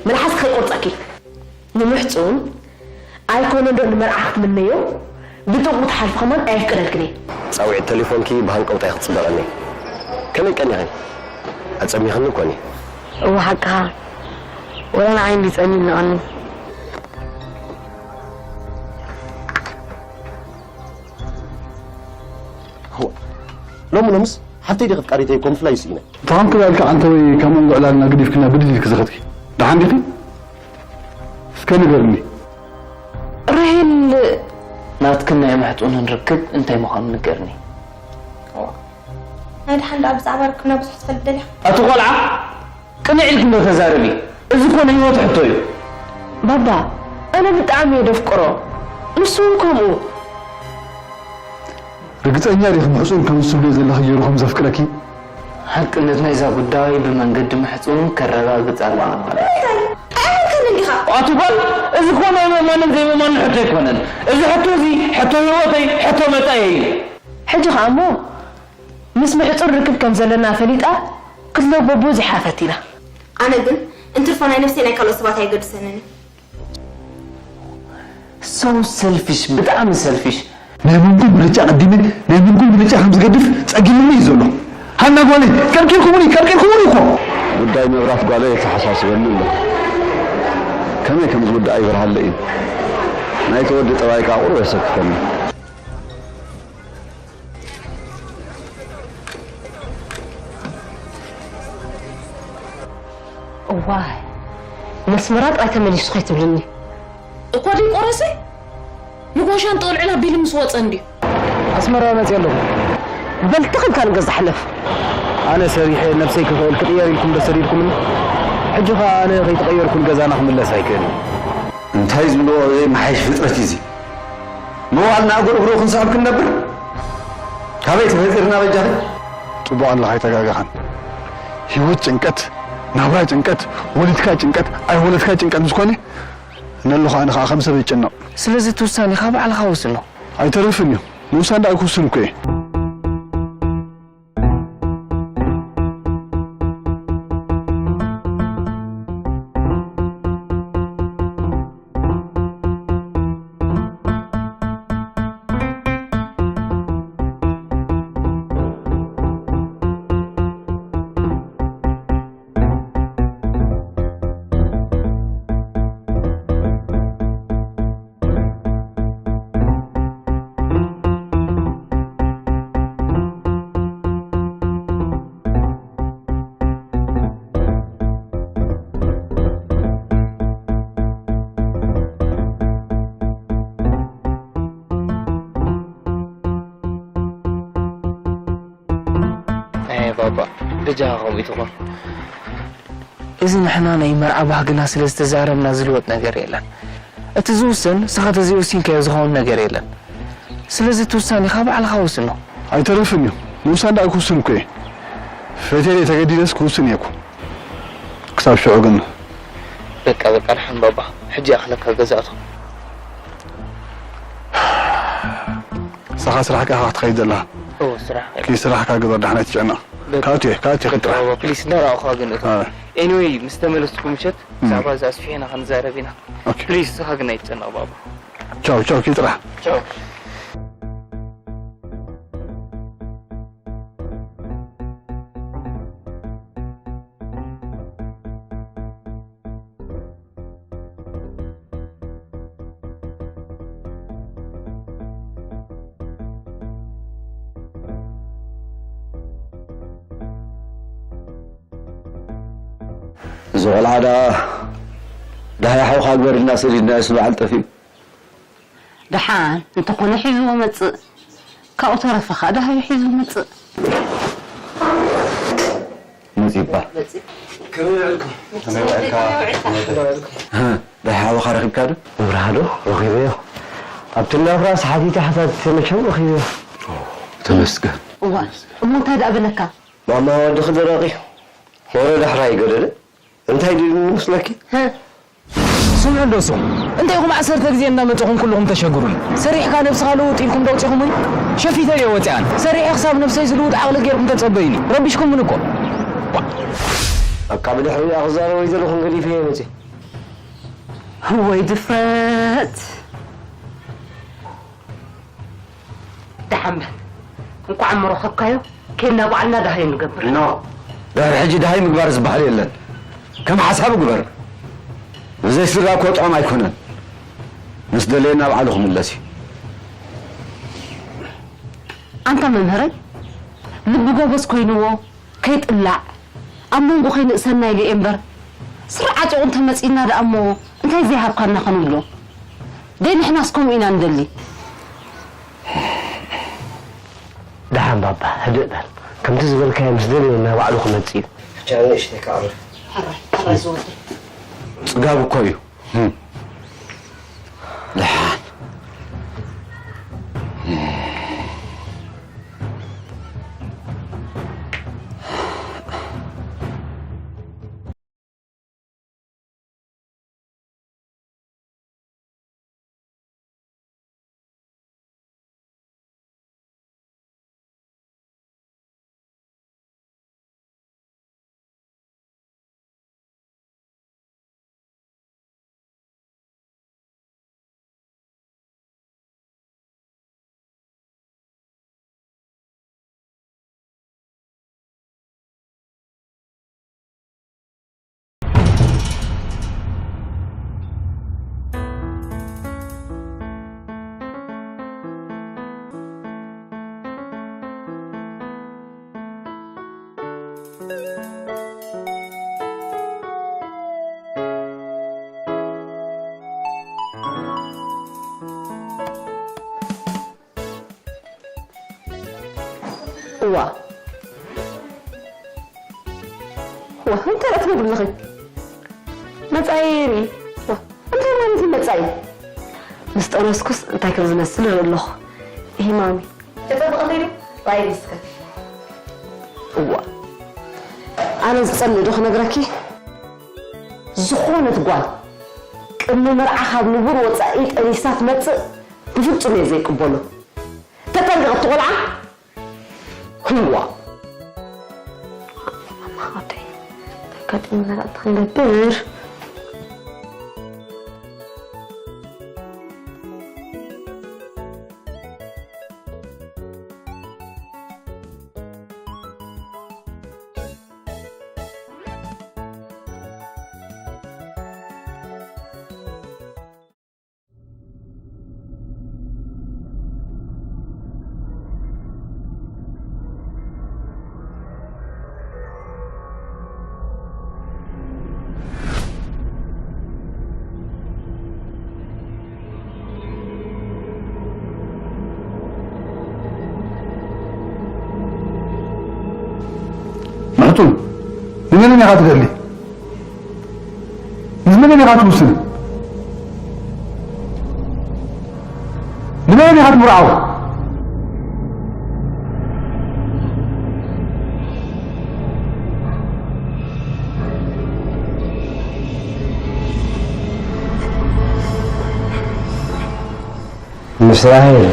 መልሓስ ከይቆርጸኪ። ንምሕጹን ኣይኮነ ዶ ንመርዓ ክትምነዮ ብጥብቑ ትሓልፊ ከማን ኣየፍቅደልክን እየ። ጻውዒት ተሌፎንኪ ብሃንቀውታ እየ ክጽበቐኒ። ከመይ ቀኒኺ? ኣጸሚኽኒ እኮ እኒ። እወ ሓቅኻ። ወላ ንዓይ እንዲ ጸሚምኒ ቀኒ። ሎሚ ሎምስ ሓፍተይ ዲኺ ኣፍቃሪተይ እኮ ምፍላይ ስኢነ። ተኾንክ ዳልካ ኣንተ ወይ ካብ መንጎ ዕላልና ገዲፍክና ብድድ ኢልክ ዝኸድኪ። ደሓን ዲኺ? እስከ ንገርኒ። ራሄል ናትክን ናይ መሕጡንን ርክብ እንታይ ምዃኑ ንገርኒ። ናይ ደሓን ደኣ ብዛዕባ ርክብና ብዙሕ ትፈልጥ ደሊኻ? ኣቲ ቆልዓ ቅንዕ ኢልኪ እንዶ ተዛረቢ። እዚ እኮ ናይ ህይወት ሕቶ እዩ። ባባ ኣነ ብጣዕሚ እየ ደፍቅሮ ንሱ እውን ከምኡ። ርግጸኛ ዲኺ ምሕጹን ከምዚ ትብልዮ ዘለኺ ገይሩ ከም ዘፍቅረኪ? ሓቅነት ናይዛ ጉዳይ ብመንገዲ ምሕጹን ከረጋግጽ ኣለና። ኣይመልከንን ዲኻ? ኣቲ ጓል እዚ እኮ ናይ ምእማንን ዘይምእማንን ሕቶ ኣይኮነን። እዚ ሕቶ እዚ ሕቶ ህይወተይ ሕቶ መጻኢየይ እዩ። ሕጂ ኸኣ እሞ ምስ ምሕጹን ርክብ ከም ዘለና ፈሊጣ ክትለጎ ብዙሕ እያ ፈቲና። ኣነ ግን እንትርፎ ናይ ነብሰይ ናይ ካልኦት ሰባት ኣየገድሰንን እዩ። So selfish ብጣዕሚ selfish። ናይ መንጎ ምርጫ ቀዲመ ናይ መንጎ ምርጫ ከም ዝገድፍ ጸጊሙኒ እዩ ዘሎ። ሃና ጓለይ ቀርቂርኩሙኒ ቀርቂርኩሙኒ እኮ። ጉዳይ መብራት ጓለይ የተሓሳስበኒ ኣሎ። ከመይ ከም ዝውዳኣ ይበርሃለይ እዩ። ናይቲ ወዲ ጠባይ ከኣ ቁሩብ የሰክፈኒ። እዋይ ነስመራ ጥራይ ተመሊሱ ከይትብልኒ። እኮ ድዩ ቆረሰ? ንጎሻን ጠልዕላ ቢል ምስ ወፀ እንድዩ። ኣስመራ መፅየ ኣለኹ። በል ትኽን ካብ ገዛ ሕለፍ። ኣነ ሰሪሐ ነብሰይ ክኽእል ክቕየር ኢልኩም ዶ ሰዲድኩምኒ? ሕጂ ኸኣ ኣነ ከይተቐየርኩ ንገዛና ክምለስ ኣይክእልን። እንታይ ዝብልዎ ዘይመሓይሽ ፍጥረት እዩ እዚ። መዋእልና እግሩ እግሩ ክንስዕብ ክንነብር? ካበይ ተፈጢርና በጃኺ? ጽቡቕ ኣለኻ ኣይተጋገኻን። ህይወት ጭንቀት፣ ናብራ ጭንቀት፣ ወሊድካ ጭንቀት፣ ኣይወለድካ ጭንቀት ምስ ኮነ፣ ነለኹ ኣነ ኸኣ ከም ሰብ ይጭነቕ። ስለዚ እቲ ውሳኔኻ ባዕልኻ ወስኖ። ኣይተርፍን እዩ። ምውሳን ደኣ ክውስን እኮ እየ። ኣየ ባባ በጃኻ ከምኡ ኣይትኹን። እዚ ንሕና ናይ መርዓ ባህግና ስለ ዝተዛረብና ዝልወጥ ነገር የለን። እቲ ዝውሰን ንስኻ ተዘይወሲንካዮ ዝኸውን ነገር የለን። ስለዚ እቲ ውሳኔኻ ባዕልኻ ወስኖ። ኣይተርፍን እዩ። ምውሳን ደኣ ክውስን እኮ እየ። ፈትየ ደይ ተገዲደስ ክውስን እየ እኮ። ክሳብ ሽዑ ግን። በቃ በቃ ደሓን ባባ። ሕጂ ይኣኽለካ ገዛ እቶ። ንስኻ ስራሕካ ኢኻ ክትኸይድ ዘለኻ። እወ ስራሕ። ከይሰራሕካ ግበር ደሓን ኣይትጨነቕ። ካእቱ እየ ካእቱ እየ ከይጥራሕ። ባባ ፕሊስ እንዳረኣኹኻ ግን እቶ። ኣንወይ ምስ ተመለስኩ ምሸት ብዛዕባ እዛ ኣስፊሕና ክንዛረብ ኢና። ፕሊስ ንስኻ ግን ኣይትጨነቕ ባባ። ቻው ቻው ከይጥራሕ። ቻው። እዚ ቆልዓ ደኣ ዳሃይ ሓውኻ ግበር ኢልና ሰዲድናዮስ ንበዓል ጠፊኡ። ደሓን እንተኾነ ሒዝዎ መጽእ። ካብኡ ተረፈ ኸኣ ደሃዩ ሒዙ መጽእ። መጺባ። ከመይ ውዕልኩም? ከመይ ውዕልካ? ከመይ ውዕልኩም? ደሓ ሓውኻ ረኺብካ ዶ? መብርሃ ዶ? ረኺበዮ። ኣብቲ እንዳ ፍራስ ሓቲተ ሓታቲተ መቸም ረኺበዮ። ተመስገን። እዋ እሞ እንታይ ደኣ በለካ? ማማ ወድኺ ደረቕ እዩ። ወረ ዳሕራ ኣይገደደ። እንታይ ድዩ ዝመስለኪ? ስምዑ እንዶ ስም እንታይ ኢኹም ዓሰርተ ግዜ እንዳመፀኹም ኩልኹም ተሸግሩኒ። ሰሪሕካ ነብስኻ ልውጥ ኢልኩም ዶ ኣውፂኹሙኒ? ሸፊተ ድየ ወፂኣን ሰሪሐ ክሳብ ነብሰይ ዝልውጥ ዓቕሊ ገይርኩም ተፀበዩኒ። ረቢሽኩምኒ እኮ። በቃ ብድሕሪኣ ክዛረብ ወይ ዘለኹን ገዲፈ እየ መፅእ። ወይ ድፍረት። ደሓን በል። እንኳዕ እሞ ረኸብካዮ። ኬድና ባዕልና ደሃይ ንገብር። ኖ፣ ድሕሪ ሕጂ ደሃይ ምግባር ዝበሃል የለን። ከም ሓሳብ ግበር። ብዘይ ስድራ እኮ ጥዑም ኣይኮነን። ምስ ደለየ ናብ ዓዱ ክምለስ እዩ። ኣንታ መምህረይ፣ ልቢ ጎበዝ ኮይንዎ ከይጥላዕ፣ ኣብ መንጎ ከይንእሰና ኢሉ እየ እምበር፣ ስርዓት ዑቕ እንተመጺእና ደኣ እሞ እንታይ ዘይሃብካና ክንብሎ? ደይ ንሕናስ ከምኡ ኢና ንደሊ። ደሓን ባባ፣ ህድእ በል። ከምቲ ዝበልካዮ ምስ ደለየ ናብ ባዕሉ ክመጽእ እዩ። ብቻ ንእሽተይ ክኣርፍ። ሕራይ፣ ሕራይ ዝወደይ። ጽጋብ እኮ እዩ። ደሓን። እዋ። እዋ፣ እንታይ ደኣ ትነግሪ ኣለኺ? መጻኢ ርኢ። እዋ፣ እንታይ ማለት እዩ መጻኢ? ምስ ጠነስኩስ እንታይ ከም ዝመስል እርኢ ኣለኹ። እሂ ማሚ። ተጸብቐ ከይዱ ራእይ ንስከ። እዋ። ኣነ ዝጸልእ ዶ ክነግረኪ? ዝኾነት ጓል ቅድሚ መርዓ ካብ ንቡር ወጻኢ ጠኒሳ ትመጽእ ብፍጹም እየ ዘይቅበሎ። ተጠንቀቕ፣ እቲ ቆልዓ ህዋ። ማማ፣ ወደይ፣ እንታይ ኣጋጢሙና ደኣ እንታይ ክንገብር? ምሕቱ፣ ንመን ኢኻ ትደሊ? ምስ መን ኢኻ ትውስን? ንመን ኢኻ ትምርዓው? ምስ ራሄል።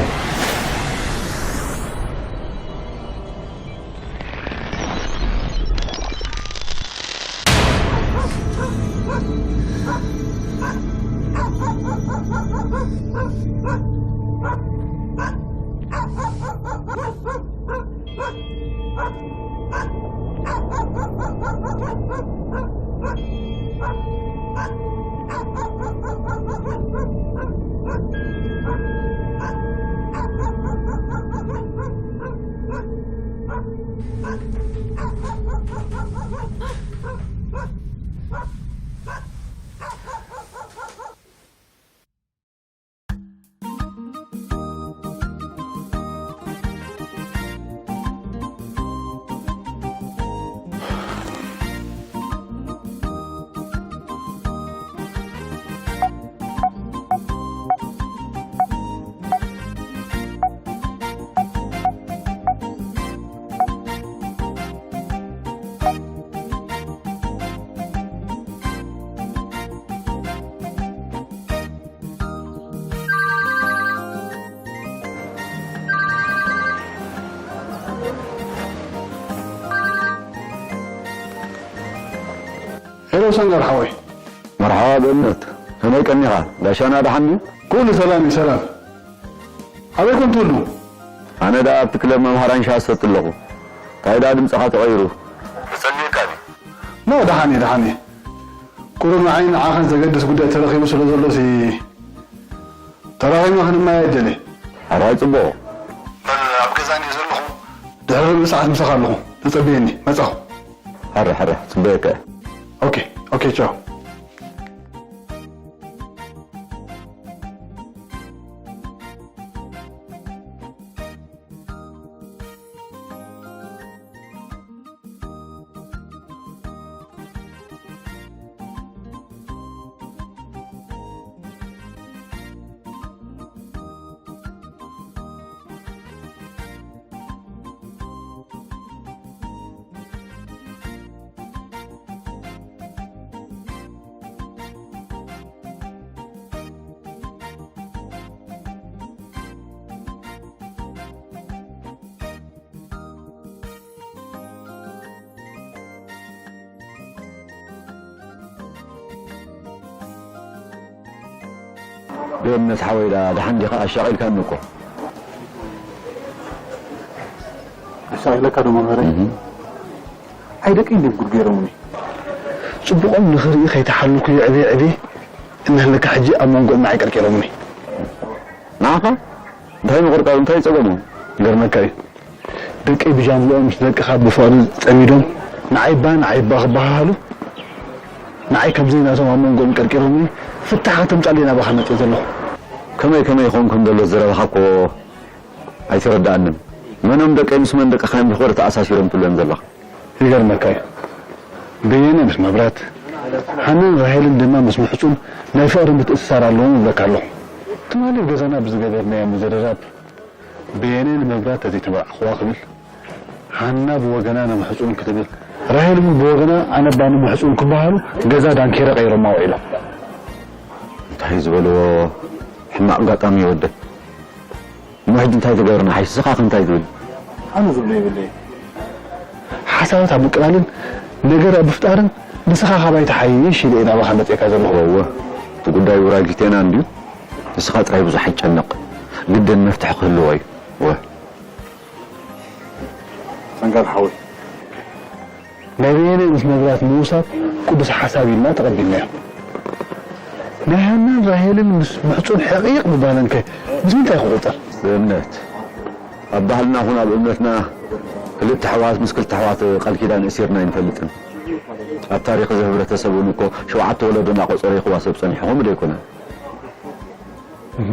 ሰንጋር ሓወይ። መርሓባ ብእምነት፣ ከመይ ቀኒኻ? ጋሻና ደሓን እዩ? ኩሉ ሰላም እዩ፣ ሰላም። ኣበይ ኮን ትህሉ? ኣነ ደኣ ኣብቲ ክለብ መምሃራን ሻሂ እሰቲ ኣለኹ። እንታይ ደኣ ድምጽኻ ተቐይሩ? ክጸልየካ ድዩ? ኖ፣ ደሓን እየ፣ ደሓን እየ። ቁሩብ ንዓይን ንዓኻን ዘገድስ ጉዳይ ተረኺቡ ስለ ዘሎ ሲ ተራኺብና ክንመያየጥ ደልየ። ሕራይ ጽቡቕ። በል ኣብ ገዛኒ ዘለኹ ድሕሪ ርብዒ ሰዓት ምሳኻ ኣለኹ። ተጸበየኒ፣ መጻኹ። ሕረ፣ ሕረ፣ ጽበየካ እየ። ኦኬ፣ ኦኬ፣ ቻው። ብእምነት ሓወይ፣ ዳ-፣ ደሓን ዲኻ? ኣሻቒልካኒ እኮ። ኣሻቒለካ ዶ መምህረይ? እህ። ኣይ ደቂ እንዲም ጉድ ገይሮምኒ። ጽቡቖም ንኽርኢ ከይተሓለልኩ ይዕቤ ዕቤ እናሃለካ ሕጂ ኣብ መንጎኦም ንዓይ ቀርቂሮምኒ። ንዓኻ? እንታይ ምቕርቃር፣ እንታይ ጸገሞም? ይገርመካ እዩ። ደቀይ ብጃምብኦም ምስ ደቅኻ ብፍቕሪ ጸሚዶም፣ ንዓይ እባ፣ ንዓይ እባ ክበሃሃሉ፣ ንዓይ ከም ዘይናቶም ኣብ መንጎኦም ቀርቂሮምኒ፣ ፍታሕ ከተምጻለይ ናባኻ መጺኤ ዘለኹ። ከመይ ከመይ ይኸውን ከም ዘሎ ዘረባኻ እኮ ኣይተረድኣንን። መኖም ደቀይ ምስ መን ደቅኻ እዮም ብፍቕሪ ተኣሳሲሮም ትብለን ዘለኻ? ይገርመካ እዩ። በየነ ምስ መብራት፣ ሃናን ራሄልን ድማ ምስ ምሕጹን ናይ ፍቕሪ ምትእስሳር ኣለዎም እብለካ ኣለኹ። ትማሊ ኣብ ገዛና ብዝገበርናዮ ምዝርራብ፣ በየነ ንመብራት ተዘይተባዕኽዋ ክብል፣ ሃና ብወገና ንምሕጹን ክትብል፣ ራሄል እውን ብወገና ኣነ እባ ንምሕጹን ክበሃሉ ገዛ ዳንኬራ ቀይሮማ ውዒሎም። እንታይ ዝበልዎ ሕማቕ ኣጋጣሚ ይወደብ። እሞ ሕጂ እንታይ ትገብርና? ሓይሲ ስኻ እንታይ ትብል? ኣነ ዝብሎ የብለይ። ሓሳባት ኣብ ምቅላልን ነገር ኣብ ምፍጣርን ንስኻ ካባይ ትሓይሽ ኢለ እየ ናባኻ መጺእካ ዘለኹ። እወ፣ እቲ ጉዳይ ውራይ ክልቴና እንድዩ። ንስኻ ጥራይ ብዙሕ ኣይጨነቕ። ግድን መፍትሒ ክህልዎ እዩ። እወ። ሰንጋል ሓወይ። ናይ በየነ ምስ መብራት ምውሳብ ቅዱስ ሓሳብ ኢልና ተቐቢልናዮ። ናይ ሃናን ራሄልን ምስ ምሕጹን ሕቕይቕ ምባለን ከ ምስ ምንታይ ክቑጸር? ብእምነት። ኣብ ባህልና ኹን ኣብ እምነትና ክልተ ኣሕዋት ምስ ክልተ ኣሕዋት ቃል ኪዳን እሲርና ኣይንፈልጥን። ኣብ ታሪኽ እዚ ሕብረተሰብ እውን እኮ ሸውዓተ ወለዶ እናቖጸረ ይኽዋሰብ ጸኒሑ፣ ከምኡ ዶ ኣይኮነን? እህ።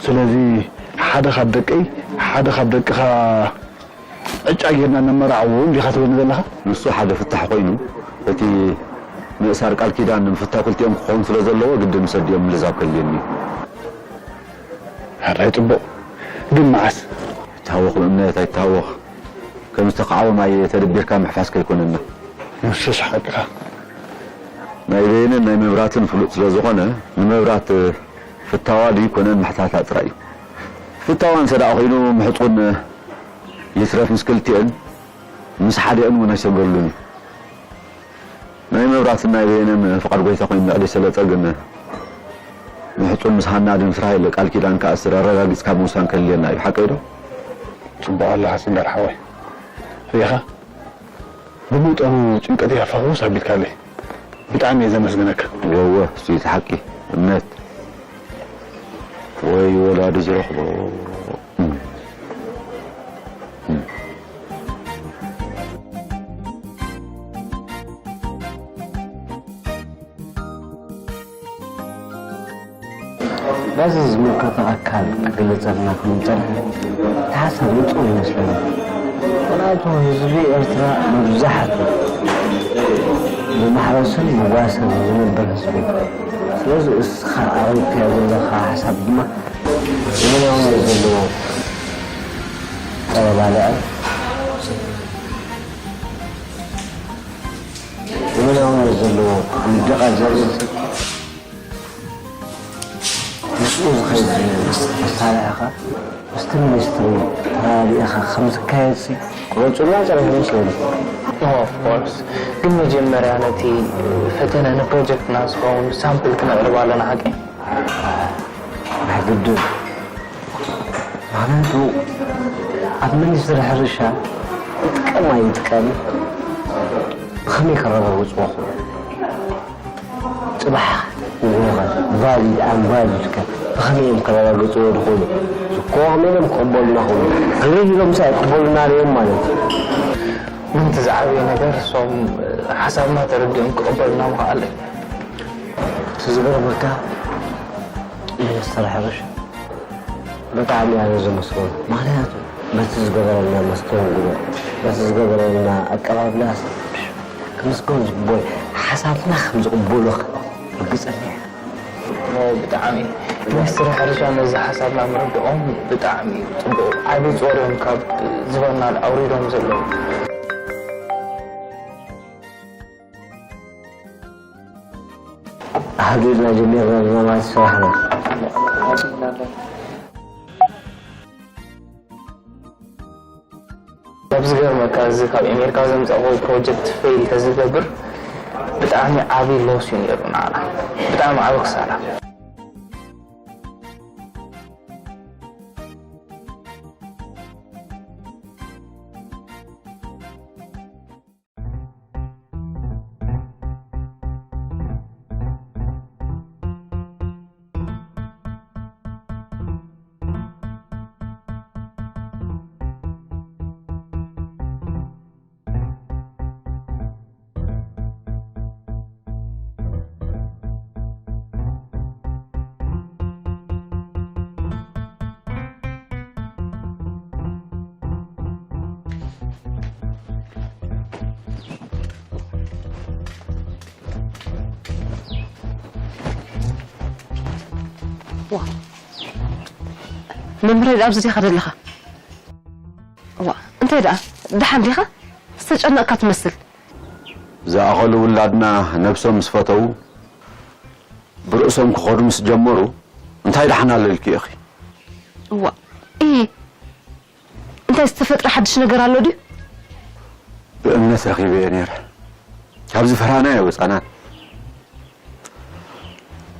ስለዚ ሓደ ካብ ደቀይ፣ ሓደ ካብ ደቅኻ ዕጫ ጌርና ነመራዕዎ እንዲኻ ትብለኒ ዘለኻ? ንሱ ሓደ ፍታሕ ኮይኑ፣ እቲ ምእሳር ቃል ኪዳን ንምፍታው ክልቲኦም ክኸውን ስለ ዘለዎ፣ ግድን ምስ ኣዲኦም ምልዛብ ከድልየኒ እዩ። ሕራይ ጽቡቕ። ግን መዓስ? ኣይትሃወኽ ብእምነት፣ ኣይትሃወኽ። ከም ዝተኻዕወ ማይ ተደቢርካ ምሕፋስ ከይኮነና። ንሱስ ሓቅኻ። ናይ በየነን ናይ መብራትን ፍሉጥ ስለ ዝኾነ፣ ንመብራት ፍታዋ ድዩ ኮነን ምሕታታ ጥራይ እዩ። ፍታዋ እንተ ደኣ ኮይኑ፣ ምሕጹን ይትረፍ ምስ ክልቲኤን፣ ምስ ሓዲኤን እውን ኣይሰገርሉን እዩ። ናይ መብራትን ናይ በየነን ፍቓድ ጎይታ ኮይኑ፣ ልዕሊ ሰለጠ ግን ምሕጹን ምስ ሃና ድምስራይ ኢለ ቃል ኪዳን ክኣስር ኣረጋጊጽካ ምውሳን ከድልየና እዩ። ሓቀይ ዶ? ጽቡቕ ኣለኻ ስንጋር ሓወይ። ርኢኻ? ብመጠኑ ጭንቀተይ ፈኹስ ኣቢልካለይ። ብጣዕሚ እየ ዘመስግነካ። ወወ፣ እሱ እዩ እቲ ሓቂ። እምነት ወይ ወላዲ ዝረኽቦ። በዚ ዝምልከቶ ኣካል ክግለጸልና ከም ዝጸንሐ፣ እቲ ሓሳብ ንጹር ይመስለኒ። ምኽንያቱ ህዝቢ ኤርትራ መብዛሕትኡ ብማሕረስን ብጓሰን ዝነብር ህዝቢ እዩ። ስለዚ እስኻ ኣቕሪብካዮ ዘለኻ ሓሳብ ድማ ዘመናውነት ዘለዎ ኣበላልዕን ዘመናውነት ዘለዎ ምድቓል ዘርኢ ምስኡ ዝኸይድ ዘሎ መሳርሒኻ ምስቲ ሚኒስትሪ ተረዳዲእኻ ከም ዝካየድሲ ወጹና ጽሬት መስለኒ። Of course፣ ግን መጀመርያ ነቲ ፈተነ ንፕሮጀክትና ዝኸውን ሳምፕል ክነቕርብ ኣለና ሓቂ። ናይ ግድን። ምኽንያቱ ኣብ ሚኒስትሪ ሕርሻ ይጥቀም ኣይጥቀም ብኸመይ ከረጋግጽዎ? ጽባሕ ንጎኻ ቫሊድ ኣንቫሊድ ከ ብኸመይ እዮም ከረጋግጽዎ ዝኽእሉ? እኮ ከመይ ኢሎም ክቕበሉና ክብሉ? ግርህ ኢሎም ምሳይ ክቕበሉና እዮም ማለት እዩ። ምንቲ ዝዓበየ ነገር እሶም ሓሳብና ተረዲኦም ክቕበሉና ምኽኣል እዩ። እቲ ዝገርመካ ሚኒስትር ሕርሻ ብጣዕሚ ኣነ ዘመስግኖ። ምኽንያቱ በቲ ዝገበረልና መስተንግዶ፣ በቲ ዝገበረልና ኣቀባብላ ክምስገን ዝግብኦ እዩ። ሓሳብና ከም ዝቕበሉኻ ርግጸኛ እየ። ብጣዕሚ ሚኒስትር ሕርሻ ነዚ ሓሳብና ምርድኦም ብጣዕሚ ጽቡቕ። ዓቢ ጾር እዮም ካብ ዝበናል ኣውሪዶም ዘለዉ። ኣህጊድና ጀሚርና ኣለና ማለት ስራሕና። ኣብ ዝገርመካ፣ እዚ ካብ ኣሜሪካ ዘምጻእዎ ፕሮጀክት ፌል ተዝገብር ብጣዕሚ ዓቢ ሎስ እዩ ነይሩ ንዓና። ብጣዕሚ ዓቢ ክሳራ። ዋ፣ መምህረይ፣ ኣብዚ ዲኻ ዘለኻ? ዋ፣ እንታይ ደኣ፣ ደሓን ዲኻ? ዝተጨነቕካ ትመስል። ዝኣኸሉ ውላድና ነብሶም ምስ ፈተዉ፣ ብርእሶም ክኸዱ ምስ ጀመሩ፣ እንታይ ደሓን ኣለልኪ ኢኺ? እዋ፣ ኢ፣ እንታይ ዝተፈጥረ ሓድሽ ነገር ኣሎ ድዩ? ብእምነት ረኺበዮ ነይረ። ካብ ዝፈራናዮ ወጻና።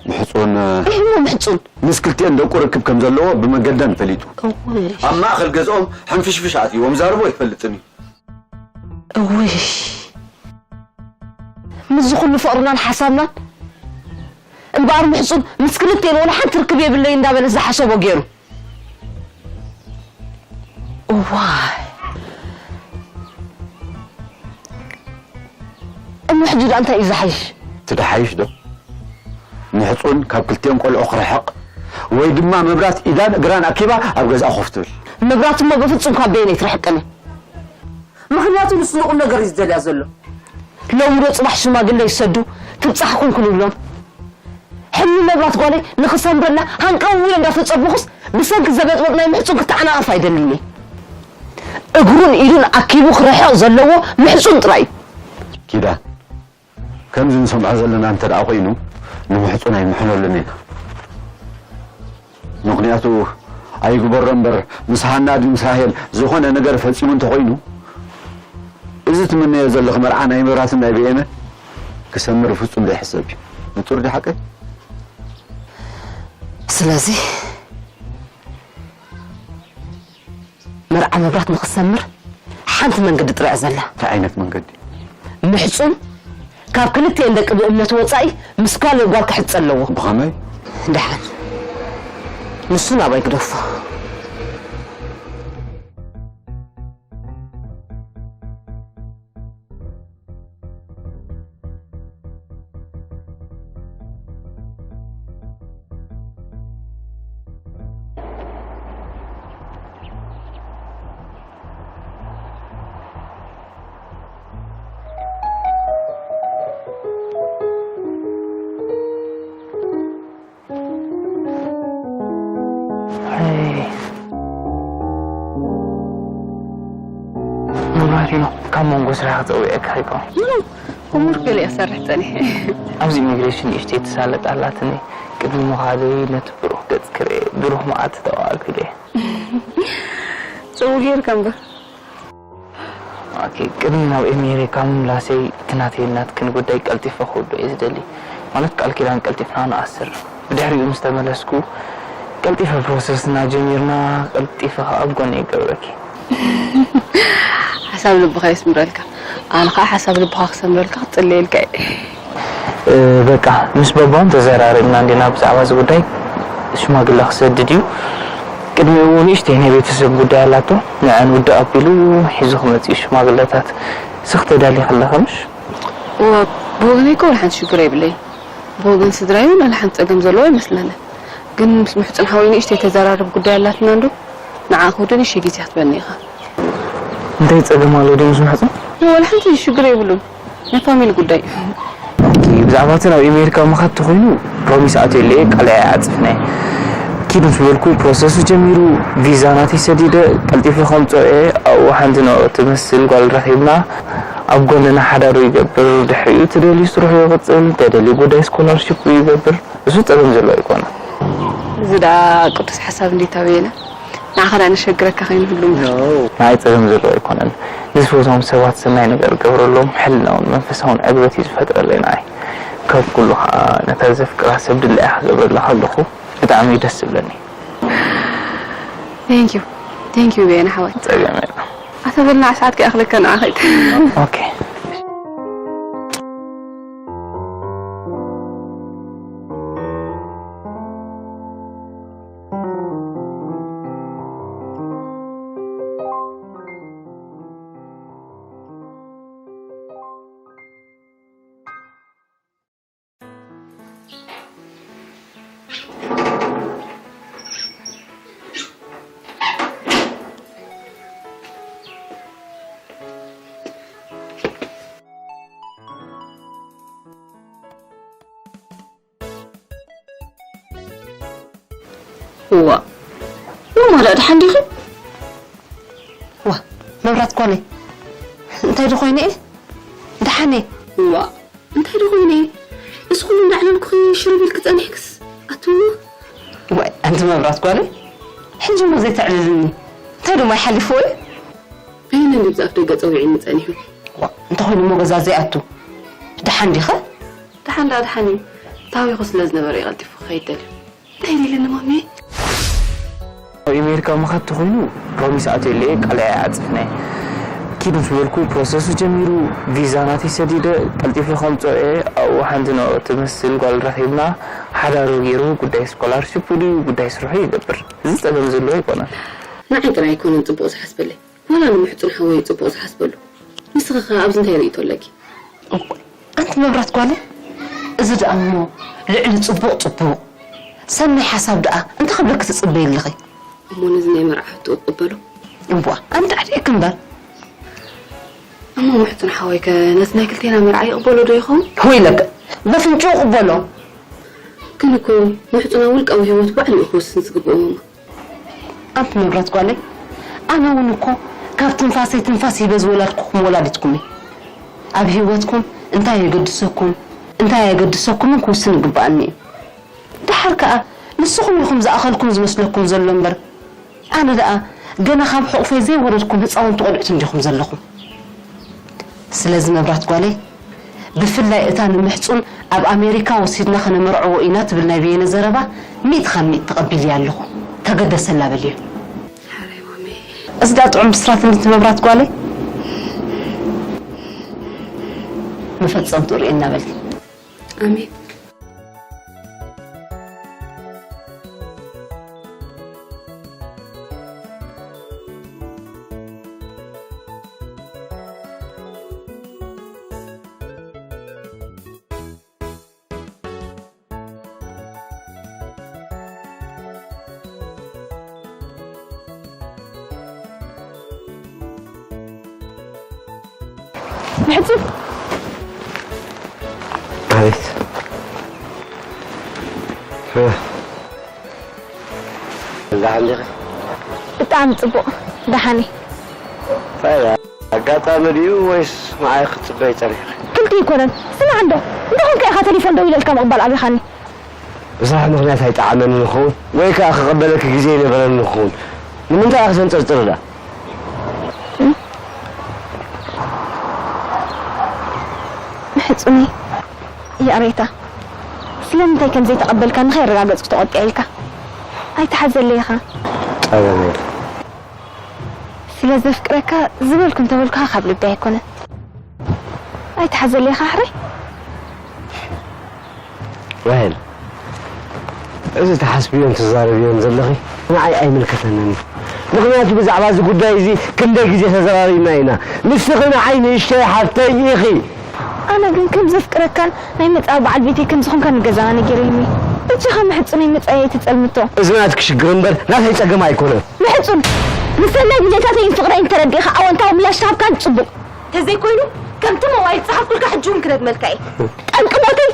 ምሕጹን፣ ኢ፣ እሞ ምሕጹን? ምስ ክልቲኤን ደቁ ርክብ ከም ዘለዎ ብመገደን ፈሊጡ። እውይ። ኣብ ማእከል ገዝኦም ሕንፍሽፍሽ ኣትይዎም፣ ዛርቦ ኣይፈልጥን እዩ። እውይ። ምስዚ ኩሉ ፍቕርናን ሓሳብናን እምበኣር ምሕጹን ምስ ክልቴን ወላ ሓንቲ ርክብ የብለይ እንዳበለ ዝሓሰቦ ገይሩ። እዋይ። እሞ ሕጂ ደኣ እንታይ እዩ ዝሓይሽ? እቲ ዝሓይሽ ዶ? ምሕጹን ካብ ክልቲኦም ቆልዑ ክርሕቕ ወይ ድማ መብራት ኢዳን እግራን ኣኪባ ኣብ ገዝኣ ኮፍ ትብል። መብራት እሞ ብፍጹም ካብ በየነይ ትርሕቅኒ። ምኽንያቱ ንሱ ንቑም ነገር እዩ ዝደልያ ዘሎ። ሎሚ ዶ ጽባሕ ሽማግለ ይሰዱ፣ ትብጻሕኩም ክንብሎም። ሕልሚ መብራት ጓለይ ንኽሰምረላ ሃንቀው ኢለ እንዳተጸበኹስ ብሰንኪ ዘበጥበጥ ናይ ምሕጹን ክተዓናቐፍ ኣይደልን እየ። እግሩን ኢዱን ኣኪቡ ክርሕቕ ዘለዎ ምሕጹን ጥራይ እዩ። ኪዳን፣ ከምዚ ንሰምዖ ዘለና እንተ ደኣ ኮይኑ ንምሕጹን ኣይምሕነሉን ኢና። ምኽንያቱ ኣይግበሮ እምበር ምስ ሃና ድዩ ምስ ራሄል ዝኾነ ነገር ፈጺሙ እንተኾይኑ፣ እዚ ትምነዮ ዘለኺ መርዓ ናይ መብራትን ናይ በየነ ክሰምር ፍጹም ዘይሕሰብ እዩ። ንጹር ድዩ ሓቀይ? ስለዚ መርዓ መብራት ንኽሰምር ሓንቲ መንገዲ ጥራይ እያ ዘላ። እንታይ ዓይነት መንገዲ? ምሕጹን ካብ ክልቲኤን ደቂ ብእምነት ወጻኢ ምስ ካልእ ጓል ክሕጸ ኣለዎ። ብኸመይ? ደሓን ንሱ ናባይ ግደፎ። መብራህትኖ፣ ካብ መንጎ ስራሕ ክጸውዐካ ይከውን። ሆምወርክ ገለ እሰርሕ ጸኒሐ። ኣብዚ ኢሚግሬሽን ንእሽተይ ትሳለጥ ኣላትኒ። ቅድሚ ምኻደይ ነቲ ብሩህ ገጽ ክርኢ፣ ብሩህ መዓልቲ ተባኣልኩ ኢለ። ጽቡቕ ጌርካ እምበር። ኦኬ፣ ቅድሚ ናብ ኣሜሪካ ምምላሰይ እቲ ናተይን ናትክን ጉዳይ ቀልጢፈ ክውድኦ እየ ዝደሊ። ማለት ቃል ኪዳን ቀልጢፍና ንኣስር። ብድሕሪኡ ምስ ተመለስኩ ቀልጢፈ ፕሮሰስና ጀሚርና፣ ቀልጢፈ ከኣ ኣብ ጎነይ ይገብረኪ። ሓሳብ ልብኻ የስምረልካ። ኣነ ከዓ ሓሳብ ልብኻ ክሰምረልካ ክጽለየልካ እየ። እ፣ በቃ ምስ በቦም ተዘራሪብና እንዲና ብዛዕባ እዚ ጉዳይ። ሽማግለ ክሰድድ እዩ። ቅድሚኡ እውን ንእሽተይ ናይ ቤተሰብ ጉዳይ ኣላቶ። ንዐን ውድእ ኣቢሉ ሒዙ ክመጽእ እዩ ሽማግለታት። ስኽ ተዳሊ ከለኸ ምሽ? እዋ፣ ብወገነይ እኮ ወላ ሓንቲ ሽግር የብለይ። ብወገን ስድራይ እውን ወላ ሓንቲ ጸገም ዘለዎ ኣይመስለንን። ግን ምስ ምሕጹን ሓወይ ንእሽተይ ተዘራርብ ጉዳይ ኣላትና እንዶ ንዓ ክውድእ ንእሽተይ ግዜ ክትበኒ ኢኻ። እንታይ ጸገም ኣሎ ድዩ ምስ ምሕጹን? ወላ ሓንቲ ሽግር የብሉን። ናይ ፋሚሊ ጉዳይ። ኦኬ፣ ብዛዕባ እቲ ናብ ኣሜሪካ ምኻድ ተኾይኑ ፕሮሚስ ኣትየለየ ቃል ኣይዓጽፍን እየ። ኪድ ምስ በልኩ ፕሮሰሱ ጀሚሩ፣ ቪዛ ናተይ ሰዲደ ቀልጢፈ ከምጽኦ እየ። ኣብኡ ሓንቲ ንዕኡ ትመስል ጓል ረኺብና ኣብ ጎንና ሓዳሩ ይገብር። ድሕሪኡ ትደልዩ ስርሑ ይቕጽል፣ ተደልዩ ጉዳይ ስኮላርሺፕ ይገብር። እሱ ጸገም ዘለዎ ኣይኮነን። እዚ ደኣ ቅዱስ ሓሳብ እንዴት ኣበየነ? ንዓኻ ደኣ ነሸግረካ ከይንህሉ እምበር። ንዓይ ጸገም ዘለዎ ኣይኮነን። ንዝፈትዎም ሰባት ሰናይ ነገር እገብረሎም፣ ሕልናውን መንፈሳውን ዕግበት እዩ ዝፈጥረለይ ንዓይ። ካብ ኩሉ ኸኣ ነታ ዘፍቅራ ሰብ ድላያ ክገብረላ ከለኹ ብጣዕሚ እዩ ደስ ዝብለኒ። Thank you. Thank you በየነ ሓወይ። ጸገም የለን። ኣታ በል ንዓ ሰዓት ከይኣኽለካ ንዓ ኸይድ። ኦኬ። እዋ እሞ ደኣ ደሓን ዲኺ? ዋ መብራት ጓለይ እንታይ ዶ ኮይነ እየ? ደሓን እየ። እዋ እንታይ ዶ ኮይነ እየ? እዚ ኩሉ እንዳዕለልኩኺ ሽርብ ኢልኪ ጸኒሕክስ ኣትሞ? ዋይ ኣንቲ መብራት ጓለይ ሕጂ እሞ ዘይተዕልልኒ እንታይ ዶ ማይ ሓሊፍዎ እዩ? በይነ እንዲ ብዛፍ ደገ ጸዊዕኒ ጸኒሑ። ዋ እንተኾይኑ እሞ ገዛ ዘይኣቱ ደሓን ዲኸ? ደሓን ደኣ ደሓን እዩ። ታዊኹ ስለ ዝነበረ እዩ ቀልጢፉ ክኸይድ ደልዩ። እንታይ ኢለ ኢለኒ ማሚ? ኣብ ኣሜሪካ ምኻድ ተኾይኑ ፕሮሚስ ኣትየለየ ቃል ኣይዓጽፍን እየ። ኪድ ምስ በልኩ ፕሮሰሱ ጀሚሩ፣ ቪዛ ናተይ ሰዲደ ቀልጢፈ ከምጽኦ እየ። ኣብኡ ሓንቲ ንዕኡ ትመስል ጓል ረኺብና ሓዳሩ ገይሩ ጉዳይ ስኮላርሺፑ ድዩ ጉዳይ ስርሑ ይገብር። እዚ ጸገም ዘለዎ ኣይኮነን። ንዓይ ጥራይ ኣይኮነን ጽቡቕ ዝሓስበለይ። ዋላ ንምሕጹን ሓወይ ጽቡቕ ዝሓስበሉ። ንስኺ ኸ ኣብዚ እንታይ ርእይቶ ኣለኪ? እኮ ኣንቲ መብራት ጓለይ፣ እዚ ደኣ እሞ ልዕሊ ጽቡቕ ጽቡቕ። ሰናይ ሓሳብ ደኣ እንታይ ክብለኪ ትጽበዪ ኣለኺ? እሞ ነዚ ናይ መርዓ ሕቶ እቕበሎ? እምቧ ኣንቲ ዓዲእኪ እምበር። እሞ ምሕጹን ሓወይ ከ ነቲ ናይ ክልቴና መርዓ ይቕበሎ ዶ ይኸውን? ወይለከ በፍንጭኡ እቕበሎ። ግን እኮ ምሕጹና ውልቃዊ ህይወት ባዕሉ እዩ ክወስን ዝግብኦ ማማ። ኣንቲ መብራት ጓለይ፣ ኣነ እውን እኮ ካብ ትንፋሰይ ትንፋስ ሂበ ዝወላድኩኹም ወላዲትኩም እየ። ኣብ ህይወትኩም እንታይ የገድሰኩም እንታይ ኣየገድሰኩምን ክውስን ይግብኣኒ እዩ። ደሓር ከኣ ንስኹም ኢኹም ዝኣኸልኩም ዝመስለኩም ዘሎ እምበር ኣነ ደኣ ገና ካብ ሕቑፈይ ዘይወረድኩም ህፃውንቲ ቆልዑት እንዲኹም ዘለኹም። ስለዚ መብራት ጓለይ፣ ብፍላይ እታ ንምሕፁን ኣብ ኣሜሪካ ወሲድና ከነመርዕዎ ኢና ትብል ናይ በየነ ዘረባ ሚእቲ ካብ ሚእቲ ተቐቢለያ ኣለኹ። ተገደሰላ በልዮ። ሓራይ ማመይ። እዚ ደኣ ጥዑም ብስራት እንድቲ መብራት ጓለይ። መፈጸምትኡ ርእየና በሊ። ኣሜን። ምሕጹን። ኣቤት። ደሓን ዲኺ? ብጣዕሚ ጽቡቕ፣ ደሓን እየ። እንታይ ደኣ፣ ኣጋጣሚ ድዩ ወይስ ንዓይ ክትጽበዪ ጸኒሕኺ? ክልቲኡ ኣይኮነን። ስማዕ እንዶ፣ እንተኾንካ ኢኻ ቴሌፎን ደዊለልካ ምቕባል ኣቢኻኒ። ብስራሕ ምኽንያት ኣይጠዓመንን ይኸውን፣ ወይ ከኣ ክቕበለኪ ግዜ ኣይነበረንን ይኸውን። ንምንታይ ኢኺ ተንጠርጥሪ ደኣ? ጽኑይ፣ ይቕሬታ። ስለምንታይ ከም ዘይተቐበልካኒ ከየረጋገጽኩ ተቖጢዐ ኢልካ? ኣይትሓዘለይ ኢኻ። ጸገም የለን። ስለ ዘፍቅረካ ዝበልኩ እንተበልኩኻ ካብ ልቢ ኣይኮነን። ኣይትሓዘለይ ኢኻ ሕራይ? ራሄል፣ እዚ ትሓስብዮን ትዛረብዮን ዘለኺ ንዓይ ኣይምልከተንን እዩ። ምኽንያቱ ብዛዕባ እዚ ጉዳይ እዚ ክንደይ ግዜ ተዘራሪብና ኢና። ንስኺ ንዓይ ንእሽተይ ሓፍተይ ኢኺ። ኣነ ግን ከም ዘፍቅረካን ናይ መጻኢ በዓል ቤተይ ከም ዝኾንካን ንገዛና ነጊረይኒ። በጃኻ ምሕጹነይ መጻኢ ኣይትጸልምቶ። እዚ ናትኪ ሽግር እምበር ናተይ ጸገም ኣይኮነን። ምሕጹን፣ ንሰናይ ድሌታተይን ፍቕረይን ተረዲእኻ ኣወንታዊ ምላሽ ተሃብካኒ ጽቡቕ። ተዘይኮይኑ ከምቲ ሞባይል ዝጸሓፍኩልካ ሕጂ እውን ክደግመልካ እየ። ጠንቂ ሞተይ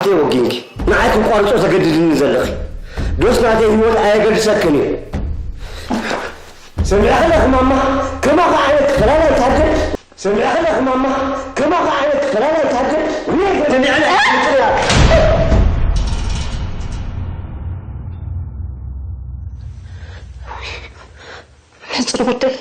ኣቲ ወጊንኪ ንዓይ ክቋርጾ ተገድድኒ ዘለኺ ዶስ ናተይ ህይወት ኣየገድሰክን እዩ። ሰሚዕኺ ኣለኺ ማማ፣ ከማኺ ዓይነት ፈላላይት ኣደ። ሰሚዕኻ ዲኻ ማማ? ከማኻ ዓይነት ፈላላይት ሃገር ሪኤ ሰሚዕና ኣይፈልጥን እያ። ሕጹር ጉዳይ።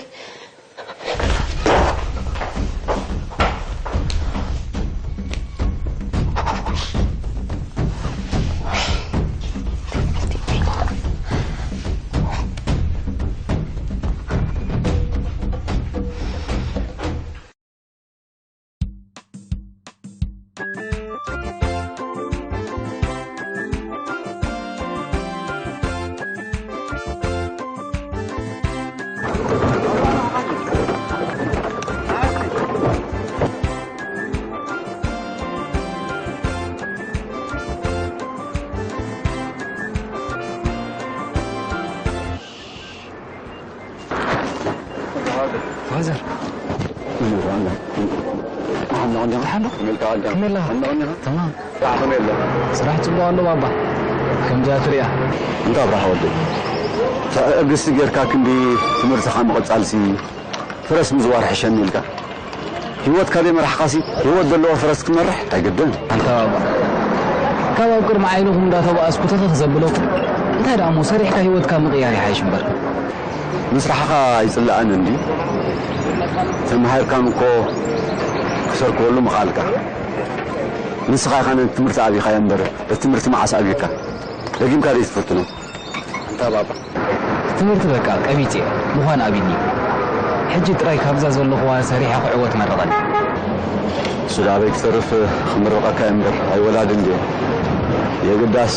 ፋዘር። ከመይ ኣለኻ? ተማም። ስራሕ ከመይ ኣሎ? ስራሕ ጽቡቕ ኣሎ ባባ። ከምዛ ትሪኣ። እንታ ኣብርሃ ወደይ፣ ትዕግስቲ ጌርካ ክንዲ ትምህርትኻ ምቕጻልሲ ፍረስ ምዝዋር ሕሸኒ ኢልካ። ህይወትካ ዘይመራሕኻሲ ህይወት ዘለዎ ፍረስ ክትመርሕ ኣይግድን። ኣንታ ባባ፣ ካብ ኣብ ቅድሚ ዓይንኹም እንዳተባኣስኩ ተኸኽ ዘብለኩም፣ እንታይ ደኣ እሞ ሰሪሕካ ህይወትካ ምቕያር ይሓይሽ እምበር። ምስራሕኻ ኣይጽላእን እንዲ። ተማሂርካን እኮ ክሰርክበሉ ምኽኣልካ። ንስኻ ኢኻ ነቲ ትምህርቲ ኣብይኻዮ እምበር፣ እቲ ትምህርቲ መዓስ ኣብዩካ? ደጊምካ ደይ ትፈትኖ? ኣንታ ባባ፣ ትምህርቲ በቃ ቀቢጸ ምዃን ኣብይኒ። ሕጂ ጥራይ ካብዛ ዘለኹዋ ሰሪሐ ክዕወት መርቐኒ። እሱ ደኣ ኣበይ ክተርፍ ክምርቐካ እየ እምበር፣ ኣይወላድን ድየ? የግዳስ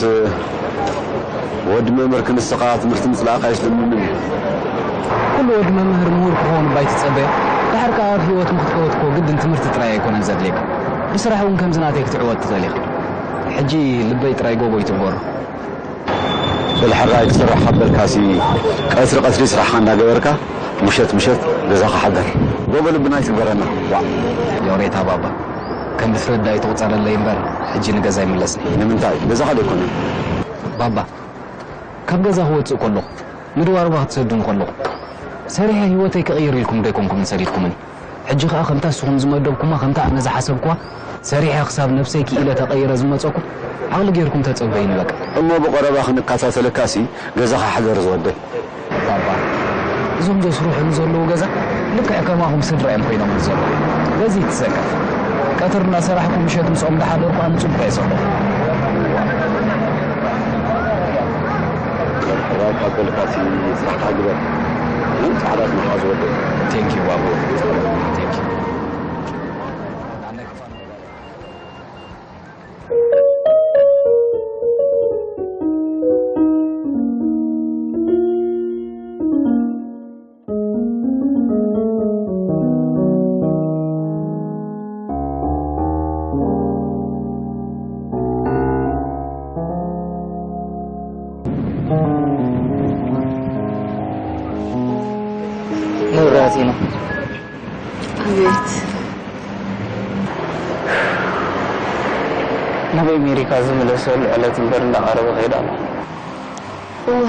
ወዲ መምህር ክንስኻ ትምህርቲ ምጽላእካ የስደምምን እዩ። ኩሉ ወዲ መምህር ምሁር ክኸውን እባ ኣይትጸበዮ። ድሓር ከኣ ኣብ ህይወት ንክትዕወት እኮ ግድን ትምህርቲ ጥራይ ኣይኮነን ዘድልየካ። ብስራሕ እውን ከምዚ ናተይ ክትዕወት ትኽእል ኢኻ። ሕጂ ልበይ ጥራይ ጎቦ ይትግበሮ። በል ሕራይ ትሰርሕ ካብ በልካሲ፣ ቀትሪ ቀትሪ ስራሕኻ እንዳገበርካ፣ ምሸት ምሸት ገዛኻ ሓደር። ጎቦ ልብና ይትግበረና። ዋእ። ዮሬታ ባባ፣ ከም ድፍረት ዳ ይትቑጸረለይ እምበር፣ ሕጂ ንገዛ ይምለስኒ። ንምንታይ? ገዛኻ ዶ ኣይኮነን? ባባ፣ ካብ ገዛ ክወጽእ ከለኹ፣ ንድዋርባ ክትሰዱኒ ከለኹ፣ ሰሪሐ ህይወተይ ክቕይር ኢልኩም ዶ ኣይኮንኩምን ሰዲድኩምኒ? ሕጂ ኸኣ ከምታ ንስኹም ዝመደብኩማ፣ ከምታ ኣነ ዝሓሰብኩዋ፣ ሰሪሐ ክሳብ ነብሰይ ክኢለ ተቐይረ ዝመጸኩ፣ ዓቕሊ ጌርኩም ተጸበዩኒ በቃ። እሞ ብቐረባ ክንከታተለካሲ፣ ገዛኻ ሕደር ዝወደይ። ባባ፣ እዞም ዘስርሑሉ ዘለዉ ገዛ ልክዕ ከማኹም ስድራ እዮም ኮይኖም ዘለዉ። በዚ ይትሰከፍ። ቀትር እናሰራሕኩ ምሸት ምስኦም እንዳሓደርኩ ኣነ ጽቡቕ እየ ዘለኹ። ራይ ካብ በልካሲ ስራሕካ ግበር። እ? ጻዕዳ ትንሓዝ ወደይ። Thank you ባቡ። Thank you። መብራህቲና። ኣቤት። ናብ ኣሜሪካ ዝምለሰሉ ዕለት እምበር እንዳቐረበ ከይዱ ኣሎ። እዋ፣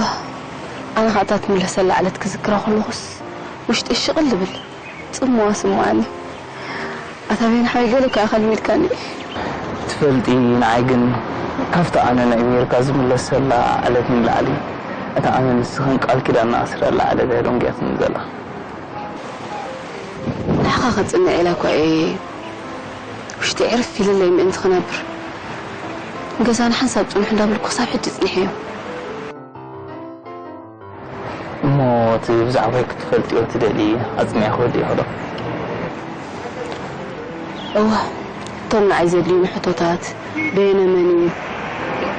ኣነ ኸኣ እታ ትምለሰላ ዕለት ክዝክራ ከለኹስ ውሽጠይ ሽቕል ዝብል ጽምዋ ስምዓኒ። ኣታ ቤን ሓወይ፣ ገለ እኮ ኢኻ ልሚድካኒ። ትፈልጢ፣ ንዓይ ግን ካብቲ ኣነ ናይ ኣሜሪካ ዝምለሰላ ዕለት ንላዕሊ፣ እታ ኣነ ንስኽን ቃል ኪዳን ንኣስረላ ዕለት እያ ደንጉያትኒ ዘላ። ንዓኻ ከጽንዕ ኢለ እኳ እየ ውሽጢ ዕርፍ ኢልለይ ምእንቲ ክነብር። ንገዛና ሓንሳብ ጽንሑ እንዳበልኩ ክሳብ ሕጂ ጽኒሐዮ። እሞ እቲ ብዛዕባይ ክትፈልጥዮ ትደልዪ ኣጽኒዕኪ ወዲእኪ ዶ? እወ፣ እቶም ንዓይ ዘድልዩኒ ሕቶታት፣ በየነ መን እዩ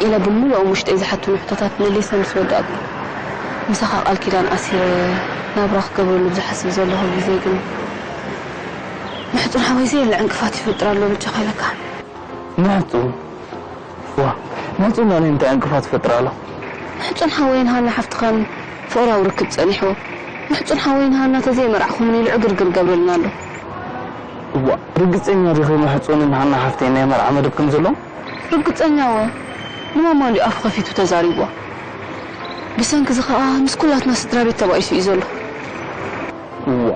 ኢለ ብምሉኦም ውሽጠይ ዝሓቱኒ ሕቶታት መሊሰ ምስ ወዳእኩ፣ ምሳኻ ቃል ኪዳን ኣሲረ ናብራ ክገብረሉ ዝሓስብ ዘለኹ ግዜ ግን፣ ምሕጹን ሓወይ ዘየለ ዕንቅፋት ይፈጥር ኣሎ በጃኻ ኢለካ። ምሕጹን? ዋ፣ ምሕጹን ንዓይ እንታይ ዕንቅፋት ይፈጥር ኣሎ? ምሕጹን ሓወይን ሃና ሓፍትኻን ፍቕራዊ ርክብ ጸኒሕዎ። ምሕጹን ሓወይን ሃና ተዘይመርዓኹምኒ ኢሉ ዕግርግር ይገብረልና ኣሎ። እዋ፣ ርግጸኛ ዲኺ ምሕጹንን ሃና ሓፍተይን ናይ መርዓ መደብ ከም ዘለዎም? ርግጸኛ እወ። ንማማ እንድዩ ኣፉ ከፊቱ ተዛሪብዋ። ብሰንኪ እዚ ኸኣ ምስ ኩላትና ስድራ ቤት ተባኢሱ እዩ ዘሎ። እዋ፣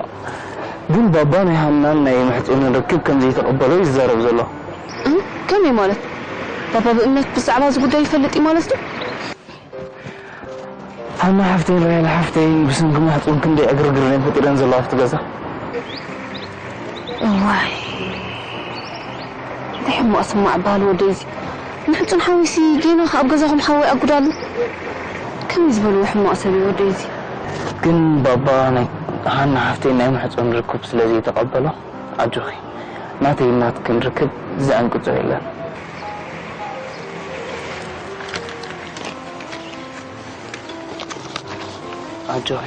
ግን ባባ ናይ ሃናን ናይ ምሕጹንን ርክብ ከም ዘይተቐበሎ እዩ ዝዛረብ ዘሎ። እ? ከመይ ማለት? ባባ ብእምነት ብዛዕባ እዚ ጉዳይ ይፈልጥ እዩ ማለት ድዩ? ሃና ሓፍተይን ራሄል ሓፍተይን ብሰንኪ ምሕጹን ክንደይ ዕግርግር እየን ፈጢረን ዘለዋ ኣብቲ ገዛ። እዋይ፣ እንታይ ሕማቕ ስማዕ በሃል ወደይ እዚ። ምሕጹን ሓወይሲ ጌና ከ ኣብ ገዛኹም ሓወይ ኣጉዳሉ። ከመይ ዝበልዎ ሕማቕ ሰብ እዩ ወደይ እዚ። ግን ባባ ናይ ሃና ሓፍተይን ናይ ምሕጹን ርክብ ስለ ዘይተቐበሎ ኣጆኺ፣ ናተይን ናትክን ርክብ ዘዕንቅጾ የለን። ኣጆኺ፣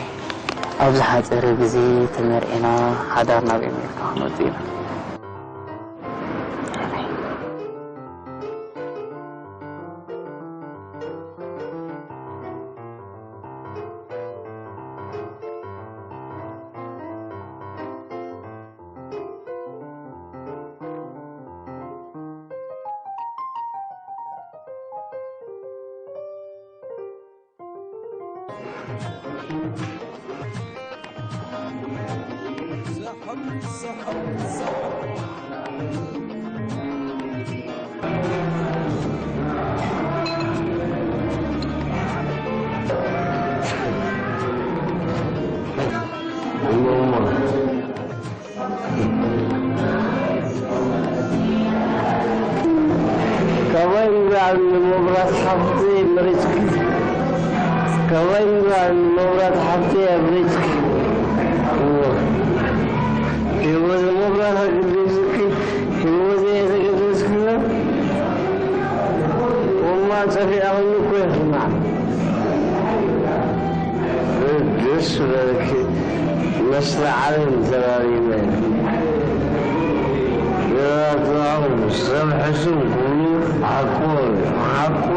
ኣብ ዝሓጸረ ግዜ ተመርዒና ሓዳር ናብ ኣሜሪካ ክንወጽእ ኢና። ካባይ ንላዕሊ ንመብራት ሓፍተይ መሪጽኪ፣ ካባይ ንላዕሊ ንመብራት ሓፍተይ ኣፍሪጽኪ። እወ፣ ህይወት መብራት ኣገዲስኪ፣ ህይወት እየ ዘገደስክዮ። እማ ጠፊኣኽኒ እኮ ይኽናዕ። ደስ በለኪ፣ መስለ ዓለም ተራሪመ። ግራትራው ሰብ ሕሱም ኩሉ ሓቆ፣ ሓቆ።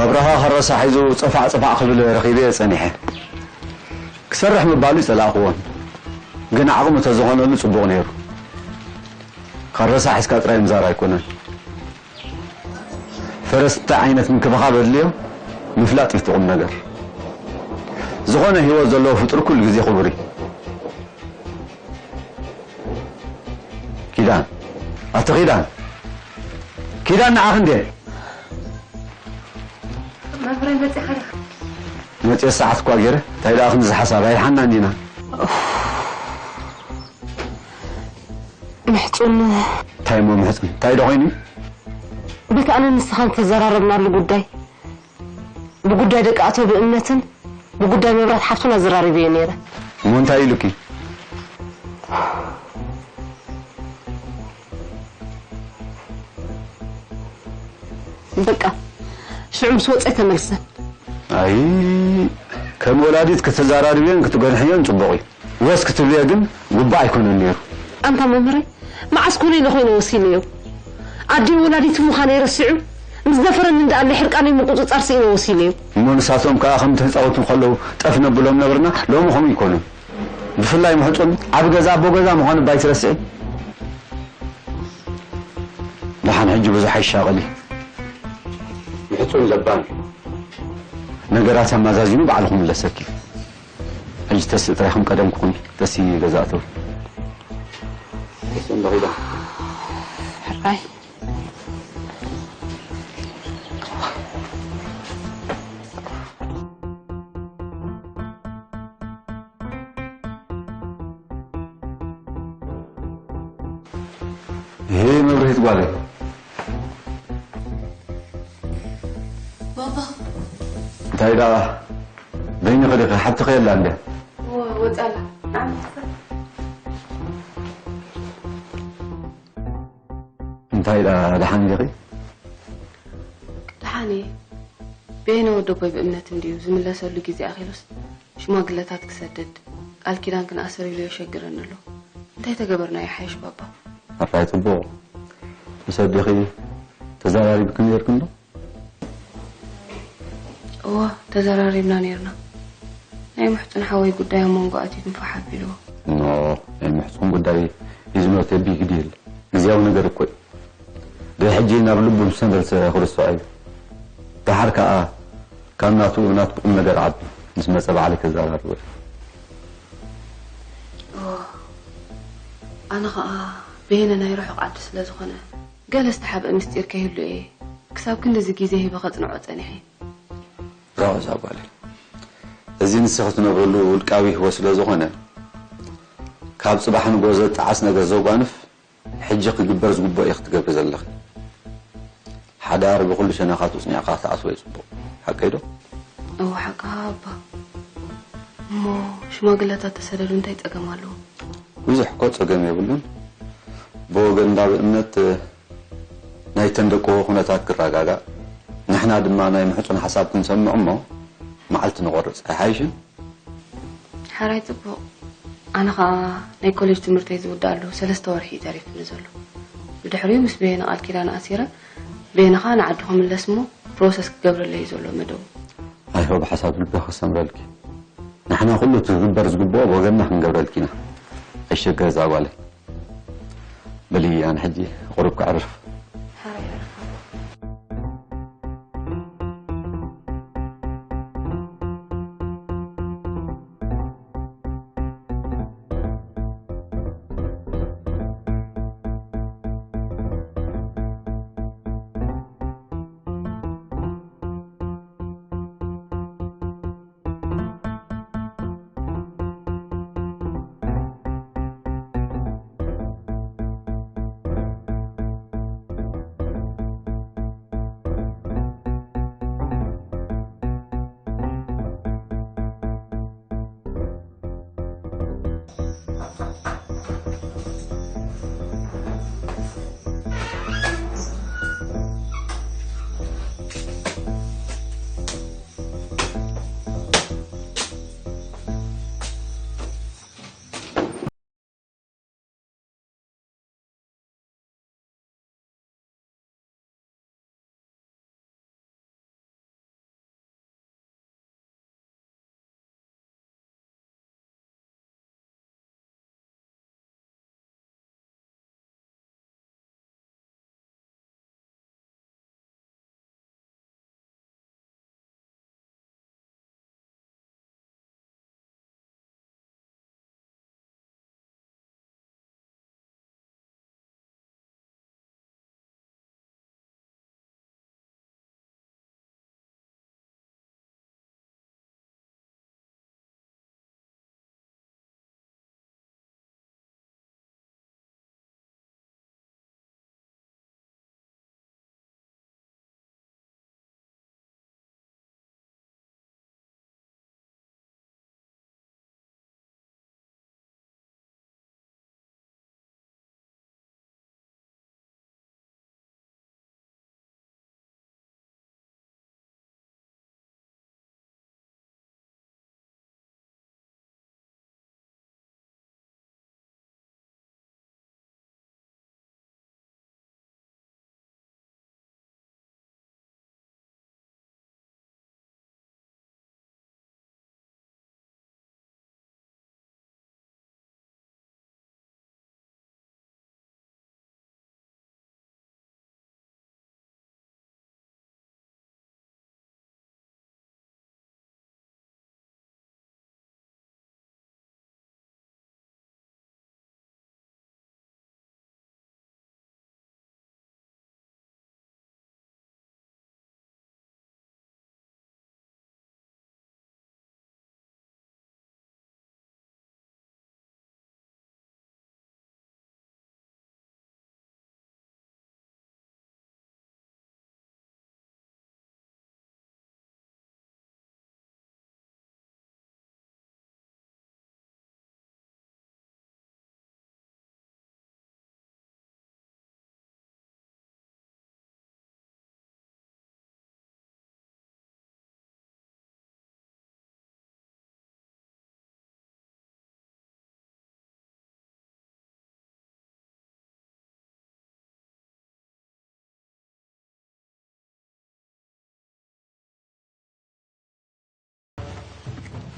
ኣብርሃ ከረሳ ሒዙ ጽፋዕ ጽፋዕ ክብል ረኺበዮ ጸኒሐ። ክሰርሕ ምባሉ ኣይጸላእክዎን፣ ግን ዓቕሚ ተዝኾነሉ ጽቡቕ ነይሩ። ከረሳ ሒዝካ ጥራይ ምዛር ኣይኮነን። ፈረስ እንታይ ዓይነት ምንክብኻብ ኣድልዮ ምፍላጥ እዩ እቲ ቁም ነገር። ዝኾነ ህይወት ዘለዎ ፍጡር ኩሉ ግዜ ክቡር እዩ። ኪዳን፣ ኣቲ ኪዳን፣ ኪዳን ንዓኺ እንዴ? መብራይ መፂኻ ዲኻ? መፅዮ ሰዓት እኳ ገይረ፣ እንታይ ደኣ ክንዚ ሓሳብ ኣይርሓናን ኢና። ምሕፁን እንታይ እሞ ምሕፁን? እንታይ ዶ ኮይኑ? በቲ ኣነ ንስኻን ተዘራረብናሉ ጉዳይ ብጉዳይ ደቂ ኣቶ ብእምነትን ብጉዳይ መብራት ሓፍቱን ኣዘራሪበዮ ነይረ። እሞ እንታይ ኢሉኪ? በቃ ሽዑ ምስ ወፀ ተመልሰን። ኣይ ከም ወላዲት ክትዘራርብዮን ክትገንሕዮን ፅቡቕ እዩ። ወስ ክትብልዮ ግን ግቡእ ኣይኮነን ነይሩ። ኣንታ መምህረይ መዓስ ኮነ ኢለ ኮይነ ወሲነዮ? ኣደይ ወላዲት ምዃነይ ረሲዑ ምስ ደፈረኒ እንዳኣለ ሕርቃነይ ምቁፅፃር ስኢነ ወሲነዮ። እሞ ንሳቶም ከዓ ከምቲ ህፃውንቲ ከለዉ ጠፍ ነብሎም ነበርና። ሎሚ ከምኡ ኣይኮኑን። ብፍላይ ምሕፁን ዓቢ ገዛ ኣቦ ገዛ ምዃኑ እባ ኣይትረስዒ። ደሓን ሕጂ ብዙሕ ኣይሻቐል እዩ። ምሕፁን ለባም እዩ። ነገራት ኣመዛዚኑ ባዕሉ ክምለሰኪ እዩ። ሕጂ ተስእ ጥራይ ከም ቀደም ክኹኒ። ተስኢ ገዛ እተው። ሕራይ። ይሄ መብርሂት ጓለይ። ባባ። እንታይ ደኣ? በይንኺ ዲኺ? ሓብትኺ የላ እንደ? ወጻላ። እንታይ ደኣ ደሓን ዲኺ? ደሓን እየ። በየነ ወደቦይ ብእምነት እንድዩ ዝምለሰሉ ግዜ ኣኺሉስ ሽማግለታት ክሰድድ ቃል ኪዳን ክንኣስር ኢሉ የሸግረኒ ኣሎ። እንታይ ተገበርና ይሓይሽ ባባ? ኣራይ ጽቡቕ። ምስ ኣዴኺ ተዘራሪብክን ነይርክን ዶ? እወ ተዘራሪብና ነይርና። ናይ ምሕጹን ሓወይ ጉዳይ ኣብ መንጎ ኣትዩ ክንፋሕ ኣቢልዎ። ኖ ናይ ምሕጹን ጉዳይ is not a big deal። ግዜያዊ ነገር እኮ እዩ። ድሕጂ ናብ ልቡ ምስ ተመልሰ ክርስዖ እዩ። ደሓር ከኣ ካብ ናቱ ናትኩም ነገር ዓቢ ምስ መጸ ባዕለይ ከዘራርቦ እየ። ኣነ ኸኣ በየነ ናይ ርሑቕ ዓዲ ስለ ዝኾነ ገለ ዝተሓብአ ምስጢር ከይህሉ እየ ክሳብ ክንድዚ ግዜ ሂበ ከጽንዖ ጸኒሐ። ሮዛ ጓለይ፣ እዚ ንስኺ ትነብርሉ ውልቃዊ ህይወት ስለ ዝኾነ ካብ ጽባሕ ንጎ ዘጣዓስ ነገር ዘጓንፍ ሕጂ ክግበር ዝግብኦ እዩ ክትገብሪ ዘለኺ። ሓዳር ብኹሉ ሸነኻቱ ጽኒዕካ ክትኣስዎ እዩ ጽቡቕ። ሓቀይ ዶ? እወ ሓቅኻ ኣባ። እሞ ሽማግለታት ተሰደዱ እንታይ ጸገም ኣለዎ? ብዙሕ እኮ ጸገም የብሉን። ብወገንና ብእምነት ናይተን ደቅኹ ኩነታት ክረጋጋእ ንሕና ድማ ናይ ምሕጹን ሓሳብ ክንሰምዕ እሞ መዓልቲ ንቖርጽ ኣይሓይሽን? ሓራይ ጽቡቕ። ኣነ ኸኣ ናይ ኮሌጅ ትምህርተይ ዝውድኣሉ ሰለስተ ወርሒ እዩ ተሪፉኒ ዘሎ። ብድሕሪኡ ምስ በየነ ቃል ኪዳን ኣሲረ በየነ ኸኣ ንዓዱ ክምለስ እሞ ፕሮሰስ ክገብረለይ እዩ ዘሎ መደቡ። I hope ሓሳብ ልብኺ ክሰምረልኪ። ንሕና ኩሉ እቲ ክግበር ዝግብኦ ብወገንና ክንገብረልኪ ኢና። ኣይሸገር እዛ ጓለይ። በሊ ኣነ ሕጂ ቁሩብ ከዕርፍ።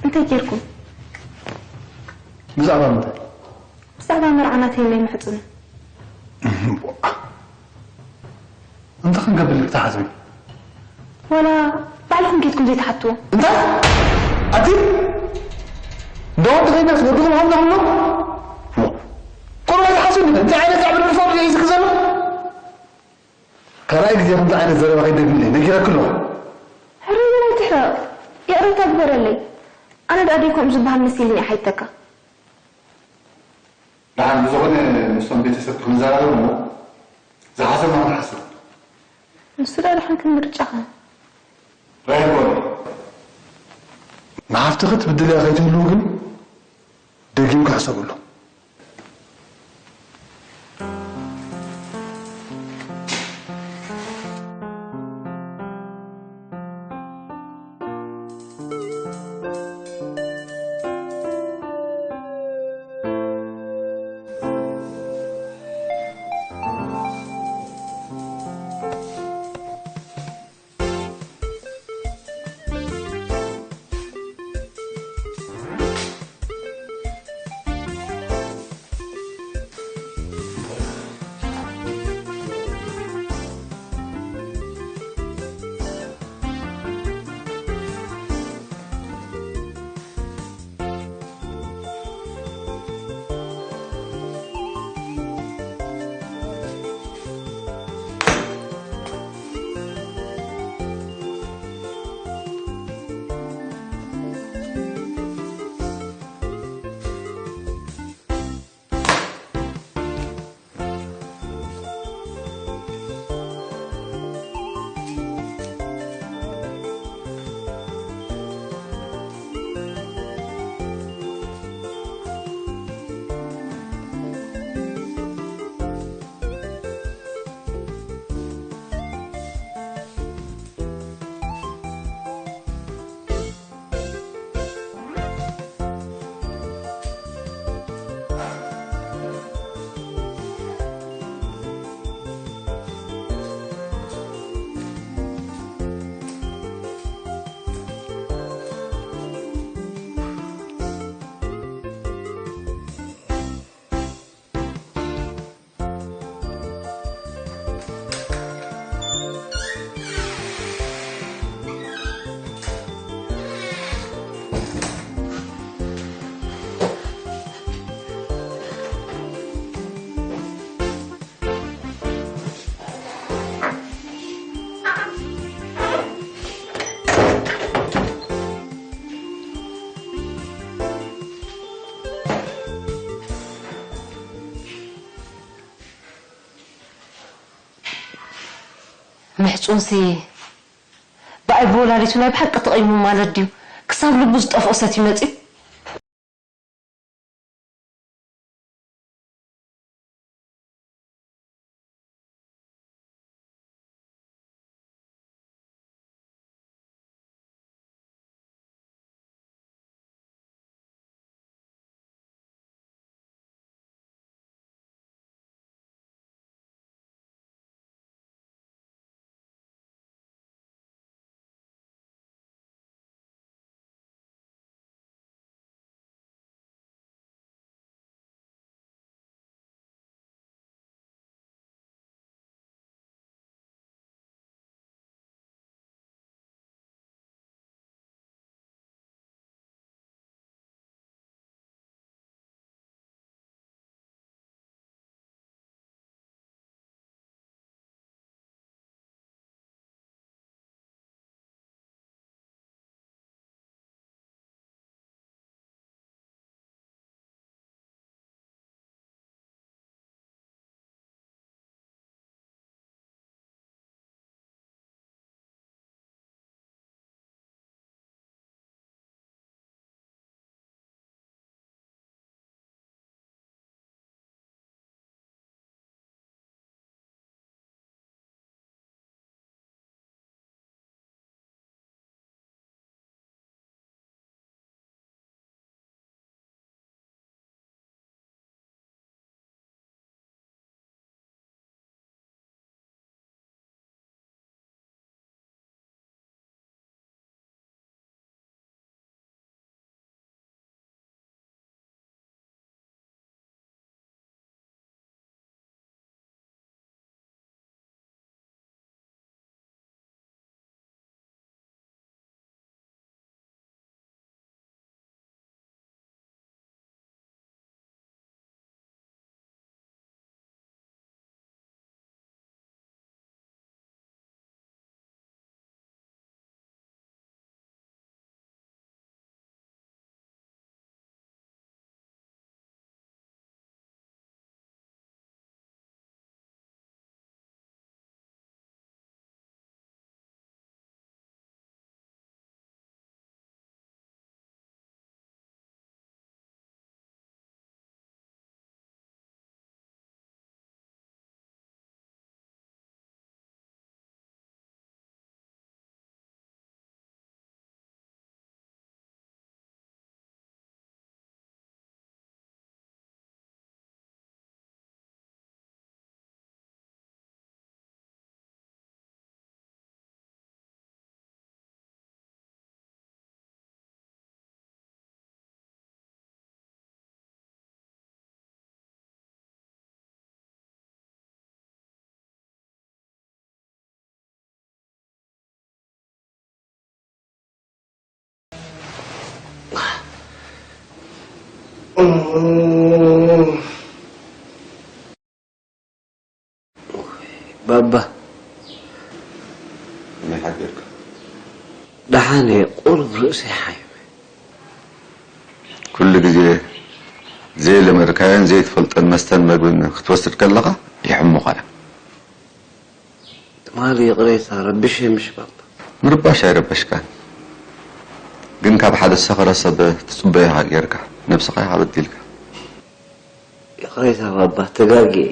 እንታይ ጌርኩም? ብዛዕባ ምንታይ? ብዛዕባ መርዓ ናተይ ናይ ምሕጽኑ። እምቧእ። እንታይ ክንገብር ክትሓስቢ? ዋላ ባዕልኹም ኬድኩም ዘይትሓትዎ። እንታይ? ኣቲ? እንደ ወዲ ከይነስ ወድኹም ሃብና ኣሎ? ቁሩብ ኣይትሓስብን ኢኻ። እንታይ ዓይነት ዛዕባ ንፋብ እዩ ዝክ ዘሎ? ካልኣይ ግዜ ከምዚ ዓይነት ዘረባ ከይደግምለይ ነጊረኪ ኣለኹ። ሕራይ በላይ ትሕረቕ። ይቕሬታ ግበረለይ። ኣነ ደኣ ደይ ከምኡ ዝበሃል መሲልኒ እየ ሓይተካ። ደሓን ብዝኾነ ምስቶም ቤተሰብ ክንዘራረብ እሞ ዝሓሰብና ክንሓስብ። ንሱ ደኣ ደሓን ከም ምርጫኻ። ራሄል ጓለይ፣ ንሓፍትኺ ትብድልያ ከይትህልው ግን ደጊምኪ ሕሰብሉ። ምሕጹንሲ ብኣይ ብወላዲቱ ናይ ብሓቂ ተቐይሙ ማለት ድዩ? ክሳብ ልቡ ዝጠፍኦ ሰትዩ መጺኡ? ባባ፣ ከመይ ሓዲርካ? ደሓን እየ፣ ቁሩብ ርእሰይ ሓይመ። ኩሉ ግዜ ዘይለመድካዮን ዘይትፈልጦን መስተን መግብን ክትወስድ ከለኻ የሕሙኻ እዮም። ትማሊ ይቕሬታ ረቢሸ ምሽ ባባ? ምርባሽ ኣይረበሽካን፣ ግን ካብ ሓደ ዝሰኸረ ሰብ ትጽበዮ ኢኻ ጌርካ፣ ነብስኻ ኢኻ በዲልካ። ይቕሬታ ባባ፣ ተጋግየ።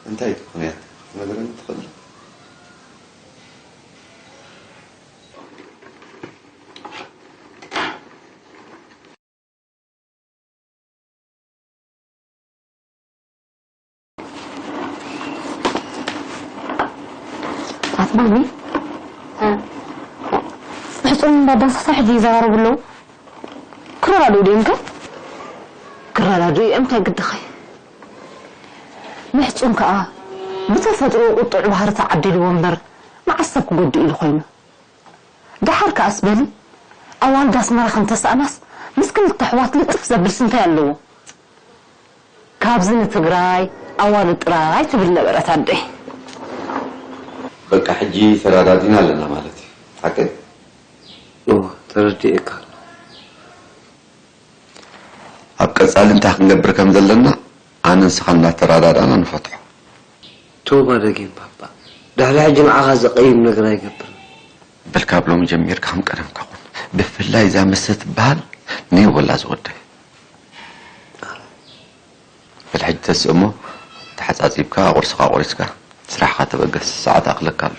እንታይ እዩ እቲ ምኽንያት ክትነግረኒ ትኽእል ዶ? ኣትማሚ፣ እ። ምሕጹን ባባን ሳሳ ሕጂ ይዘራረቡ ኣለዉ። ክረዳድኡ ድዮም ከ? ክረዳድኡ እዮም፣ እንታይ ግድኸይ? ምሕጹን ከኣ ብተፈጥሮ ቁጡዕ ባህሪ ተዓዲልዎ እምበር፣ መዓስ ሰብ ክጎድእ ኢሉ ኮይኑ? ደሓር ከኣስ በሊ፣ ኣዋልድ ኣስመራ ከም ተሳእናስ ምስ ክልተ ኣሕዋት ልጥፍ ዘብል ስንታይ ኣለዎ? ካብዚ ንትግራይ ኣዋልድ ጥራይ ትብል ነበረት ኣደይ። በቃ ሕጂ ተረዳዲና ኣለና ማለት እዩ። ሓቀይ? እወ፣ ተረዲኤካ ኣለኹ። ኣብ ቀጻሊ እንታይ ክንገብር ከም ዘለና ኣነ ንስኻ እናተረዳዳእና ንፈትሖ። ቶባ ደጊም ባባ፣ ድሕሪ ሕጂ ንዓኻ ዘቐይም ነገር ኣይገብርን። በል ካብ ሎሚ ጀሚርካ ከም ቀደምካ ኩን። ብፍላይ እዛ መስተ ትበሃል ነይ ወላ ዝወደይ። በል ሕጂ ተስእ እሞ ተሓጻጺብካ ቁርስኻ ቆሪስካ ስራሕኻ ተበገስ፣ ሰዓት ኣኽለካ ኣሎ።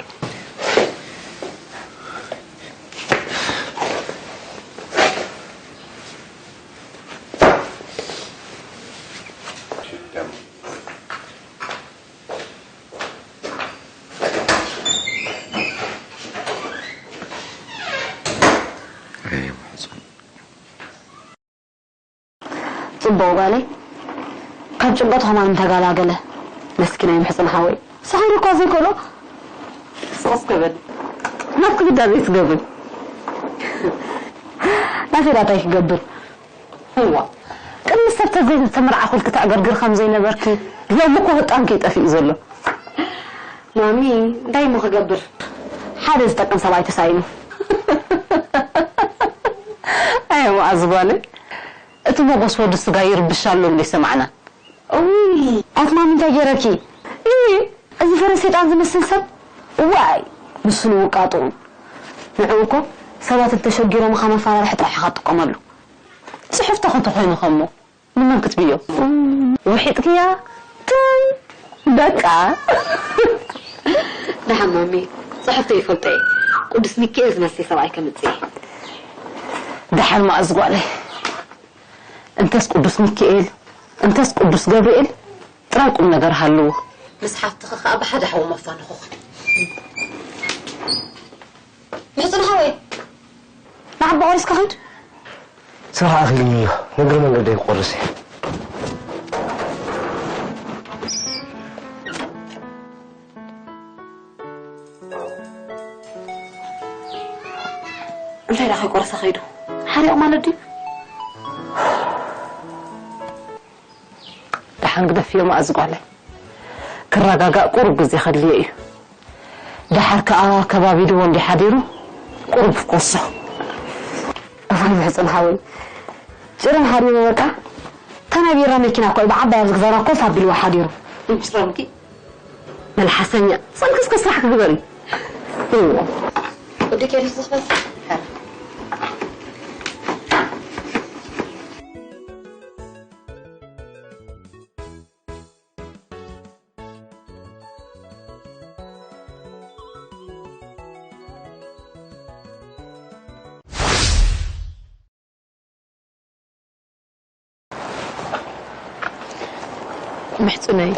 ጽቡቕ ጓለይ፣ ካብ ጭንቀቱ ከማን ተገላገለ። መስኪናይ ምሕጽን ሓወይ፣ ሰኺሩ እኳ ዘይክእሎ። ስቕስ ክብል፣ ናብ ክብዳ ዘይትገብር። ናተይ ዳታይ ክገብር? እዋ፣ ቅድሚ ሰብ ተዘይተመርዓኹ ክትዕገርግር ከም ዘይነበርኪ፣ ሎሚ እኮ ህጣንኪ እዩ ጠፊኡ ዘሎ። ማሚ፣ እንታይ እሞ ክገብር? ሓደ ዝጠቅም ሰብኣይ ተሳኢኑ። ኣየ መኣዝ ጓለይ፣ እቲ መጎስ ወዲ ስጋ ይርብሽ ኣሎ እንዶ ይሰማዕና። እውይ፣ ኣቲ ማሚ እንታይ ገይረኪ? እይ፣ እዚ ፈረስ ሰይጣን ዝመስል ሰብ፣ እዋይ፣ ንሱ ንውቃጥኡ። ንዕኡ እኮ ሰባት እንተሸጊሮምኻ መፋራርሒ ጥራሕ ኢኻ ትጥቀመሉ። ጽሑፍ ተኸ እንተኾይኑ ከሞ? ንመን ክትብዮ? ውሒጥክያ? ትም! በቃ። ደሓን ማሚ፣ ጽሑፍተይ ይፈልጦ እየ። ቅዱስ ሚካኤል ዝመስል ሰብኣይ ከምጽእ እየ። ደሓን መኣዝ ጓለይ። እንተስ ቅዱስ ሚካኤል፣ እንተስ ቅዱስ ገብርኤል፣ ጥራይ ቁም ነገር ሃልዎ። ምስ ሓፍትኺ ከኣ ብሓደ ሓዊ መፋንኹኺ። ምሕጽን ሓወይ፣ ንዓባ ቆሪስካ ኺድ። ስራሕ ኣኺሉኒ ኣሎ፣ ንእግሪ መንገደይ ክቆርስ እየ። እንታይ ደኣ ከይቆረሰ ከይዱ? ሓሪቕ ማለት ድዩ? ደሓን ግደፍዮ መኣዝ ጓለይ። ክረጋጋእ ቁሩብ ግዜ ከድልዮ እዩ። ደሓር ከኣ ከባቢድዎ እንዲ ሓዲሩ ቁሩብ ክኮሶ። እዋይ ምሕጽን ሓወይ፣ ጭርን ሓዲሩ በቃ። እታ ናይ ቢራ መኪና እኮ እዩ ብዓባይ ኣብዚ ገዛና ኮፍ ኣቢልዋ ሓዲሩ። ምሕጽንኪ መልሓሰኛ፣ ጸንክስ ከስራሕ ክግበር እዩ። እዎ። ወዲ ኬሪስ ዝኽፈል። ምሕጽነይ፣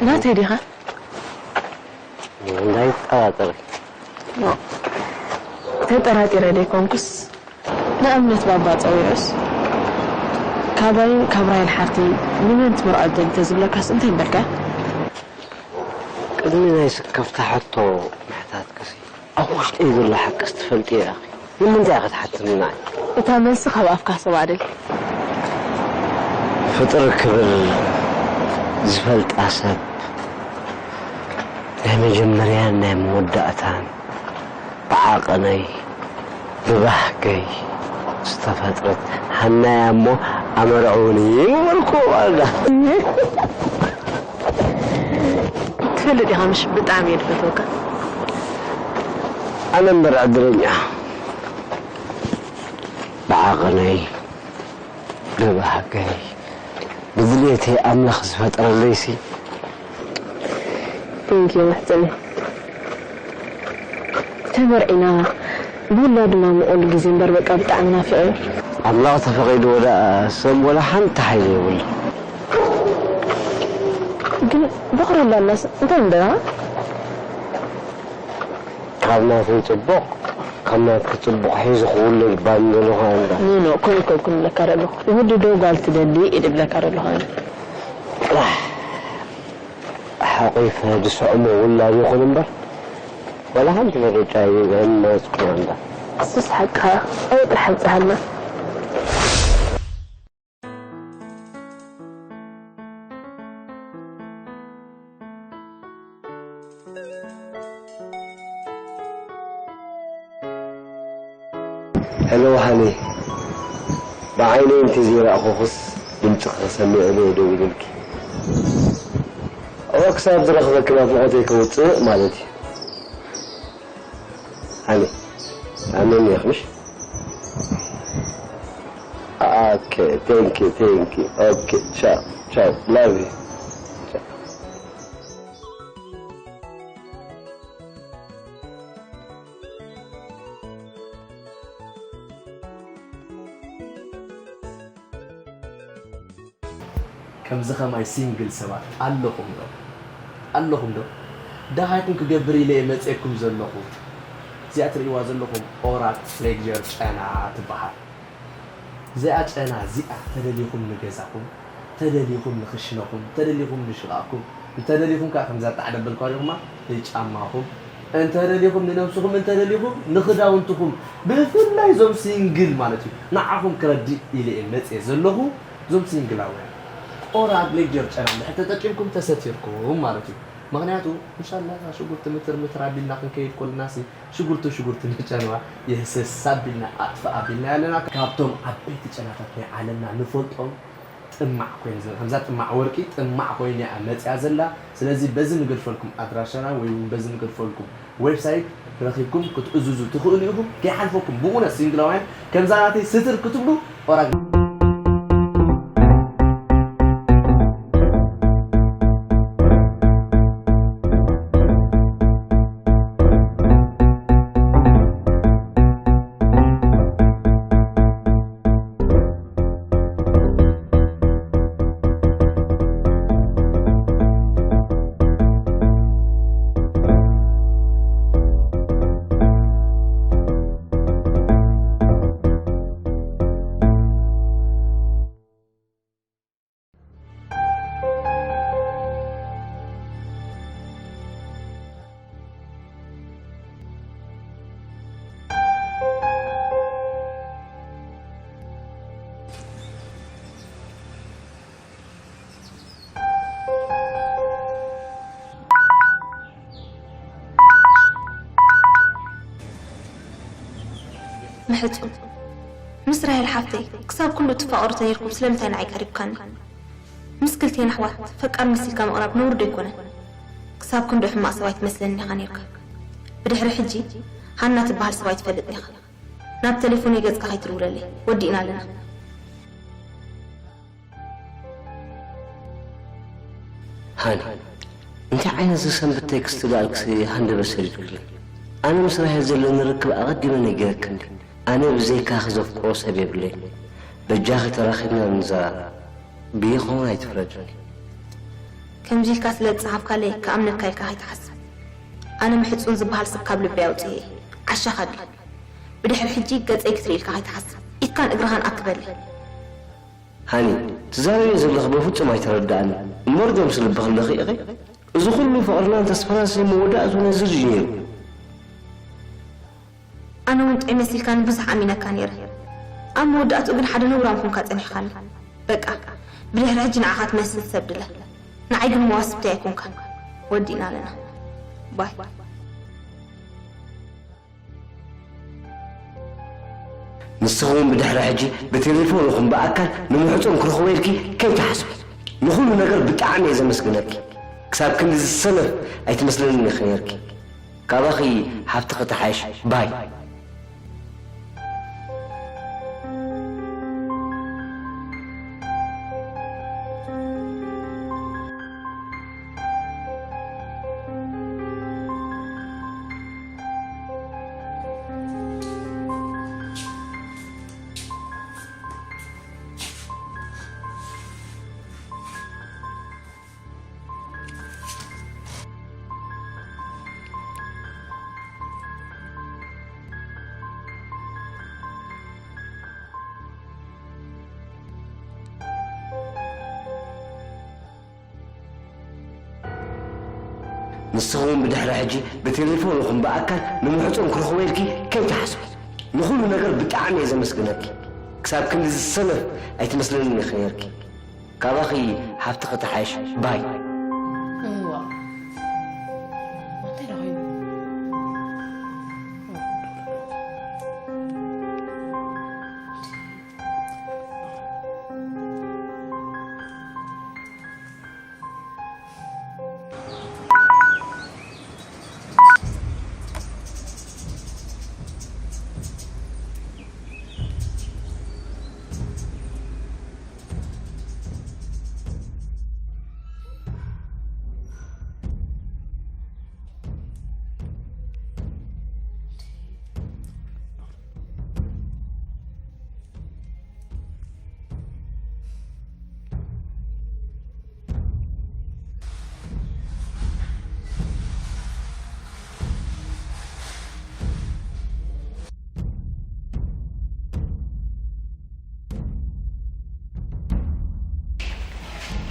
ናተይ ዲኻ? እንዳይጠራጠሪ። ተጠራጢረ ደይኮንኩስ፣ ንኣብነት ባባ ጸዊዑስ፣ ካባይን ካብ ራይን ሓፍተይ ንመን ትምርዖ ደሊ ተዝብለካስ እንታይ ምበልካ? ቅድሚ ናይ ስከፍታ ሕቶ ምሕታትክሲ፣ ኣብ ውሽጠይ ዘሎ ሓቅስ ትፈልጥዮ ኢኺ። ንምንታይ ኢኻ ትሓትኒ ንዓይ? እታ መልሲ ካብ ኣፍካ ሰባ ደል። ፍጥር ክብል ዝፈልጣ ሰብ ናይ መጀመርያን ናይ መወዳእታን ብዓቐነይ ብባህገይ ዝተፈጥረት ሃናያ እሞ ኣመርዕውኒ ምበልኩ ኣላ። ትፈልጥ ኢኻ ምሽ ብጣዕሚ እየ ዝፈትወካ። ኣነ እምበር ዕድለኛ ብዓቐነይ ብባህገይ ብድልየተይ ኣምላኽ ዝፈጠረለይሲ። Thank you መሕፀኒ። ተመርዒና ብውላድና ምቑል ግዜ እምበር በቃ ብጣዕሚ ናፊቐዮ። ኣምላኽ ተፈቒድዎ ደኣ ሰብ ወላ ሓንቲ ሓይሊ የብሉ። ግን በኽሪ ላናስ እንታይ እንደና ካብ ናተይ ጽቡቕ ካብ ናትኪ ጽቡቕ ሒዙ ክውለድ ባኒ ዘለኹ ኣንዳ። ኖ ኖ ከምኡ እኮ ኣይኩን እብለካ ዘለኹ። ወዲ ዶ ጓል ትደሊ እየ ዝብለካ ዘለኹ ኣነ። ጥራሕ ሓቒፈ ዝስዕሞ ውላድ ይኹን እምበር ዋላ ሓንቲ ምርጫ ኣይመረጽኩን ኣንዳ። እሱስ ሓቅኻ ኣብኡ ጥራሕ ኣብጽሃልና። ሄሎ ሃኒ፣ ብዓይነይ እንተዘይረኣኹኽስ ድምፅኺ ክሰምዕ ኢለ እየ ደዊለልኪ። እወ ክሳብ ዝረኽበኪ ናፍቖተይ ከውፅእ ማለት እዩ። ሃኒ፣ ኣመኒ ኢኺ ምሽ? ኦኬ፣ ቴንክ ዩ፣ ቴንክ ዩ። ኦኬ፣ ቻው፣ ቻው፣ ላቭ ዩ። ከምዚ ኸማይ ሲንግል ሰባት ኣለኹም ዶ? ኣለኹም ዶ? ደሃይኩም ክገብር ኢለ እየ መፅኤኩም ዘለኹ። እዚኣ ትርእይዋ ዘለኹም ኦራል ፍሌክጀር ጨና ትበሃል። እዚኣ ጨና እዚኣ ተደሊኹም ንገዛኹም፣ ተደሊኹም ንኽሽነኹም፣ ተደሊኹም ንሽቓቕኩም፣ እንተደሊኹም ከኣ ከምዛ ጣዕ ደበልኳ ዲኹማ ንጫማኹም፣ እንተደሊኹም ንነብስኹም፣ እንተደሊኹም ንኽዳውንትኹም፣ ብፍላይ እዞም ሲንግል ማለት እዩ። ንዓኹም ክረድእ ኢለ እየ መጽየ ዘለኹ። እዞም ሲንግላውያን ኦራል ፍሌክጀር ጨና እንድሕር ተጠቂምኩም ተሰቲርኩም ማለት እዩ። ምኽንያቱ እንሻላ ሽጉርቲ ምትር ምትር ኣቢልና ክንከይድ ኮለናሲ ሽጉርቲ ሽጉርቲ ንጨንዋ የህስስ ኣቢልና ኣጥፍእ ኣቢልና ኣለና። ካብቶም ዓበይቲ ጨናታት ናይ ዓለምና ንፈልጦም ጥማዕ ኮይን ዘ- ከምዛ ጥማዕ ወርቂ ጥማዕ ኮይን እያ መፅያ ዘላ። ስለዚ በዚ ንገድፈልኩም ኣድራሻና ወይ እውን በዚ ንገድፈልኩም ዌብሳይት ረኺብኩም ክትእዝዙ ትኽእሉ ኢኹም። ከይሓልፈኩም ብእውነት ሲንግላውያን ከምዛ ናተይ ስትር ክትብሉ ኦራግ ምሕጹን፣ ምስ ራሄል ሓፍተይ ክሳብ ክንድኡ ትፋቐሩ ተነይርኩም ስለምንታይ ንዓይ ቀሪብካኒ? ምስ ክልቴና ኣሕዋት ፈቃር መሲልካ ምቕራብ ነውሪ ዶ ኣይኮነን? ክሳብ ክንድኡ ሕማቕ ሰብ ኣይትመስለንን ኢኻ ነይርካ። ብድሕሪ ሕጂ ሃና ትበሃል ሰብ ኣይትፈልጥን ኢኻ። ናብ ተሌፎነይ ገጽካ ከይትድውለለይ። ወዲእና ኣለና። ሃኒ፣ እንታይ ዓይነት ዘሰንብት ቴክስት ደኣልክሲ ሃንደበት ሰዲድክለይ? ኣነ ምስ ራሄል ዘለኒ ርክብ ኣቐዲመ ነጊረኪ እንድየ። ኣነ ብዘይካኺ ዘፍቅሮ ሰብ የብለይን። በጃኺ ተራኺብና ንዘራረብ። ብይኸውን ኣይትፍረድኒ። ከምዚ ኢልካ ስለ ዝጸሓፍካለይ ክኣምነካ ኢልካ ከይትሓስብ። ኣነ ምሕጹን ዝበሃል ሰብ ካብ ልበይ ኣውጺኤ እየ። ዓሻኻ ድዩ? ብድሕሪ ሕጂ ገጸይ ክትርኢ ኢልካ ከይትሓስብ። ኢድካን እግርኻን ኣክበለይ። ሃኒ፣ ትዛረብዮ ዘለኺ በፍጹም ኣይተረድኣንን። እምበር ዶ ምስ ልብኺ ኣለኺ ኢኺ? እዚ ኹሉ ፍቕርናን ተስፋናንሲ መወዳእትኡ ነዚ ድዩ ነይሩ? ኣነ እውን ጥዑይ መሲልካኒ ብዙሕ ኣሚነካ ነይረ። ኣብ መወዳእትኡ ግን ሓደ ነውራም ኮንካ ጸኒሕካኒ። በቃ፣ ብድሕሪ ሕጂ ንዓኻ ትመስል ሰብ ድለ። ንዓይ ግን መዋስብቲ ኣይኮንካን። ወዲእና ኣለና። ባይ። ንስኺ እውን ብድሕሪ ሕጂ ብቴሌፎን ይኹን ብኣካል ንምሕጹን ክረኽቦ ኢልኪ ከይትሓስቢ። ንኹሉ ነገር ብጣዕሚ እየ ዘመስግነኪ። ክሳብ ክንድዚ ሰነፍ ኣይትመስለንን ኢኺ ነይርኪ። ካባኺ ሃብትኺ ትሓይሽ። ባይ። ንስኺ እውን ብድሕሪ ሕጂ ብቴሌፎን ይኹን ብኣካል ንምሕጹን ክረኽቦ ኢልኪ ከይትሓስቢ። ንኹሉ ነገር ብጣዕሚ እየ ዘመስግነኪ። ክሳብ ክንድዚ ሰነፍ ኣይትመስለንን ኢኺ ነይርኪ። ካባኺ ሃብትኺ ትሓይሽ። ባይ። እዋ። እንታይ ደኣ ኮይኑ?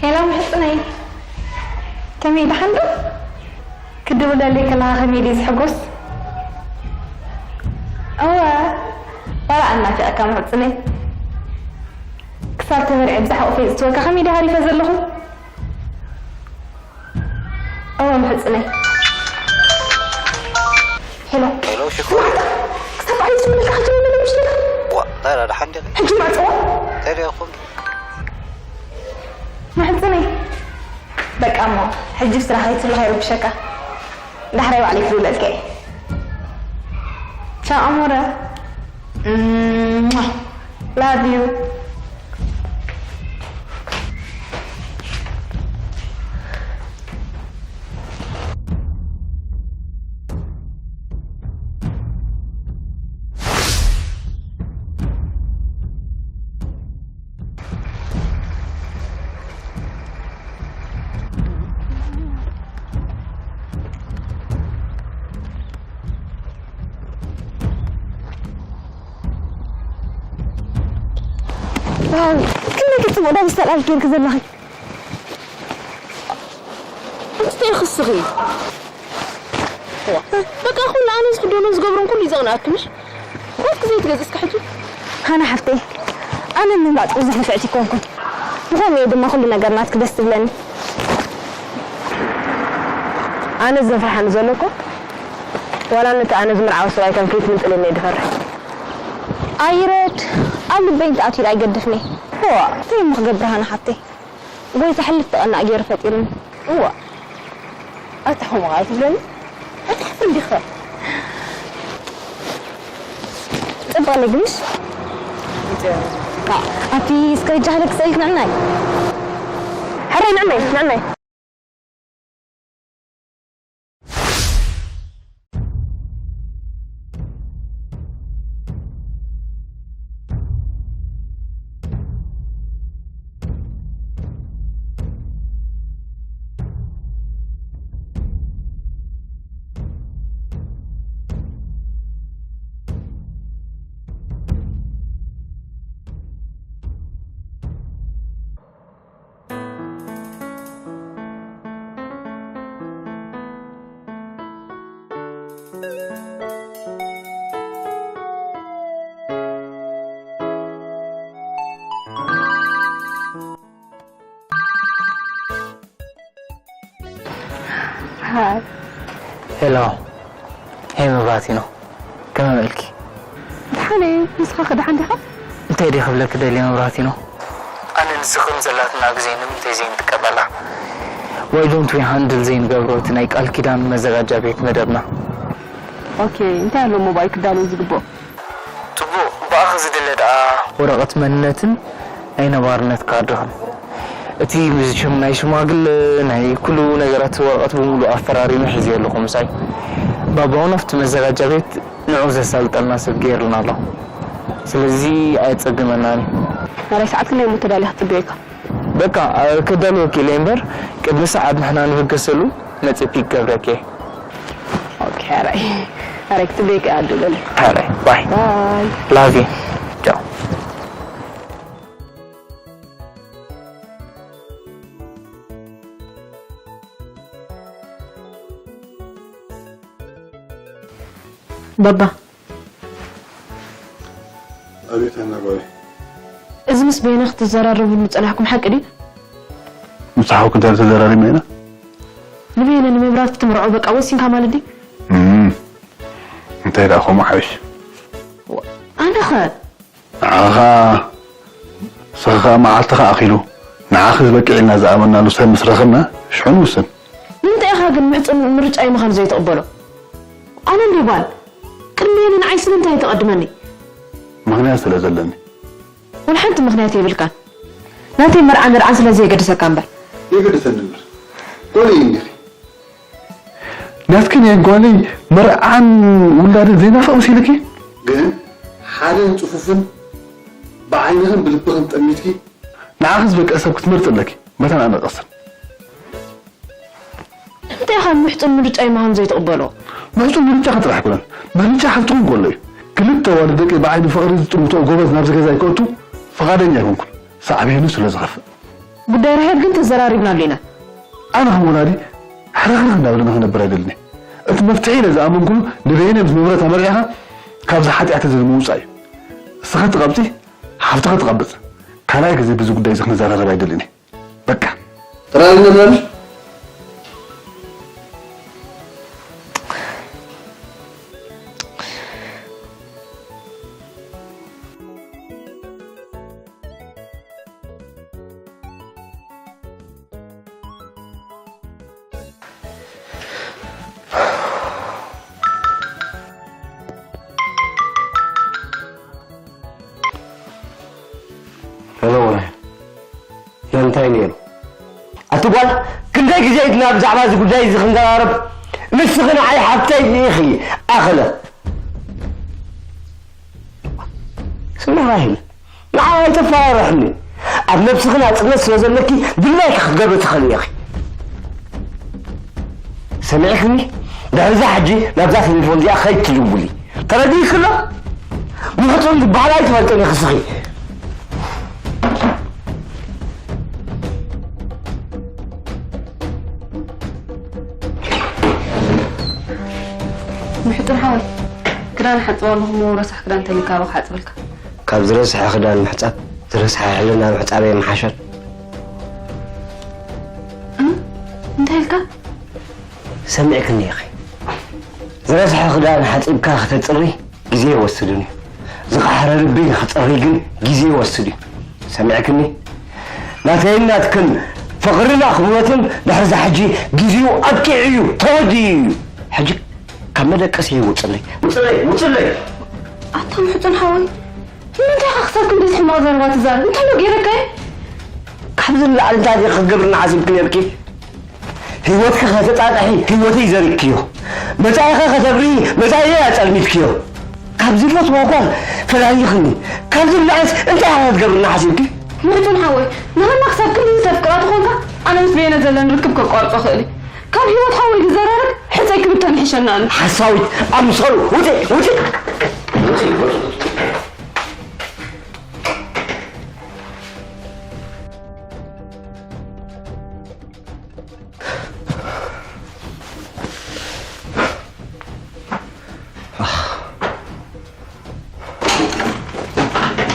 ሄሎ ምሕጽነይ፣ ከመይ ደሓን ዶ? ክድውለለይ ከለኻ ከመይ ድዩ ዝሕጎስ? እወ፣ ዋላ ኣናፊቐካ ምሕጽነይ። ክሳብ ተበርዐ ብዛሕ ቁፈይ ዝትወካ ከመይ ድዩ ሃሪፈ ዘለኹ? እወ ምሕጽነይ። ሄሎ። ሄሎ ሽኮር። ስማዕታ፣ ክሳብ ባዕለይ ዝምልካ ሕጂ ምንድን ምሽ ዋ፣ ዳራ ደሓን ዲኺ? ሕጂ ማዕጽዋ። እንታይ ዲኹም? ምሕጽነይ። በቃ እሞ፣ ሕጂ ብስራሕ ከይትህሉ ከይረብሸካ። ዳሕራይ ባዕለይ ክድውለልካ እየ። ቻው ኣሞረ። እምዋ። Love you። ዋው፣ ክንደይ ክትጽብቕ ዳብ ዝተላልክ ጌርክ ዘለኺ። እንታይ ክስኺ? ዋ፣ በቃ ኩሉ ኣነ ዝኽደኖን ዝገብሮን ኩሉ እዩ ዘቕንኣኪ ምሽ? ኮፍ ግዜ ትገዝእ እስከ ሕጂ። ሃና ሓፍተይ፣ ኣነ ንምባጥ ብዙሕ ንፍዕቲ ኣይኮንኩን። ብኸምኡ እየ ድማ ኩሉ ነገር ናትኪ ደስ ትብለኒ። ኣነ ዘፍርሓኒ ዘሎ እኮ፣ ዋላ ነቲ ኣነ ዝምርዓዎ ሰብኣይ ከም ከይትምንጥለኒ እየ ዝፈርሕ። ኣይረድ፣ ኣብ ልበይ እንተኣትዩ ኣይገድፍን እየ። ዋ፣ እንታይ እሞ ክገብር ሃና ሓፍተይ? ጎይታ ሕልፍ ተቐናእ ገይሩ ፈጢሩኒ። እዋ፣ ኣታ ከምኡ ኣይትብለኒ። ኣይትሓፍርን ዲኻ? ጽብቕ ኣለግንሽ? ኣቲ እስከ ጃህለ ክጸይት ንዕናይ። ሕራይ ንዕናይ፣ ንዕናይ። ሃይ። ሄሎ፣ ሄይ መብራህቲኖ፣ ከመይ ውዒልኪ? ደሓን እየ፣ ንስኻ ከ ደሓን ዲኻ? እንታይ ድየ ክብለኪ ደልየ መብራህቲኖ? ኣነ ንስኺ ከም ዘላትና ግዜ ንምንታይ ዘይንጥቀመላ? Why don't we handle ዘይንገብሮ እቲ ናይ ቃል ኪዳን መዘጋጃ ቤት መደብና? ኦኬ፣ እንታይ ኣሎ ሞባይል ክዳሎ ዝግብኦ? ጽቡቕ፣ ብኣኺ ዝድለ ደኣ ወረቐት መንነትን ናይ ነባርነት ካርድኽን። እቲ ብሽም ናይ ሽማግለ ናይ ኩሉ ነገራት ወረቐት ብምሉእ ኣፈራሪመ ሒዘ ኣለኹ ምሳይ። ባባውን ኣብቲ መዘጋጃ ቤት ንዑ ዘሳልጠልና ሰብ ገይሩልና ኣሎ። ስለዚ ኣየጸግመናን እዩ። ናላይ ሰዓት ክንደይ እሞ ተዳሊኻ ክትጽበየካ? በቃ፣ እ፣ ከዳልወኪ ኢለ እምበር፣ ቅድሚ ሰዓት ንሕና ንብገሰሉ መጽእ ፒክ ገብረኪ እየ። ኦኬ፣ ኣራይ ኣራይ ክትጽበየካ እየ ኣዱለኒ። ኣራይ፣ ባይ። ባይ። Love you. ቻው። ባባ፣ ኣቤት ኣና ጓል። እዚ ምስ በየነ ክትዘራረብሉ ጸናሕኩም ሓቂ ድዩ? ምስ ሓውኪ እንታይ ተዘራሪብና ኢና? ንበየነ ንመብራት ክትምርዖ በቃ ወሲንካ ማለት ድዩ? እም፣ እንታይ ደኣ ከምኡ ሓይሽ? ኣነኸ ንዓኻ ንስኻ ከኣ መዓልትኻ ኣኺሉ ንዓኺ ዝበቅዕ ኢልና ዝኣመናሉ ሰብ ምስ ረኸብና ሽዑ ንውስን። ንምንታይ ኢኻ ግን ምሕጹን ምርጫይ ምዃን ዘይትቕበሎ? ኣነ እንዲ ጓል ቅድሚ በየነ ንዓይ ስለምንታይ ትቐድመኒ? ምኽንያት ስለ ዘለኒ። ወላ ሓንቲ ምኽንያት የብልካን። ናተይ መርዓ መርዓን ስለ ዘየገድሰካ እምበር። የገድሰኒ እምበር ጓለይ እንዲኺ። ናትኪ ናይ ጓለይ መርዓን ውላድን ዘይናፍቕ መሲልኪ? ግን ሓደን ጽፉፍን ብዓይንኽን ብልብኽን ጠሚትኪ ንዓኺ ዝበቅዕ ሰብ ክትመርጺ ኣለኪ። መታን ኣነ ቀስን። ንምንታይ ኢኻ ምሕጹን ምርጫይ ምዃን ዘይትቕበሎ? ምሕጹን ምርጫ ጥራሕ ኣይኮነን፣ ምርጫ ሃብትኹም ከሎ እዩ። ክልተ ኣዋልድ ደቂ ብዓይኒ ፍቕሪ ዝጥምትኦ ጎበዝ ናብዚ ገዛ ኣይከእቱ ፍቓደኛ ኣይኮንኩን፣ ሳዕቤኑ ስለ ዝኸፍእ። ጉዳይ ራሄል ግን ተዘራሪብናሉ ኢና። ኣነ ከም ወላዲ ሕርኽርኽ እንዳበለኒ ክነብር ኣይደልን እየ። እቲ መፍትሒ ኢለ ዝኣመንኩሉ ንበየነ ምስ መብረት ኣመርዒኻ ካብዚ ሓጢኣት እዚ ንምውፃእ እዩ። እስኻ ትቐብፂ፣ ሓፍትኻ ትቐብፅ። ካልኣይ ግዜ በዚ ጉዳይ እዚ ክንዘራረብ ኣይደልን እየ። በቃ። ጥራይ ንነብር ሄሎ ወራይ፣ ንምንታይ ነይሩ? ኣቲ ጓል፣ ክንደይ ግዜ ኢና ብዛዕባ እዚ ጉዳይ እዚ ክንዘራረብ? ንስኺ ንዓይ ሓፍተይ ኢኺ፣ ኣኽለ። ስምዒ ራሂል፣ ንዓይ ኣይተፈራርሕኒ። ኣብ ነብስኺ ናጽነት ስለ ዘለኪ ድላይኪ ክትገብሪ ትኽእሊ ኢኺ። ሰሚዕክኒ? ድሕሪ እዛ ሕጂ ናብዛ ቴሌፎን እዚኣ ከይትድውሊ። ተረዲእክሎ? ምሕጹን ዝበሃል ኣይትፈልጥን ኢኺ እስኺ። ምሕጹን ሓወይ፣ ክዳን ሓጽብ ኣለኹ እሞ ረሳሕ ክዳን እንተሊካ ኣባኻ ሓጽበልካ። ካብ ዝረስሐ ክዳን ምሕጻብ ዝረስሐ ሕልና ምሕጻበይ ምሓሸን። እ? እንታይ ኢልካ? ሰሚዕክኒ ኢኺ። ዝረስሐ ክዳን ሓጺብካ ከተጽሪ ግዜ ይወስድን እዩ። ዝቐሓረ ልቢ ንኽጽሪ ግን ግዜ ይወስድ እዩ። ሰሚዕክኒ? ናተይን ናትክን ፍቕርን ኣኽብሮትን ድሕሪ እዛ ሕጂ ግዜኡ ኣብቂዑ እዩ፣ ተወዲኡ እዩ። ሕጂ ካብ መደቀሲ ውጽለይ፣ ውጽለይ፣ ውጽለይ። ኣታ ምሕጹን ሓወይ፣ ንምንታይ ኢኻ ክሳብ ክንድዚ ሕማቕ ዘረባ ትዛረብ? እንታይ ዶ ገይረካ እየ? ካብዚ ንላዕሊ እንታይ ዲኺ ክትገብርኒ ሓሲብኪ ነርኪ? ህይወትኪ ከተጣጥሒ ህይወተይ ዘሪግክዮ። መጻኢኺ ከተብርሂ መጻኢየይ ኣጸልሚትክዮ። ካብ ዝፈትዋ ጓል ፈላሊኽኒ። ካብዚ ንላዕሊስ እንታይ ኢኻ ክትገብርኒ ሓሲብኪ? ምሕጹን ሓወይ፣ ንሃና ክሳብ ክንድዚ ተፍቅራ ተኾንካ፣ ኣነ ምስ በየነ ዘለኒ ርክብ ከቋርጾ እኽእል እየ። ካብ ህይወት ሓወይ ዝዘራረግ ሕጸይ ክብተን ይሕሸና ኣሎ። ሓሳዊት ኣምሰሉ፣ ውጺ፣ ውጺ። ውጺ፣ ውጺ።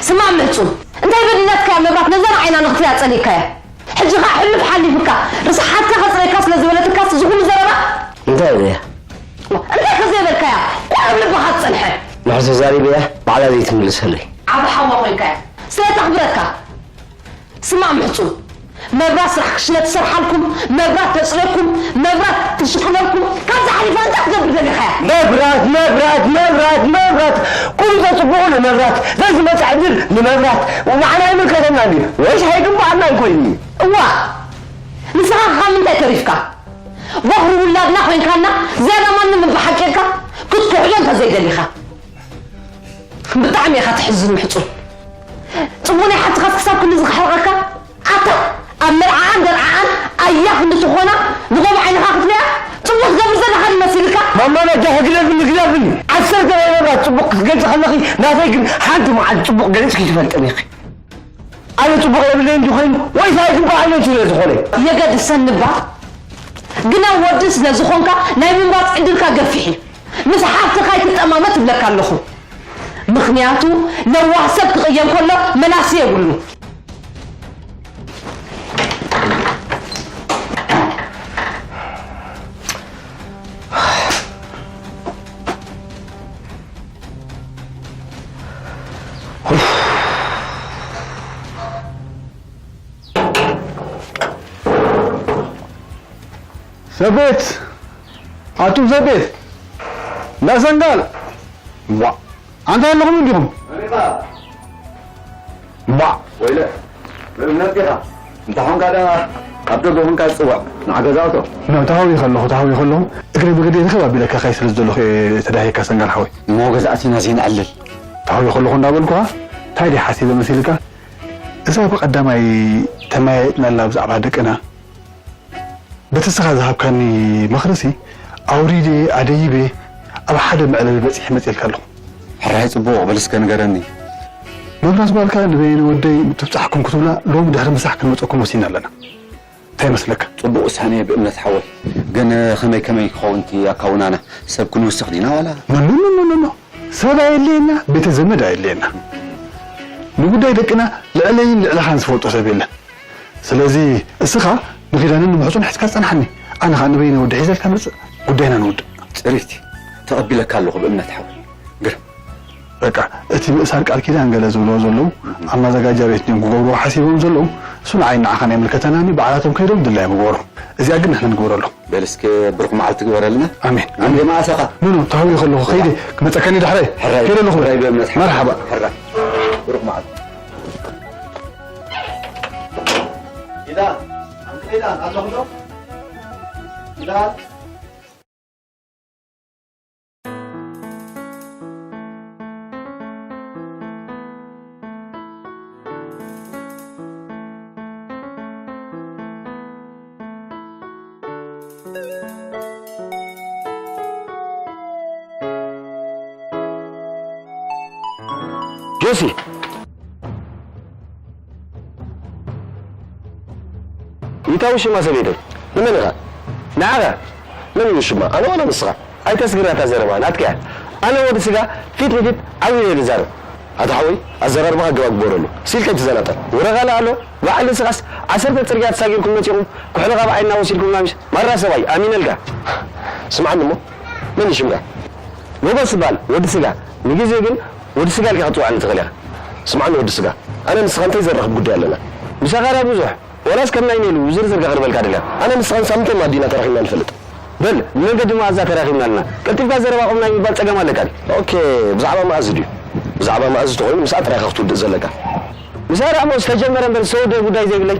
ስማዕ ምሕጹን፣ እንታይ በዲላትካ እያ መብራት ነዛ ንዓይና ንኽትሪኣ ጸሊእካያ? ሕጂ ኸኣ ሕሉፍ ሓሊፉካ፣ ርስሓትካ ከጽረየካ ስለ ዝበለትካስ እዚ ኹሉ ዘረባ? እያ። እንታይ ከዘይበልካያ? ቆልዓ ልብኻ ትጸንሐ። ንሕቶ ዛሪበያ ባዕላ ዘይትምልሰለይ። ዓቢ ሓዋ ኮይንካያ። ስለ ተኽብረካ። ስማዕ ምሕጹን፣ መብራት ስራሕ ክሽነ ትሰርሓልኩም፣ መብራት ተጽርየኩም፣ መብራት ትሽቅለልኩም፣ ካብዚ ሓሊፋ እንታይ ክትገብር ደሊኻያ? መብራት፣ መብራት፣ መብራት፣ መብራት! ቁም ዘጽብቑ ንመብራት፣ ዘዝመጽእ ዕድል ንመብራት፣ ንዓና ኣይምልከተናን እዩ። ወይስ ኣይግብኣናን ኮይኑ? እዋ፣ ንስኻ ካብ ምንታይ ተሪፍካ? ቦኽሪ ውላድና ኮይንካና፣ ዝያዳ ማንም ብሓቂርካ ክትኩሕሎ እንተዘይደሊኻ። ብጣዕሚ ኢኻ ትሕዝን ምሕጹን። ጽቡቕ ናይ ሓትኻስ ክሳብ ክንድዚ ክሕርቐካ? ኣታ ኣብ መርዓኣን ደርዓኣን ኣያ ክንዲ ትኾና ንጎብ ዓይንኻ ክትሪኣ ጽቡቕ ትገብር ዘለኻ ዶ መሲልካ? ማማ ነጃ ግደፍኒ፣ ግደፍኒ። ዓሰርተ ናይ መብራት ጽቡቕ ክትገልጺ ከለኺ ናተይ ግን ሓንቲ መዓልቲ ጽቡቕ ገሊጽኪ ትፈልጥን ኢኺ። ኣነ ጽቡቕ የብለይን ድዩ ኮይኑ ወይስ ኣይግብኣንን ስለ ዝኾነ? የገድሰኒ እባ። ግና ወዲ ስለ ዝኾንካ ናይ ምምራጽ ዕድልካ ገፊሕ እዩ። ምስ ሓፍትኻ ኣይትጠማመት እብለካ ኣለኹ። ምኽንያቱ ለዋህ ሰብ ክቕየም ከሎ መላሲ የብሉን። ሰቤት! ኣቱም ሰቤት! እንዳሰንጋል! ዋ! ኣንታ ኣለኹም እንዲኹም? ዋ! ወይለ፣ ብእምነት ዲኻ? እንተ ኾንካ ደኣ ኣብ ደገ ኾንካ ዝጽዋዕ፣ ንዓ ገዛ እቶ። ኖ፣ ተሃዊኸ ኣለኹ፣ ተሃዊኸ ኣለኹ። እግረ ብግዲ ርክብ ኣቢለካ ካይ ስለ ዝደለኹ እየ ተዳሂካ ሰንጋል ሓወይ። እሞ ገዛ ኣቲና ዘይንዕልል። ተሃዊኸ ኣለኹ እንዳበልኩኻ፣ እንታይ ድየ ሓሲበ መሲልካ? እዛ ብቐዳማይ ተመያየጥናላ ብዛዕባ ደቅና፣ በቲ እስኻ ዝሃብካኒ ምኽርሲ፣ ኣውሪደ ኣደይበ ኣብ ሓደ መዕለቢ በጺሐ መጺኤልካ ኣለኹ። ሕራይ ጽቡቕ፣ በል እስከ ንገረኒ። መብራት ጓልካ ንበየነ ወደይ ትብጻሕኩም ክትብላ፣ ሎሚ ድሕሪ ምሳሕ ክንመጸኩም ወሲና ኣለና። እንታይ ይመስለካ? ጽቡቕ ውሳኔ ብእምነት ሓወይ። ግን ከመይ ከመይ ክኸውን እቲ ኣካውናና? ሰብ ክንውስኽ ዲና ዋላ? ኖ፣ ኖ፣ ኖ፣ ኖ፣ ኖ። ሰብ ኣየድልየና፣ ቤተ ዘመድ ኣየድልየና። ንጉዳይ ደቅና ልዕለይን ልዕለኻን ዝፈልጦ ሰብ የለን። ስለዚ እስኻ ንኺዳንን ንምሕጹን ሒዝካ ጸንሓኒ። ኣነ ኸኣ ንበይነ ወዲ ሒዘልካ መጽእ። ጉዳይና ንውድእ። ጽሪቲ፣ ተቐቢለካ ኣለኹ ብእምነት ሓወይ። ግርም። በቃ፣ እቲ ምእሳር ቃል ኪዳን ገለ ዝብልዎ ዘለዉ፣ ኣብ ማዘጋጃ ቤት ድዮም ክገብርዎ ሓሲቦም ዘለዉ፣ እሱ ንዓይ ንዓኻን ኣይምልከተናን እዩ፣ ባዕላቶም ከይዶም ድላዮም ይግበሩ። እዚኣ ግን ንሕና ንግበረሎም። በል እስከ ብሩኽ መዓልቲ ግበረልና። ኣሜን። ኣሜን። ኣሜን። መዓሰኻ? ኖ፣ ኖ፣ ተሃዊኹ ኣለኹ። ከይደ፣ ክመጸካኒ ዳሕራይ። ሕራይ፣ ከይደ ኣለኹ። ሕራይ ብእምነት ሓወይ። መርሓባ። ሕራይ። ብሩኽ መዓልቲ። ኢዳ፣ ኣንተ ኢዳ፣ ኣለኹ ዶ? ኢዳ። ጆሲ! ይታው ሽማ ሰበይተይ? ንመን ኢኻ? ንዓኻ? መን እዩ ሽማ? ኣነ ዋላ ንስኻ? ኣይተስግር ናታ ዘረባ፣ ናትካ እያ። ኣነ ወዲ ስጋ ፊት ንፊት ዓው ኢለ እየ ዝዛረብ። ኣታ ሓወይ፣ ኣዘራርባኻ ኣገባብ ግበረሉ። ሲልካ ኣይትዘናጠል። ወረ ካልእ ኣሎ፣ በዓል ንስኻስ ዓሰርተ ጽርግያ ተሳጊርኩም መጺኹም፣ ኩሕሊ ካብ ዓይንና ወሲድኩም ናምሽ። ማራ ሰብኣይ፣ ኣሚነልካ። ስምዓኒ እሞ፣ መን እዩ ሽምካ? ሞገስ እበሃል፣ ወዲ ስጋ። ንግዜ ግን ወዲ ስጋ ኢልካ ክትጽውዓኒ ትኽእል ኢኻ። ስምዓኒ ወዲ ስጋ፣ ኣነ ንስኻ እንታይ ዘራኽብ ጉዳይ ኣለና? ምሳኻ ደኣ ብዙሕ፣ ዋላስ ከም ናይ ሜሉ ዝርዝር ከቕርበልካ ደልያ? ኣነ ንስኻን ሳምንተይ ማዲና ተራኺብና ንፈልጥ። በል፣ ብመንገዲ መኣዛ ተራኺብና ኣለና። ቀልጢፍካ ዘረባ ቁም ናይ ምባል ጸገም ኣለካ ድዩ? ኦኬ፣ ብዛዕባ መኣዚ ድዩ? ብዛዕባ መኣዚ ተኾይኑ ምስኣ ጥራይ ኢኻ ክትውድእ ዘለካ። ምሳኣ ደኣ እሞ ዝተጀመረ እምበር ዝተወደአ ጉዳይ ዘይብለይ።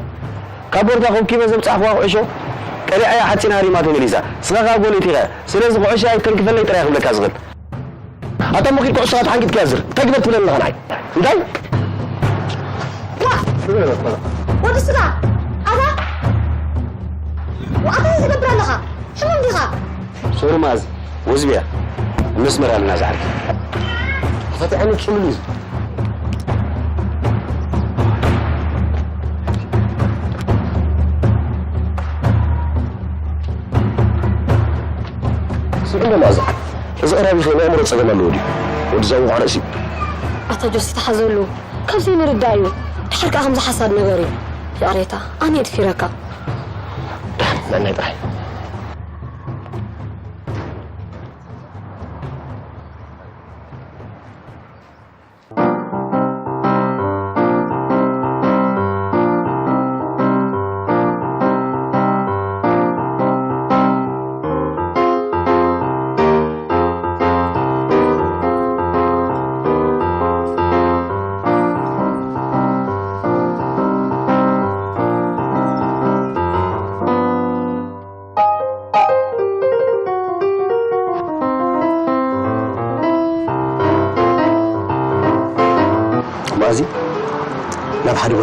ካብ ቦርታ ኮብኪበ ዘምጻእክዋ ኩዕሾ ቀሊዓያ ሓጺን ሃሪማ ተመሊሳ። ንስኻ ከኣ ጎል ኣእቲኻያ። ስለዚ ኩዕሾ ኣይተንክፈለይ ጥራይ ክብለካ ዝኽእል። ኣታ እሞ ኪድ ኩዕሾኻ ተሓንጊጥካያ ዝር። እንታይ ግበር ትብለኒ ኣለኻ ንዓይ? እንታይ? ዋ! ወዲ ስጋ! ኣታ! ዋ፣ ኣታ እንታይ ትገብር ኣለኻ? ሕሙም ዲኻ? ሶሪ መኣዝ፣ ወዝቢ እያ። እነስመር ኣለና ዝዓርከይ። ኣታ ጥዕኒ ጽሉል እዩ። ስምዒ እንዶ መኣዛ፣ እዚ ቀራቢኺ ናይ ኣእምሮ ጸገም ኣለዎ ድዩ? ወዲ እዛ እንቋዕ ርእሲ። ኣታ ጆሲ ተሓዘሉ፣ ካብ ዘይምርዳእ እዩ። ድሓር ከኣ ከምዚ ሓሳድ ነገር እዩ። ይቕሬታ፣ ኣነ እየ ድፊረካ። ደሓን፣ ነናይ ጥራይ።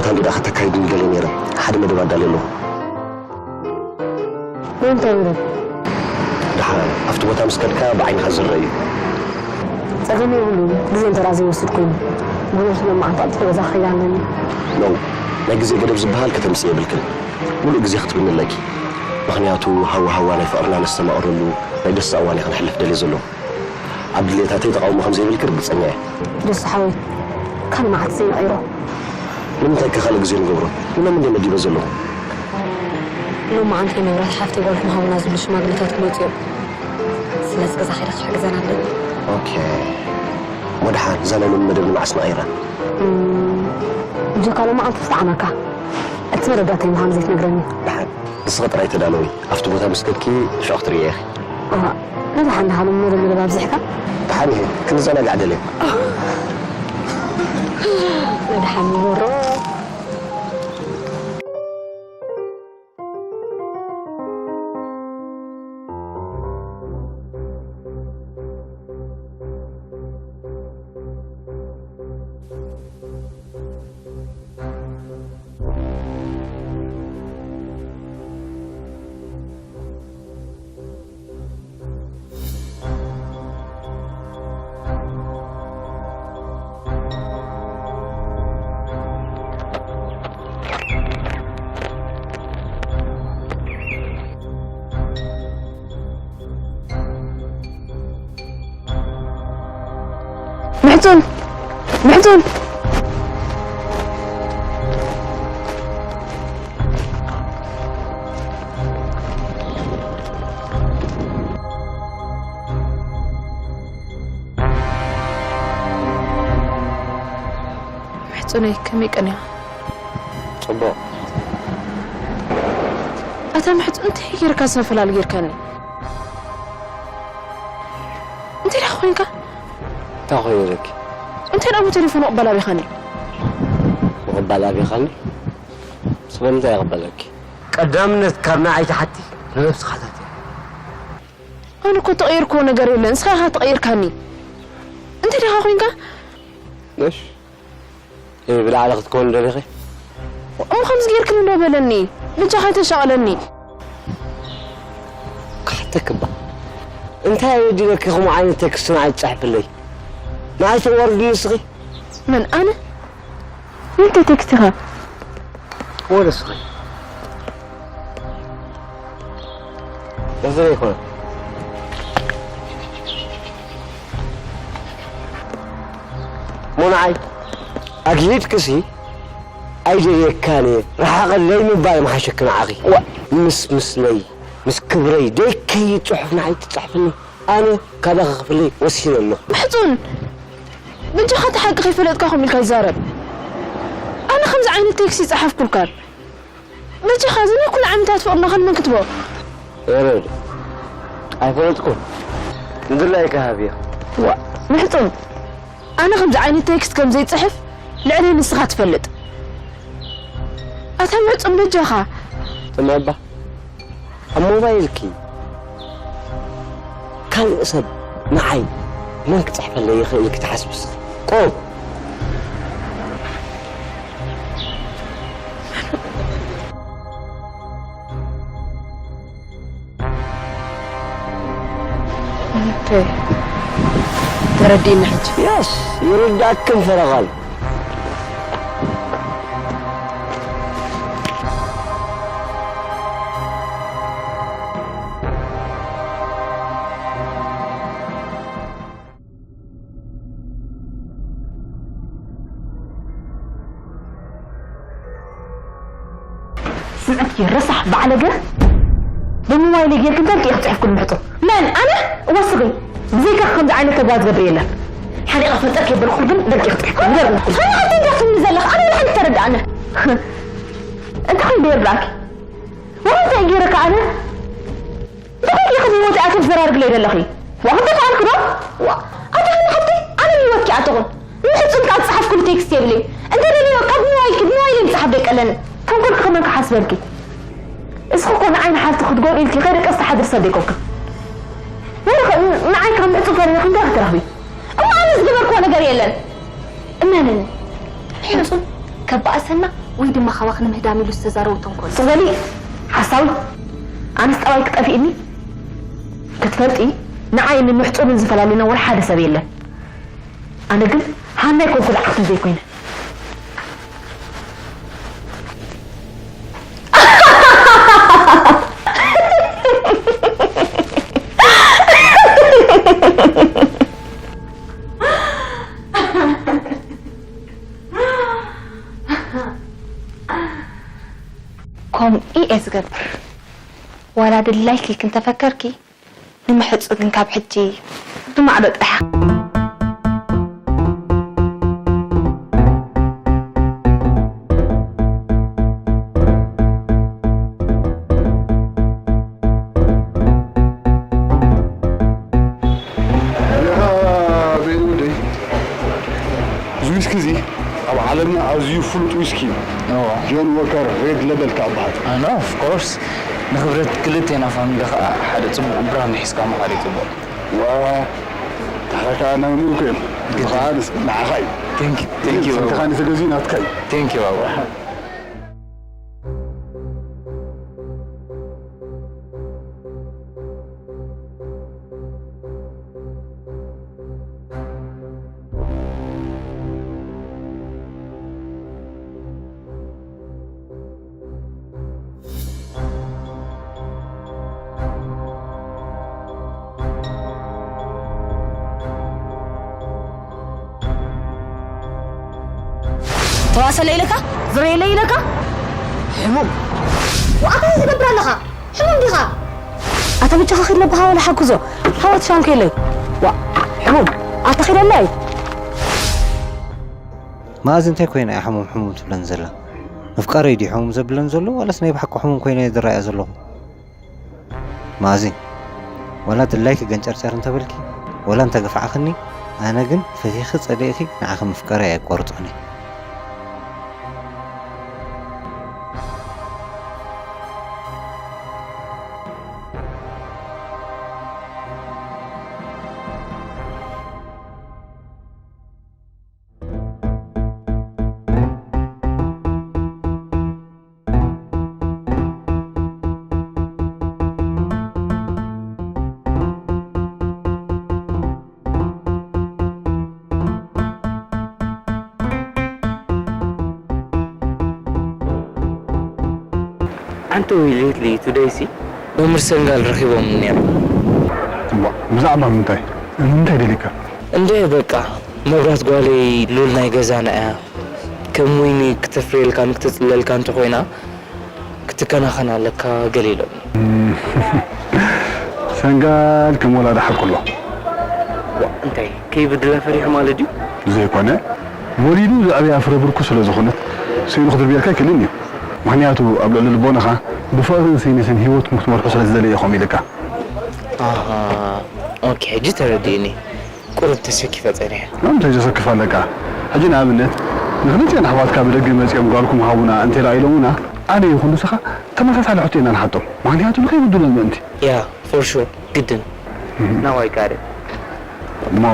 ታንዱ ደኣ ከተካይዱ ንደልየ ነይረ። ሓደ መደብ ኣዳልየ ኣለኹ። ንምንታይ መደብ? ደሓን ኣብቲ ቦታ ምስ ከድካ ብዓይንኻ ዝረአ እዩ። ጸገም የብሉን። ግዜ እንተ ደኣ ዘይወስድ ኮይኑ። ብዙሕ ስለማዓንቲ ኣብቲ ገዛ ክኸይድ ኣለኒ። ኖ፣ ናይ ግዜ ገደብ ዝበሃል ከተምጽኢ የብልክን። ሙሉእ ግዜ ክትብኒ ኣለኪ። ምኽንያቱ ሃዋ ሃዋ ናይ ፍቕርና ነስተማቕረሉ ናይ ደስታ እዋን እየ ከነሕልፍ ደልየ ዘለኹ። ኣብ ድሌታተይ ተቓውሞ ከም ዘይብልኪ ርግጸኛ እየ። ደስ ሓወይ፣ ካልእ መዓልቲ ዘይንቐይሮ። ንምንታይ ከ ካልእ ግዜ ንገብሮ? ንመን እንደ መዲበ ዘለኹ? ሎማዓንቲ መብራት ሓፍተይ ጓል ክምሃቡና ዝብሉ ሽማግለታት ክመጹ እዮም። ስለዚ ገዛ ከይደ ክሕግዘን ኣለኒ። ኦኬ። እሞ ደሓን፣ እዛ ናይ ሎሚ መደብ ንመዓስ ንቐይራ? እም፣ ብጀካ ሎማዓንቲ ክስዓመካ። እቲ መረዳእታ ምዃኑ ዘይትነግረኒ። ደሓን፣ ንስኺ ጥራይ ተዳለዊ። ኣብቲ ቦታ ምስ ከድኪ ሽዑ ክትርእየ ኢኺ። እዋ፣ ንደሓን ደሓን እሞ መደብ ኣብዚሕካ? ደሓን እየ፣ ክንዘናጋዕ ደልየ። ንደሓን ይበሮ። ምሕጹን! ምሕጹን! ምሕጹነይ፣ ከመይ ቀኒኻ? ጽቡቕ። ኣታ ምሕጹን፣ እንታይ ጌርካ ዝመፈላለ ጌርካኒ? እንታይ ደኣ ኮንካ? እንታይ ኮይነ ኢለኪ? እንታይ ደኣ ብቴሌፎን ምቕባል ኣቢኻኒ? ምቕባል ኣቢኻኒ? ስለምንታይ ይቕበለኪ? ቀዳምነት ካብ ንዓይ ትሓቲ፣ ንነብስኻ ሓትቲ። ኣነ እኮ ተቐየርክዎ ነገር የለን፣ ንስኻ ኢኻ ተቐይርካኒ። እንታይ ደኣ ኮንካ? ነሽ? እይ፣ ብላዕሊ ክትኮኒ ደሊኺ? እሞ ከምዚ ጌርክኒ ዶ በለኒ፣ በጃኻ ኣይተሻቕለኒ። ክሓተኪ እባ፣ እንታይ ኣበዲለኪ ከምኡ ዓይነት ቴክስት ንዓይ ትጽሕፍለይ? ንዓይ ተዋርድኒ ንስኺ? መን፣ ኣነ? ንምንታይ ቴክስት ኢኻ? ወደ ስኺ። እዚ ኣይኮነን። እሞ ንዓይ ኣግሂድክሲ ኣይደልየካን እየ፣ ርሓቐለይ ምባል ምሓሸኪ ንዓኺ። ዋ፣ ምስ ምስለይ፣ ምስ ክብረይ ደይከይድ ጽሑፍ ንዓይ ትጽሕፍኒ። ኣነ ካባኺ ክፍለይ ወሲነ ኣለኹ። ምሕጹን፣ በጃኻ እቲ ሓቂ ከይፈለጥካ ከምኡ ኢልካ ይዛረብ። ኣነ ከምዚ ዓይነት ቴክስት ይጸሓፍኩልካን። በጃኻ፣ እዚ ናይ ኩሉ ዓመታት ፍቕርና ከን መን ክትቦ? ኤረድ፣ ኣይፈለጥኩን። ንድላይካ ሃብዮ። ዋ፣ ምሕጹን፣ ኣነ ከምዚ ዓይነት ቴክስት ከም ዘይጽሕፍ ልዕለይ ንስኻ ትፈልጥ። ኣታ ምሕጹን፣ በጃኻ። ትማባ፣ ኣብ ሞባይልኪ ካልእ ሰብ ንዓይ መን ክጽሕፈለይ ይኽእል ኢልኪ ትሓስቢ እስኺ? ቆም። ኦኬ። ተረዲእኒ ሕጂ። የስ፣ ይርዳእክን ፈረቓል። ስምዕትኪ ረሳሕ ባዕለገ፣ ብሞባይለይ ጌርኪ እንታይ ደቂቕ ጽሒፍኩ ንምሕቶ? መን? ኣነ? እወ ስኺ። ብዘይካኺ ከምዚ ዓይነት ተግባር ዝገብር የለን። ሓሊቐ ፈልጠኪ የበልኩ ግን ደቂቕ ጽሒፍኩ። ንገርኒ ኩሉ። ኣነ ሓንቲ እንታይ ትብሊ ዘለኺ? ኣነ ንሓንቲ ተረድኣኒ። እንታይ ኮይኑ ደየርድኣኪ? ወላ እንታይ ገይረካ ኣነ? እንታይ ኢኺ ብህይወት ኣትዮም ዘራርግለይ ዘለኺ? ዋ፣ ክንደይ ከኣልኩ ዶ? ዋ፣ ኣታ ሃኒ ሓፍተይ፣ ኣነ ብህይወትኪ ኣተኹን። ምሕጹን ካብ ዝጸሓፍኩሉ ቴክስት የብለይን። እንተ ደልዮ ካብ ሞባይልኪ፣ ብሞባይለይ ምጽሓፍ ደይቀለኒ። ተንኮልኪ ከመን ክሓስበልኪ? እስኺ እኮ ንዓይ ንሓፍቲ ክትጎድኡ ኢልኪ ከይደቀስኪ ሓድር ሰብ ደይኮንኪ። ወረ ኸ ን-፣ ንዓይ ካብ ምሕጹን ፈሪሕኪ እንታይ ክትረኽቢ? እሞ ኣነ ዝገበርክዎ ነገር የለን። እመንኒ፣ ምሕጹን ከባእሰና ወይ ድማ ካባኺ ንምህዳም ኢሉ ዝተዛረቦ ተንኮል። ስቕ በሊ ሓሳዊ። ኣነስ ጠባይኪ ጠፊእኒ። ክትፈልጢ ንዓይን ንሕጹርን ዝፈላልየና ወላ ሓደ ሰብ የለን። ኣነ ግን ሃና ኣይኮንኩ ዝዓርፍ ዘይኮይነ። ከምኡ እየ ዝገብር። ዋላ ድላይኪ ክንተፈከርኪ ንምሕጹ ግን ካብ ሕጂ ብማዕዶ ጥራሕ። ሪኢኻ ቤኒ ወደይ፣ እዚ ዊስኪ እዚ ኣብ ዓለምና ኣዝዩ ፍሉጥ ዊስኪ እዩ። እዎ። ጆን ዎከር ሬድ ለበል ከኣ በሃል። ኣነ ኦፍ ኮርስ ንክብረት ክልቴና ፋሚሊ ከኣ ሓደ ጽቡቕ ብራንድ ሒዝካ ምኻድ እዩ ጽቡቕ። ዋ፣ ንዓኻ ከኣ ናይ ምልኩ እዮም። ግድ። ከኣ ንስ-፣ ንዓኻ እዩ። ቴንክ ዩ፣ ቴንክ ዩ። ስልክኻ ንተገዝኡ ናትካ እዩ። ቴንክ ዩ ባባ። ተዋሰለ ኢለካ? ዝረየለ ኢለካ? ሕሙም። ዋኣታ ትገብር ኣለኻ? ሕሙም ዲኻ? ኣታ ብቻኻ ኺድ ለብኻ ወላ ሓግዞ። ሓወት ሻንከይለይ። ዋ፣ ሕሙም። ኣታ ኺደለይ። መኣዚ እንታይ ኮይና እያ ሕሙም ሕሙም ትብለን ዘላ? ምፍቃረይ ድዩ ሕሙም ዘብለን ዘሎ ዋላስ ናይ ብሓቂ ሕሙም ኮይነ እየ ዝረኣያ ዘለኹ? መኣዚ፣ ዋላ ድላይኪ ገንጨርጨር እንተበልኪ፣ ዋላ እንተገፋዕኽኒ፣ ኣነ ግን ፈቲኺ ጸሊእኺ ንዓኺ ምፍቃረይ ኣየቋርጾን እየ። ኣንተ ወይ ሌትሊ ቱደይ ሲ መምህር ሰንጋል ረኺቦም ነይሮም። እዋ፣ ብዛዕባ ምንታይ? ንምንታይ ደሊካ? እንደ በቃ መብራት ጓለይ ሉል ናይ ገዛና እያ። ከም ወይኒ ክተፍርየልካን ክተጽለልካን እንተኾይና ክትከናኸን ኣለካ ገለ ኢሎም። ሰንጋል ከም ወላዲ ሓቁ ኣሎ። ዋ፣ እንታይ ከይብድላ ፈሪሑ ማለት ድዩ? ዘይኮነ፣ ወሊዱ ዘዕብያ ፍረ ብርኩ ስለ ዝኾነት፣ ስኢኑ ክትርብየልካ ኣይክእልን እዩ። ምኽንያቱ፣ ኣብ ልዕሊ ልቦናኻ ብፍቕርን ስኒትን ህይወትኩም ክትመርሑ ስለ ዝደለየ ኢኹም ኢልካ። ኣሃ፣ ኦኬ፣ ሕጂ ተረዲእኒ። ቁሩብ ተሰኪፈ ጸኒሐ። ንምንታይ ዘሰክፍ ኣለካ? ሕጂ ንኣብነት፣ ንኽልቲኤን ኣሕዋትካ ብደገ መጺኦም ጓልኩም ሃቡና እንተ ኢሎሙና፣ ኣነ ይኹን ንስኻ ተመሳሳሊ ሕቶ ኢና ንሓቶም። ምኽንያቱ ንኸይብድሉን ምእንቲ። ያ፣ ፎር ሹር፣ ግድን። እህ። ናባይ ጋር። እሞ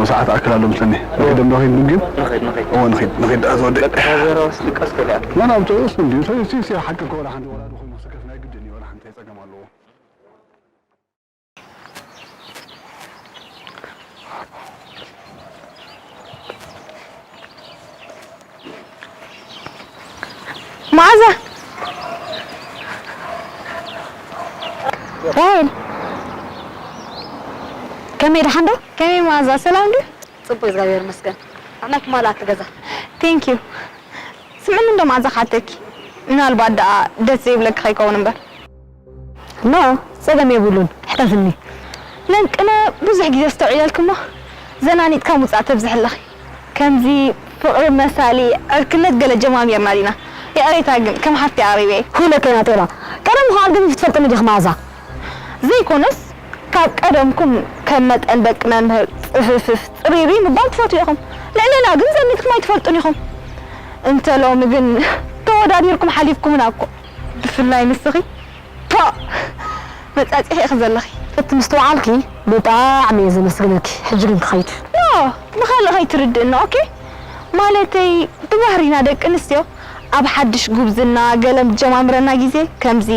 ሰዓት ኣክል ኣሎ ምስለኒ። እዎ። ንኸይድ ዶ ንኸይድ ንድግም? ንኸይድ፣ ንኸይድ። እዎ፣ ንኸይድ፣ ንኸይድ፣ ኣዝወደ። በቃ፣ ዘረባስ ድቃስ ከሊኣ። ና፣ ናብ ጥዑስ እንድዩ። ሲ፣ ሲ፣ ሲ፣ ሓቂ እኮ ወላ ሓንቲ ወላዲ ኮይኑ ክስከፍ ናይ ግድን እዩ፣ ወላ ሓንቲ ኣይጸገም ኣለዎ። መዓዛ! ራሄል! ከመይ ደሓን ዶ? ከመይ መዓዛ፣ ሰላም ድዩ? ጽቡቕ፣ እግዚኣብሔር ይመስገን። ንዓይ ክማልኣ እቲ ገዛ። ቴንክ ዩ። ስምዕኒ እንዶ መዓዛ ክሓተኪ። ምናልባት ደኣ ደስ ዘይብለኪ ከይከውን እምበር። ኖ፣ ጸገም የብሉን፣ ሕተትኒ። ለንቅነ ብዙሕ ግዜ ኣስተውዒለልኪ እሞ፣ ዘናኒጥካ ምውጻእ ተብዝሒ ኣለኺ። ከምዚ ፍቕሪ መሳሊ ዕርክነት ገለ ጀማሚርና ዲና? ይቕሬታ ግን፣ ከም ሓፍቲ ኣቕሪበ እየ። ኩለ ከይና ጤባ። ቀደም ምዃን ግን ትፈልጥኒ ዲኺ መኣዛ? ዘይኮነስ፣ ካብ ቀደምኩም ከም መጠን ደቂ መምህር ጽፍፍፍ ጽሪሪ ምባል ትፈትዉ ኢኹም። ልዕሌና ግን ዘኒትኩም ኣይትፈልጡን ኢኹም። እንተ ሎሚ ግን ተወዳዲርኩም ሓሊፍኩምና እኮ። ብፍላይ ንስኺ። ፖእ! መጻጺኺ ኢኺ ዘለኺ። እቲ ምስትውዓልኪ ብጣዕሚ እየ ዘመስግነኪ። ሕጂ ግን ክኸይድ። ኖ! ብኻልእ ከይትርድእኒ፣ ኦኬ? ማለተይ፣ ብባህሪና ደቂ ኣንስትዮ ኣብ ሓድሽ ጉብዝና ገለ ምስ ጀማምረና ግዜ ከምዚ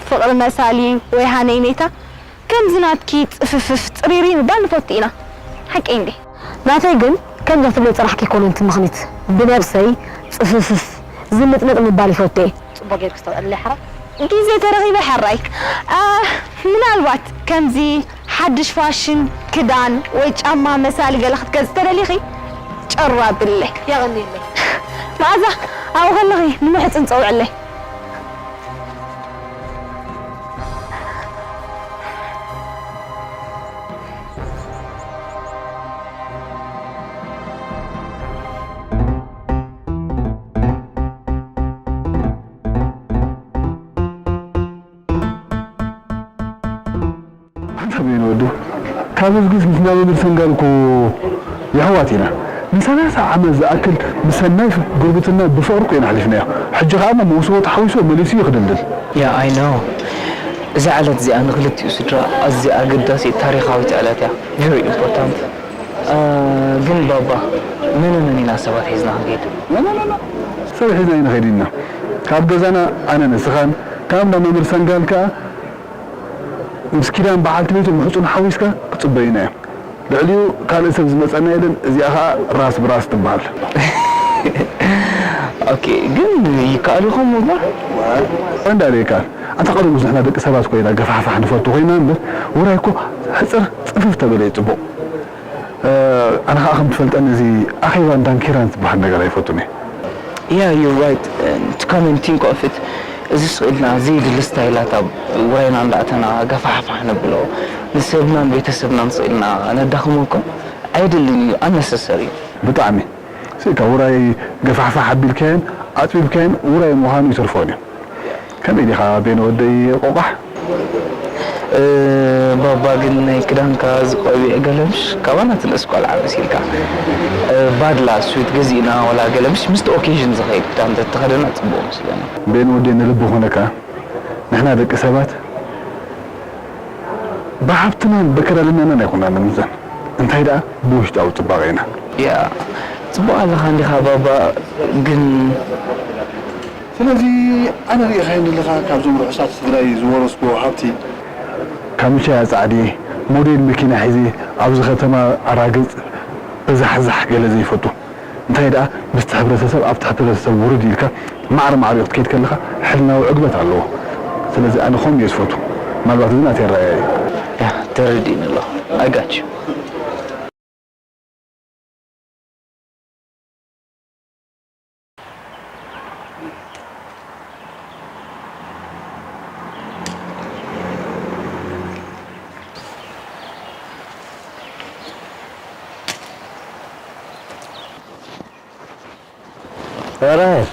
ፍቕሪ መሳሊ ወይ ሃነይነይታ ከምዚ ናትኪ ጽፍፍፍ ጽሪሪ ምባል ንፈቱ ኢና። ሓቀይ እንዴ? ናተይ ግን ከምዛ ትብለይ ጥራሕ ከይኮነ እቲ ምኽኒት፣ ብነብሰይ ጽፍፍፍ ዝንጥንጥ ምባል ይፈቱ እየ። ጽቡቕ ጌርኪ ዝተውዕለለይ ሓራይ። ግዜ ተረኺበ ሓራይ። አ፣ ምናልባት ከምዚ ሓድሽ ፋሽን ክዳን ወይ ጫማ መሳሊ ገለ ክትገዝእ ተደሊኺ ጨሩ ኣብለይ። የቐንየለይ። መኣዛ፣ ኣብኡ ከለኺ ንምሕጽን ጸውዕለይ። ኣንታ በይኑ ወዱ፣ ካብ ህዝግስ ምስ ናበ መድሰንጋል እኮ የሕዋት ኢና። ንሰላሳ ዓመት ዝኣክል ብሰናይ ጉርብትና ብፍቕሪ እኮ ኢና ኣሕሊፍናዮ። ሕጂ ኸኣ እሞ መውስቦ ተሓዊስዎ መሊሱ እዩ ክድልድል። Yeah, I know. እዛ ዕለት እዚኣ ንኽልቲኡ ስድራ ኣዝያ ኣገዳሲት ታሪኻዊት ዕለት እያ። Very important. እ፣ ግን ባባ፣ መነ መን ኢና ሰባት ሒዝና ክንከይድ? ኖ፣ ኖ፣ ኖ፣ ኖ። ሰብ ሒዝና ኣይንኸይድን ኢና። ካብ ገዛና ኣነ ንስኻን፣ ካብ እንዳ መምህር ሰንጋል ከኣ ምስ ኪዳን በዓልቲ ቤቱ ምሕጹን ሓዊስካ ክጽበዩና እዮም። ልዕሊኡ ካልእ ሰብ ዝመጸና የለን። እዚኣ ኸኣ ራስ ብራስ ትበሃል። ኦኬ፣ ግን ይከኣል ይኸውን ምግባር? እንዳ ይከኣል። ኣንታ ቀደሙስ ንሕና ደቂ ሰባት ኮይና ገፋሕፋሕ ንፈቱ ኮይና እምበር፣ ውራይ እኮ ሕጽር ጽፍፍ ተበለ እዩ ጽቡቕ። እ፣ ኣነ ኸኣ ከም ትፈልጠኒ እዚ ኣኼባን ዳንኬራን ዝበሃል ነገር ኣይፈቱን እየ። Yeah, you're right. To come and think of it፣ እዚ ስቕ ኢልና ዘየድሊ ስታይላት ኣብ ውራይና እንዳእተና ገፋሕፋሕ ነብሎ፣ ንሰብናን ቤተሰብናን ስቕ ኢልና ነዳኽሞ እኮ ኣየድልን እዩ፣ ኣነሰሰሪ እዩ። ብጣዕሚ። ስኢካ ውራይ ገፋሕፋሕ ኣቢልካዮን ኣጽቢብካዮን ውራይ ምዃኑ ይተርፎን እዩ። ከመይ ዲኻ ቤን ወደይ ቆቋሕ? እ፣ ባባ ግን ናይ ክዳንካ ዝቆቢዕ ገለምሽ ካባና ትንእስ ቆልዓ መሲልካ። እ፣ ባድላ ሱት ገዚእና ወላ ገለምሽ ምስቲ ኦኬዥን ዝኸይድ ክዳን ተተኸደና ጽቡቕ መስለኒ። ቤን ወደይ ንልቢ ኾነካ ንሕና ደቂ ሰባት ብሃብትናን በከዳድናናን ኣይኮናን ንምዘን። እንታይ ደኣ ብውሽጣዊ ጽባቐ ኢና። ያ፣ ጽቡቕ ኣለኻ እንዲኻ ባባ፣ ግን ስለዚ ኣነ ርኢኻዮ ዘለኻ ካብዞም ርሑሳት ስድራይ ዝወረስኩዎ ሃብቲ። ካምቻ ጻዕዲ ሞዴል መኪና ሒዘ ኣብዚ ከተማ ኣራግጽ በዛሕዛሕ ገለ ዘይፈቱ። እንታይ ደኣ ምስቲ ሕብረተሰብ ኣብቲ ሕብረተሰብ ውርድ ኢልካ ማዕረ ማዕሪኡ ክትከይድ ከለኻ ሕልናዊ ዕግበት ኣለዎ። ስለዚ ኣነ ከምኡ እየ ዝፈቱ። ምናልባት እዚ ናተይ ኣረኣእያ እዩ። ያ፣ ተረዲእኒ ኣለኹ። I got you። ራሄል፣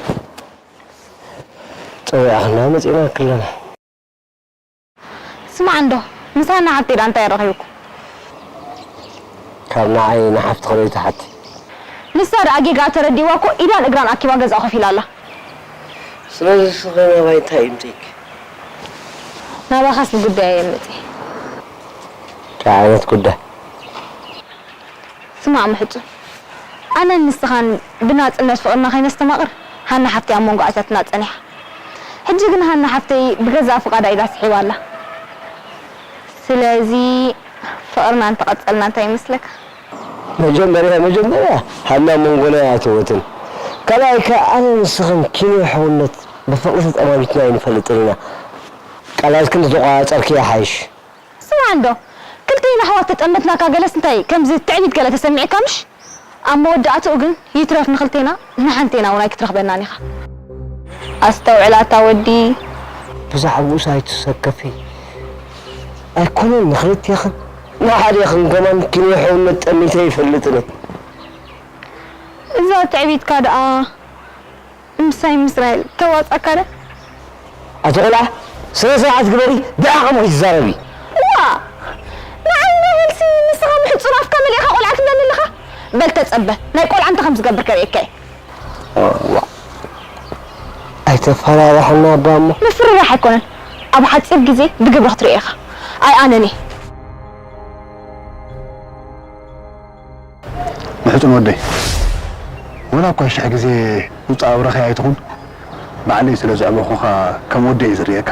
ጸዊዕኽና መጺእና ክለና። ስማዕ እንዶ፣ ምስ ሃና ሓብተይ ደኣ እንታይ ኣረኺብኩም? ካብ ንዓይ ንሓፍትኺ ዶ ይትሓቲ? ንሳ ደኣ ጌጋኣ ተረዲእዋ እኮ ኢዳን እግራን ኣኪባ ገዛኣ ኮፍ ኢላ ኣላ። ስለዚ ንስኺ ናባይ እንታይ እዩ ምጽኢኪ? ናባኻስ ንጉዳይ እየ መጺኤ። እንታይ ዓይነት ጉዳይ? ስማዕ ምሕጹን፣ ኣነን ንስኻን ብናጽነት ፍቕርና ከይነስተማቕር ሃና ሓፍተይ ኣብ መንጎ ኣእትያትና ጸኒሓ። ሕጂ ግን ሃና ሓፍተይ ብገዛእ ፍቓዳ ኢዳ ስሒባ ኣላ። ስለዚ ፍቕርና እንተቐጸልና እንታይ ይመስለካ? መጀመርያ፣ መጀመርያ ሃና መንጎና ኣይኣተወትን። ካልኣይ ከኣ ኣነ ንስኽን ኪኖ ሕውነት ብፍቕሪ ተጠማሚትና ኣይንፈልጥን ኢና። ቃላትክን እንተተቖጻጸርክዮ ይሓይሽ። ስማዕ እንዶ፣ ክልቴና ኣሕዋት ተጠመትናካ ገለስ እንታይ ከምዚ ትዕቢት ገለ ተሰሚዕካ ምሽ? ኣብ መወዳእትኡ ግን ይትረፍ ንኽልቴና ንሓንቴና እውን ኣይክትረኽበናን ኢኻ። ኣስተውዕል ኣታ ወዲ። ብዛዕባኡስ ኣይትሰከፊ። ኣይኮነን ንኽልቴኽን ንሓደኽን ከማን ኪኖ ሕውነት ጠሚተ ኣይፈልጥን እየ። እዛ ትዕቢትካ ደኣ ምሳይ ምስራኤል ተዋጻካ ዶ? ኣቲ ቆልዓ፣ ስነ ስርዓት ግበሪ፣ ብዓቕምኺ ትዛረቢ። ዋ! ንዓይ እንዳበልሲ ንስኻ ምሕጹን ኣፍካ መሊእኻ ቆልዓ ትብለኒ ኣለኻ? በል ተጸበ፣ ናይ ቆልዓ እንታይ ከም ዝገብር ከርእየካ እየ። ዋ! ኣይተፈራርሕና እባ እሞ። ምፍርራሕ ኣይኮነን፣ ኣብ ሓጺር ግዜ ብግብሪ ክትርእዮ ኢኻ። ኣይ ኣነኒ። ምሕጹን ወደይ፣ ወላ እኳ ሽሕ ግዜ ውጻእ ኣብረኸይ ኣይትኹን፣ ባዕለይ ስለ ዘዕበኹኻ ከም ወደይ እየ ዝርእየካ።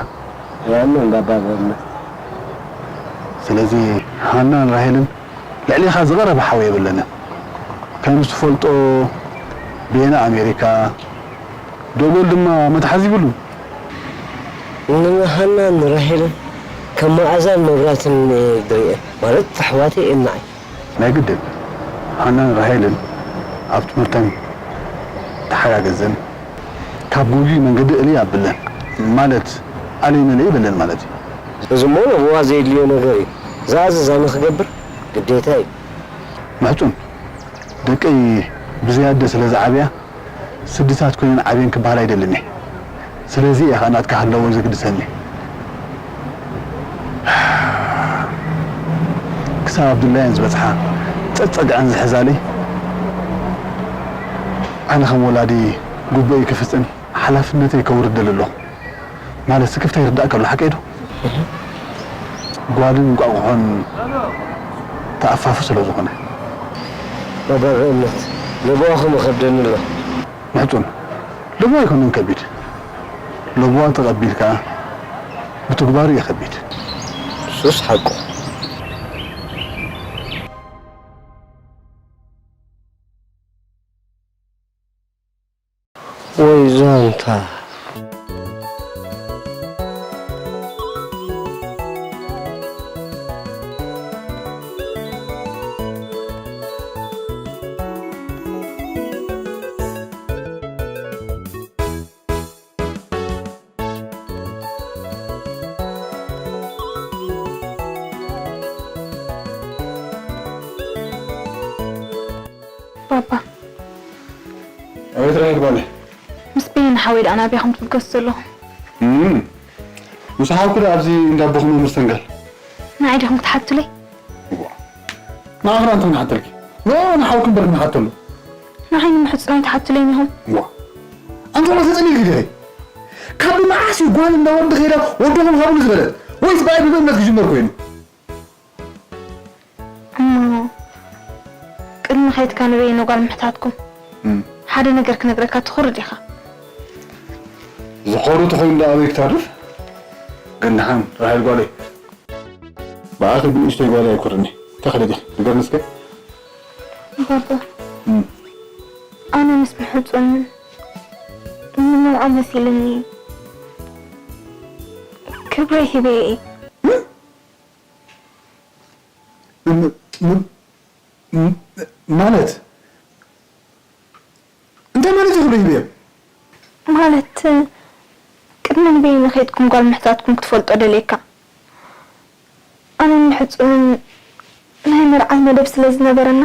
ያንን ባባ በእምነት። ስለዚ ሃናን ራሄልን ልዕሌኻ ዝቐረበ ሓው የብለንን። ከም ዝትፈልጦ ቤና ኣሜሪካ፣ ዶጎል ድማ መትሓዚ ይብሉን። ንሃናን ራሄልን ከም መኣዛን መብራትን እየ ዝርእየን፣ ማለት ኣሕዋተይ እየን ንዓይ። ናይ ግድን ሃናን ራሄልን ኣብ ትምህርተን ተሓጋገዘን ካብ ጉጉይ መንገዲ እልይ ኣብለን ማለት ኣለይ መለይ በለን ማለት እዩ። እዚ እሞ ነብዋ ዘየድልዮ ነገር እዩ። ዝኣዘዛ ንኽገብር ግዴታ እዩ። ምሕጹን ደቀይ ብዘይ ኣደ ስለ ዝዓብያ ስድታት ኮይነን ዓብየን ክበሃል ኣይደልን እየ። ስለዚ እየ ኸኣ ናትካ ሃለዎ ዘግድሰኒ። ክሳብ ኣብ ድላየን ዝበጽሓ ጸጸግዐን ዝሕዛለይ ኣነ ከም ወላዲ ግቡእይ ክፍጽም ሓላፍነተይ ከውርድ ደሊ ኣለኹ። ማለት ስክፍታ ይርዳእ ከሎ ሓቀይ ዶ? ጓልን እንቋቑሖን ተኣፋፉ ስለ ዝኾነ። ባባ በእምነት ለበዋ ከም ከብደኒ ኣሎ። ምሕጹን ለበዋ ኣይኮነን ከቢድ። ለበዋ ተቐቢልካ ምትግባሩ እዩ ከቢድ። እሱስ ሓቁ። ወይ ዛንታ። ባባ። ኣቤት ራሄል ጓለይ። ምስ በየነ ሓወይ ደኣ ናበይ ኢኹም ትብገሱ ዘለኹም? እም። ምስ ሓውኪ ደኣ ኣብዚ እንዳ ኣቦኹም መምህር ሰንጋል። ንዓይ ዲኹም ክትሓቱለይ? እዋ። ንዓኺ ደኣ እንታይ ክሓተልኪ? ኖ፣ ንሓውኪ እምበር ክንሓተሉ። ንዓይ ንምሕጹን ኣይትሓቱለይን ኢኹም? እዋ። ኣንቲ ቆልዓ ተጸሊልኪ ዲኺ? ካብ መዓስ እዩ ጓል እንዳ ወዲ ከይዳ ወድኹም ሃቡኒ ዝበለት? ወይስ ብኣይ ብእምነት ክጅመር ኮይኑ? እሞ ቅድሚ ከይድካ ንበየነ ጓል ምሕታትኩም እም። ሓደ ነገር ክነግረካ ትኹርድ ኢኻ። ዝኾሩ ተኾይኑ ደኣ ኣበይ ክተርፍ? ግን ደሓን ራሄል ጓለይ። ብኣኺ ብንእሽተይ ጓለይ ኣይኮርኒ። እንታይ ክደግፍ? ንገርኒ እስከ። ባባ፣ እም። ኣነ ምስ ምሕጹን ንመርዓ መሲልኒ ክብረይ ሂበ እየ። እም? ም-፣ ም-፣ ም-፣ ማለት? እንታይ ማለት እዩ ክብሪ ሂበዮም? ማለት፣ ቅድሚ ንበይኑ ከይድኩም ጓል ምሕታትኩም ክትፈልጦ ደልየካ። ኣነን ምሕጹንን ናይ ምርዓይ መደብ ስለ ዝነበረና፣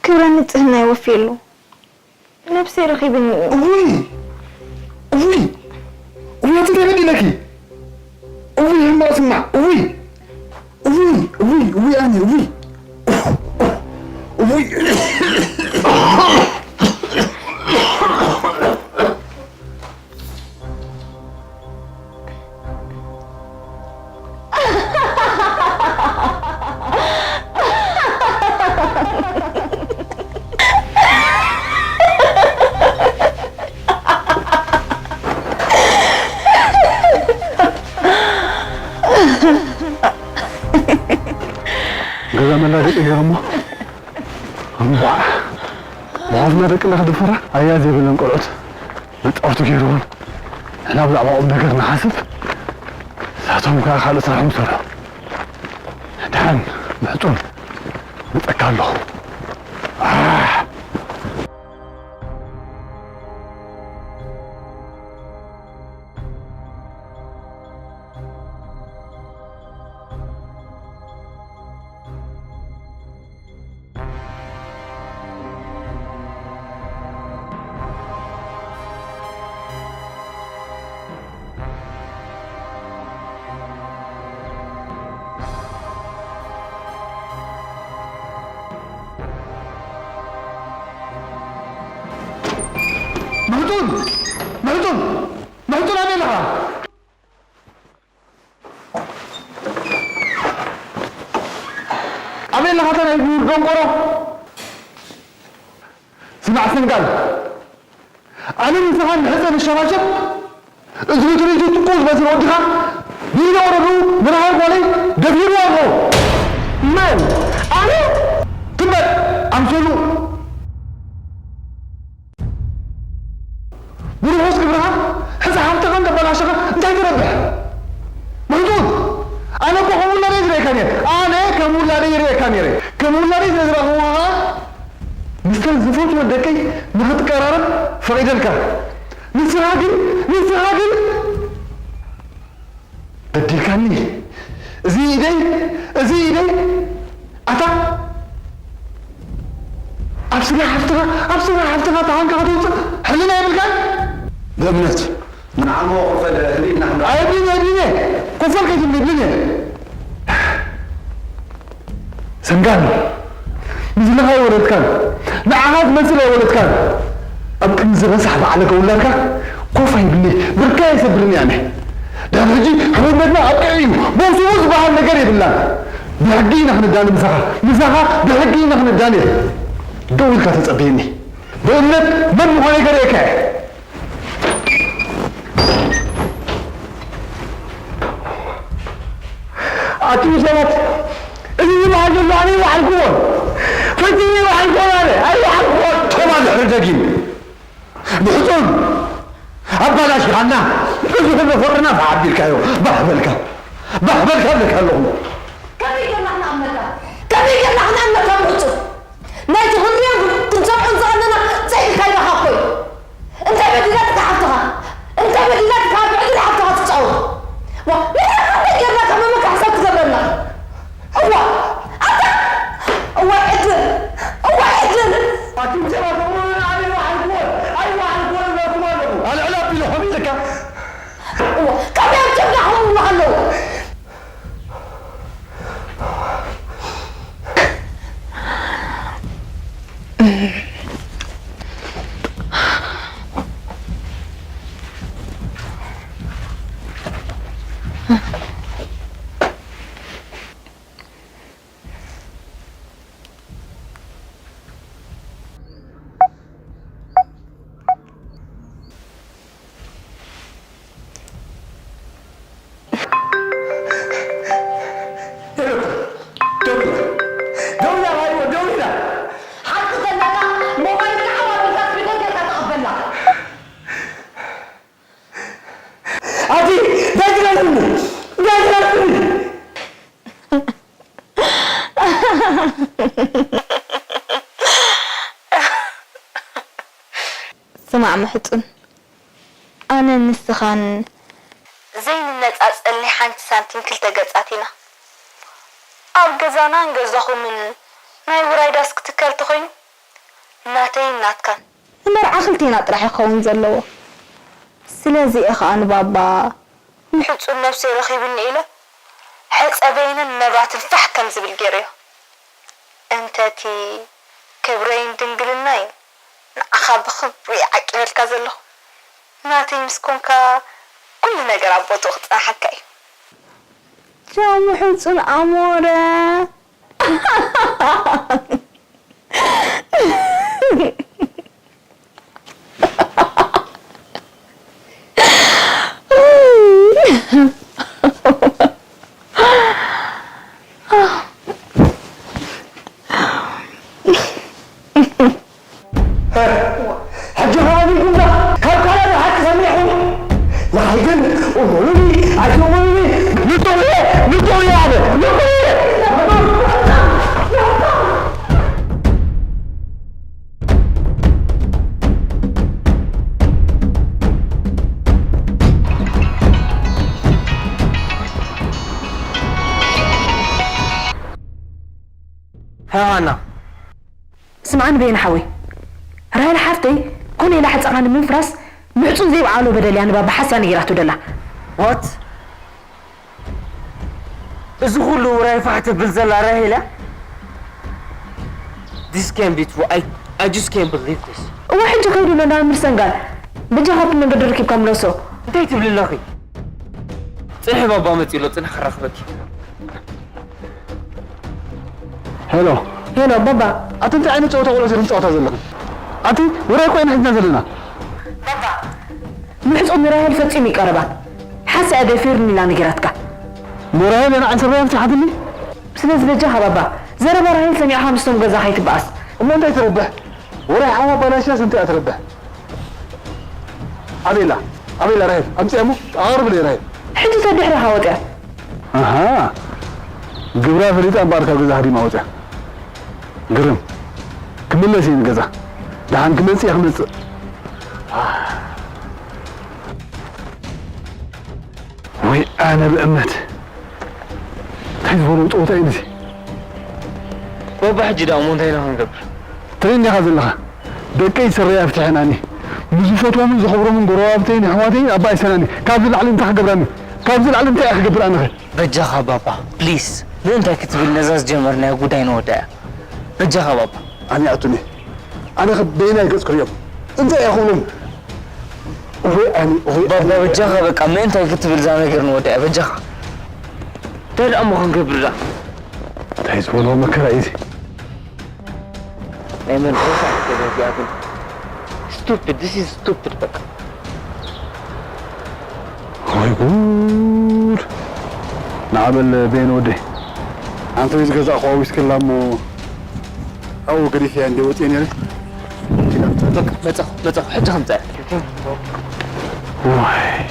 ክብረን ንጽህናይ ወፍየሉ። ነብሰይ ረኺብኒ እዩ። እውይ! እውይ! እውይ! ኣቲ እንታይ በዲለኪ? እውይ! ሕማቕ ስማዕ! እውይ! እውይ! እውይ! እውይ! ኣነ እውይ! እውይ! ገዛ መላገጺ ገይሮሞ። እምቧዕ። መሓዝና ደቅና ክድፈራ ኣያ ዘይብለን ቆልዑት መጻወቲ ገይርዎን። ንሕና ብዛዕባ ቁም ነገር ንሓስብ፣ ንሳቶም ከኣ ካልእ ስራሖም ይሰርሑ። ደሓን ምሕጹን መጸካ ኣለኹ። ኣሕ! ምሕጹን! ምሕጹን! ምሕጹን ኣበይ ኣለኻ? ኣበይ ኣለኻ ኣታ ናይ ብውር ደንቆሮ? ስማዕ ሰንጋል፣ ኣነ ንስኻ ንሕፀ ንሸባሸብ፣ እዚ በትሪ እዚ ትኩስ በትሪ ወድኻ፣ ቢሎ ወረዱ፣ ንብርሃን ጓለይ ደፊርዋ ኣለዉ። መን? ኣነ? ትም በል፣ ኣምሰሉ። ብርሑስ ግብርኻ፣ ሕፃ ሓፍትኻ እንዳበላሸኻ እንታይ ትረብሕ? ምሕጹን፣ ኣነ እኮ ከም ውላደይ ዝርእየካ ነይረ። ኣነ ከም ውላደይ ይርእየካ ነይረ። ከም ውላደይ ስለ ዝረኸብኩኻ ኸዓ፣ ምስተን ዝፈትዎ ደቀይ ንኽትቀራረብ ፈቒደልካ። ንስኻ ግን፣ ንስኻ ግን በዲልካኒ። እዚ ኢደይ፣ እዚ ኢደይ፣ ኣታ ኣብ ስጋ ሓፍትኻ፣ ኣብ ስጋ ሓፍትኻ ተሃንካ ከተውፅእ ሕልና የብልካን? ብእምነት ንዓሞ ክፈል ህሊና ክንዳ- ኣየድልየኒ፣ ኣየድልየኒ። ኮፈል ከይትብለኒ። ሰንጋል፣ ምስልኻ ኣይወለድካን፣ ንዓኻ ዝመስል ኣይወለድካን። ኣብ ቅድሚ ዝረሳሕ በዓል ገውላልካ ኮፍ ኣይብልኒ፣ ብርካ የሰብርኒ ኣነ። ድሕሪ ሕጂ ሕውነትና ኣብቂዑ እዩ፣ መውስቦ ዝበሃል ነገር የብላን። ብሕጊ ኢና ክንዳነ ምሳኻ፣ ምሳኻ ብሕጊ ኢና ክንዳነ። ደው ኢልካ ተጸበየኒ። ብእምነት መን ምዃነይ ከርእየካ እየ። ኣቱም ሰባት፣ እዚ ዝበሃል ዘሎ ኣነ ኣይወዓልኩዎን። ፈጺመ ኣይወዓልኩዎን ኣነ፣ ኣይወዓልኩዎን። ቶማ ድሕሪ ደጊም ብሕጹን ኣባላሽኻና፣ እዚ ኩሉ ፍቕርና ተዓቢልካዮ። ባህ በልካ፣ ባህ በልካ እብለካ ኣለኹ። ከመይ ጌርና ክንኣምነካ? ከመይ ጌርና ክንኣምነካ ብሕጹን? ናይቲ ክንሪኦን ክንሰምዖን ዝቐነና ጸይቅካ ኢልካ እኮ እዩ። እንታይ በዲላትካ ሓፍትኻ? እንታይ በዲላትካ ብዕድል ሓፍትኻ ትጻወት? ዋ፣ ንሕና ከመይ ጌርና ከመመካ ሕሳብ ትገብረና? እዋ፣ ኣታ፣ እዋይ ዕድል፣ እዋይ ዕድል። ኣቱም ሰባት እሞ ኣነ ኣይወዓልኩዎን፣ ኣይወዓልኩዎን እብለኩም ኣለኹ። ኣልዕል ኣቢሉ ኸም ኢልካ። እዋ፣ ከመይ ኣብ ጀብዳ ኸም ኣለዉ? ኣቲ ዳይትላልኒ፣ ዳይትላልኒ። ስማዕ ምሕጹን፣ ኣነን ንስኻን ዘይንነጻጸል ናይ ሓንቲ ሳንቲም ክልተ ገጻት ኢና። ኣብ ገዛናን ገዛኹምን ናይ ውራይ ዳስ ክትከል ተኾይኑ፣ ናተይን ናትካን ንመርዓ ክልቴና ጥራሕ እዩ ክኸውን ዘለዎ። ስለዚ እየ ኸኣ ንባባ ምሕጹን ነብሰይ ረኺብኒ ኢለ ሕጸ በይንን መብራትን ፋሕ ከም ዝብል ገይረዮ። እንተ እቲ ክብረይን ድንግልናይን ንዓኻ ብኽብሪ ዓቂበልካ ዘለኹ፣ ናተይ ምስ ኮንካ ኩሉ ነገር ኣብ ቦትኡ ክጸንሓካ እዩ። ቻው ምሕጹን ኣሞረ። ሕጂ ኸኣ ዲንኩምና ካብ ካልእ ሓቂ ሰሚዕኹም። ንዓይ ግን እመኑኒ ኣይትእመኑኒ፣ ንጹህ እየ፣ ንጹህ እየ ኣነ፣ ንጹህ እየ። ሃና። ስምዓኒ በየነ ሓወይ፣ ራሄል ሓፍተይ ኮነ ኢላ ሕጻና ንምፍራስ ምሕጹን ዘይበዓሎ በደል እያ ንባባ ሓስያ ነጊራቶ ደላ። What? እዚ ኩሉ ውራይ ፋሕ ተብል ዘላ ራሄል እያ? This can't be true. I, I just can't believe this. እወ፣ ሕጂ ከይዱ ኣሎ ናብ ምርሰንጋል። በጃኻ እቲ መንገዲ ረኪብካ ምለሶ። እንታይ ትብሊ ኣለኺ? ጽንሒ፣ ባባ መጺኡ ኣሎ፣ ጽንሒ ክራኽበኪ። ሄሎ። ሄሎ፣ ባባ። ኣቲ እንታይ ዓይነት ጨወታ ቆልዑ ኢኹም ትጻወታ ዘለኹም? ኣቲ ውራይ እኮ ኢና ሒዝና ዘለና። ባባ ምሕጾ ንራሄል ፈጺሙ ይቀረባ። ሓንሳእ እያ ደፊርኒ ኢላ ነጊራትካ። ንራሄል እያ ንዓይ ስረይ ኣፍቲሓትኒ? ስለዚ በጃኻ ባባ፣ ዘረባ ራሄል ሰሚዕኻ ምስቶም ገዛ ከይትበኣስ። እሞ እንታይ ትረብሕ? ወራይ ሓዋ ባላሽያስ እንታይ እያ ትረብሕ? ኣበይ ኣላ? ኣበይ ኣላ ራሄል? ኣምጽኣ እሞ ኣቕርብለይ ራሄል። ሕጂ ተድሕረኻ ወጽያ። ኣሃ፣ ግብራ ፈሊጣ እምበኣር ካብ ገዛ ሃዲማ ወጽያ። ግርም። ክምለስ እየ ንገዛ። ደሓን ክመጽእ እየ ክመጽእ። ወይ ኣነ ብእምነት። እንታይ ዝበሎ ጸወታ እዩ ነዚ? ባባ፣ ሕጂ ደኣ እሞ እንታይ ኢና ክንገብር? ትርኢ እንዲኻ ዘለኻ። ደቀይ ስረይ ኣፍትሐናኒ። ንዝፈትዎምን ዘኽብሮምን ጎረባብተይን ኣሕዋተይን ኣባ ኣይሰናኒ። ካብዚ ላዕሊ እንታይ ክገብራኒ? ካብዚ ላዕሊ እንታይ እየ ክገብር ኣነኸ? በጃኻ ባባ፣ ፕሊስ፣ ምእንታይ ክትብል ነዛ ዝጀመርናዮ ጉዳይ ንወዳእያ። በጃኻ ባባ። ኣነ ኣቱኒ፣ ኣነ ኸ በየናይ ገጽ ክርእዮም? እንታይ እየ ክብሎም? እሆይ ኣኒ፣ እሆይ ባባ፣ ኣኒ። በጃኻ በቃ፣ ምእንታይ ክትብል እዛ ነገር ንወዳእያ፣ በጃኻ። እንታይ ደኣ እሞ ክንገብር ደኣ? እንታይ ዝበልዎ መከራ እዩ እዚ? ናይ መን ሬሳ ክትገዝእ ግን? Stupid, this is stupid በቃ። ወይ ጉድ! ንዓበል ቤን ወደይ። ኣንተ ወይ ዝገዛእኽዋ ዊስኪ ኣላ እሞ ኣብኡ ገዲፈያ እንደ ወፅየ ነይረ። በቃ፣ መጻኹ፣ መጻኹ፣ ሕጂ ከምጽእ። ዋይ።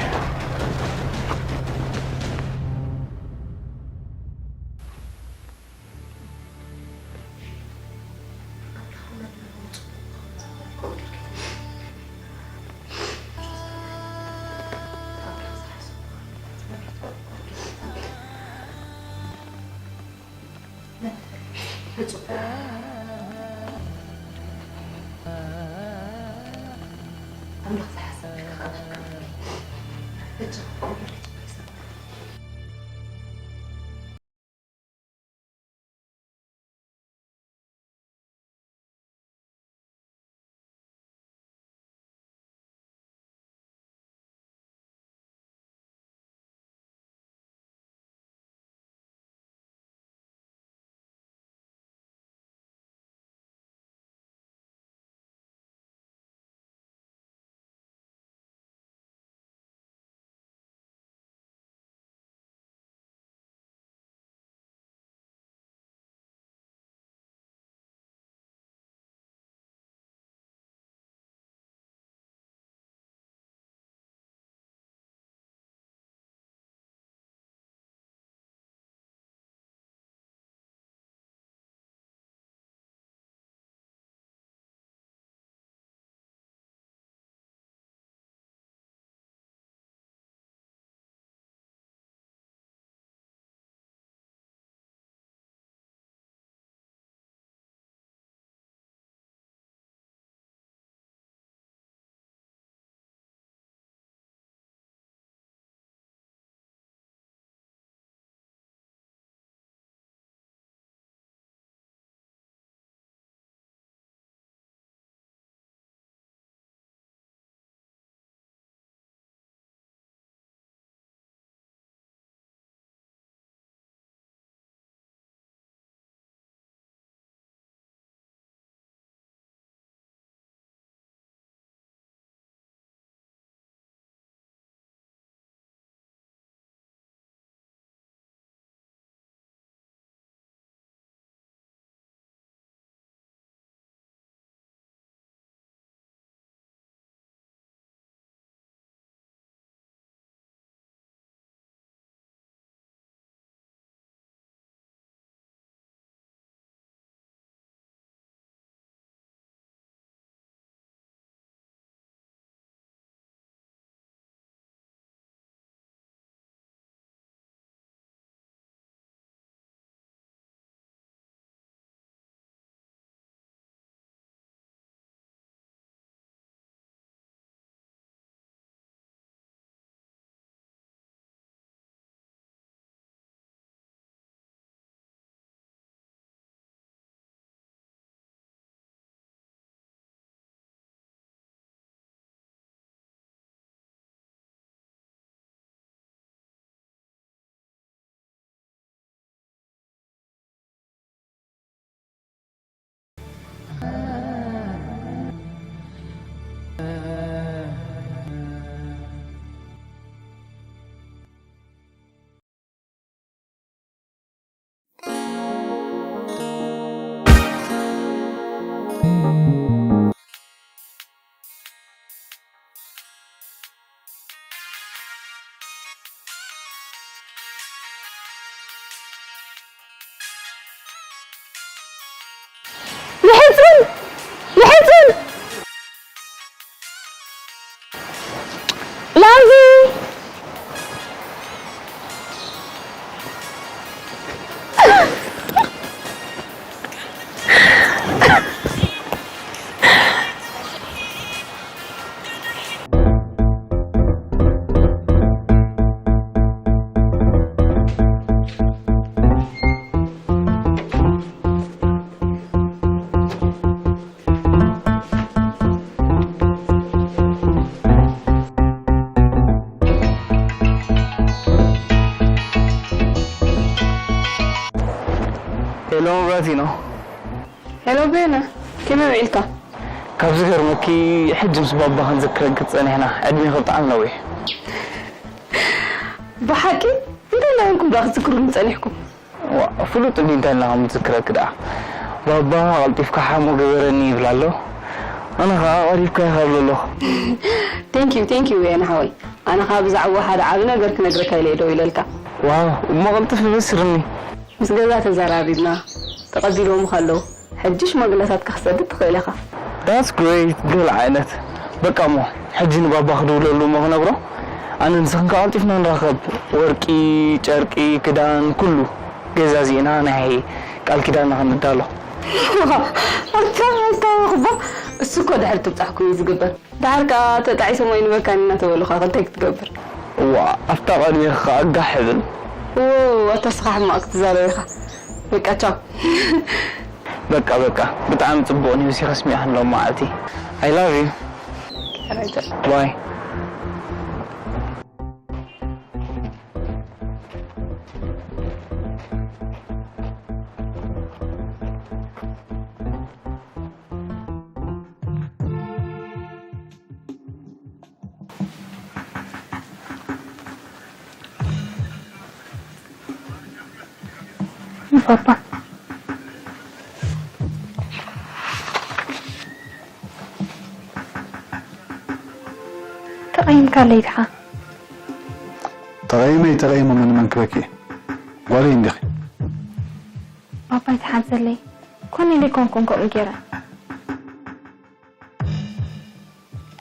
ይሕጽን! ይሕጽን! ላዚ! ሄሎ መብራህቲ ነው። ሄሎ ቤና፣ ከመይ ውዒልካ? ካብ ዝገርመኪ፣ ሕጂ ምስ ባባ ክንዝክረኪ ጸኒሕና። ዕድሜኺ ብጣዕሚ ነዊሕ። ብሓቂ? እንታይ እናበልኩም ደኣ ክትዝክሩኒ ጸኒሕኩም? ዋ፣ ፍሉጥ እንዲ እንታይ ኢልና ከም ዝዝክረኪ ደኣ። ባባ ቀልጢፍካ ሓሞ ግበረኒ ይብል ኣሎ። ኣነ ኸኣ ቀሪብካ ኢኻ እብል ኣለኹ። Thank you, thank you፣ ቤና ሓወይ። ኣነ ኸኣ ብዛዕባ ሓደ ዓቢ ነገር ክነግረካ ኢለ እየ ደው ኢለልካ። ዋው፣ እሞ ቀልጥፍ በስርኒ። ምስ ገዛ ተዘራሪብና፣ ተቐቢሎምኻ ኣለዉ። ሕጂ ሽማግለታትካ ክሰድድ ትኽእል ኢኻ። That's great፣ ገለ ዓይነት። በቃ እሞ፣ ሕጂ ንባባ ክድውለሉ እሞ ክነግሮ። ኣነ ንስኽን ከኣ ቀልጢፍና ንራኸብ። ወርቂ፣ ጨርቂ፣ ክዳን፣ ኩሉ ገዛዚእና ናይ ቃል ኪዳንና ክንዳሎ። ኣታ፣ ኣታ፣ እባ፣ እሱ እኮ ድሕሪ ትብጻሕ እኮ እዩ ዝግበር። ደሓር ከኣ ተጣዒሶም ኣይንበካን ኢና ተበሉኻ፣ ከ እንታይ ክትገብር? እዋ፣ ኣብታ ቅድሜኻ ከኣ ጋሕ እብል። ዎ፣ ኣታ ስኻ ሕማቕ ክትዛረብ ኢኻ። በቃ፣ ቻው። በቃ፣ በቃ፣ ብጣዕሚ ጽቡቕ ኒውስ ኢኻ ኣስሚዕካኒ ሎም መዓልቲ። I love you። ባይ። ፓፓ። ተቐይምካለይ ድሓ? ተቐይመ ይተቐይመ መን መን ክበኪ? ጓለይ እንዲኺ። ፓፓ ይትሓዘለይ። ኮነ ኢለ ኣይኮንኩን ከምኡ ገይረ።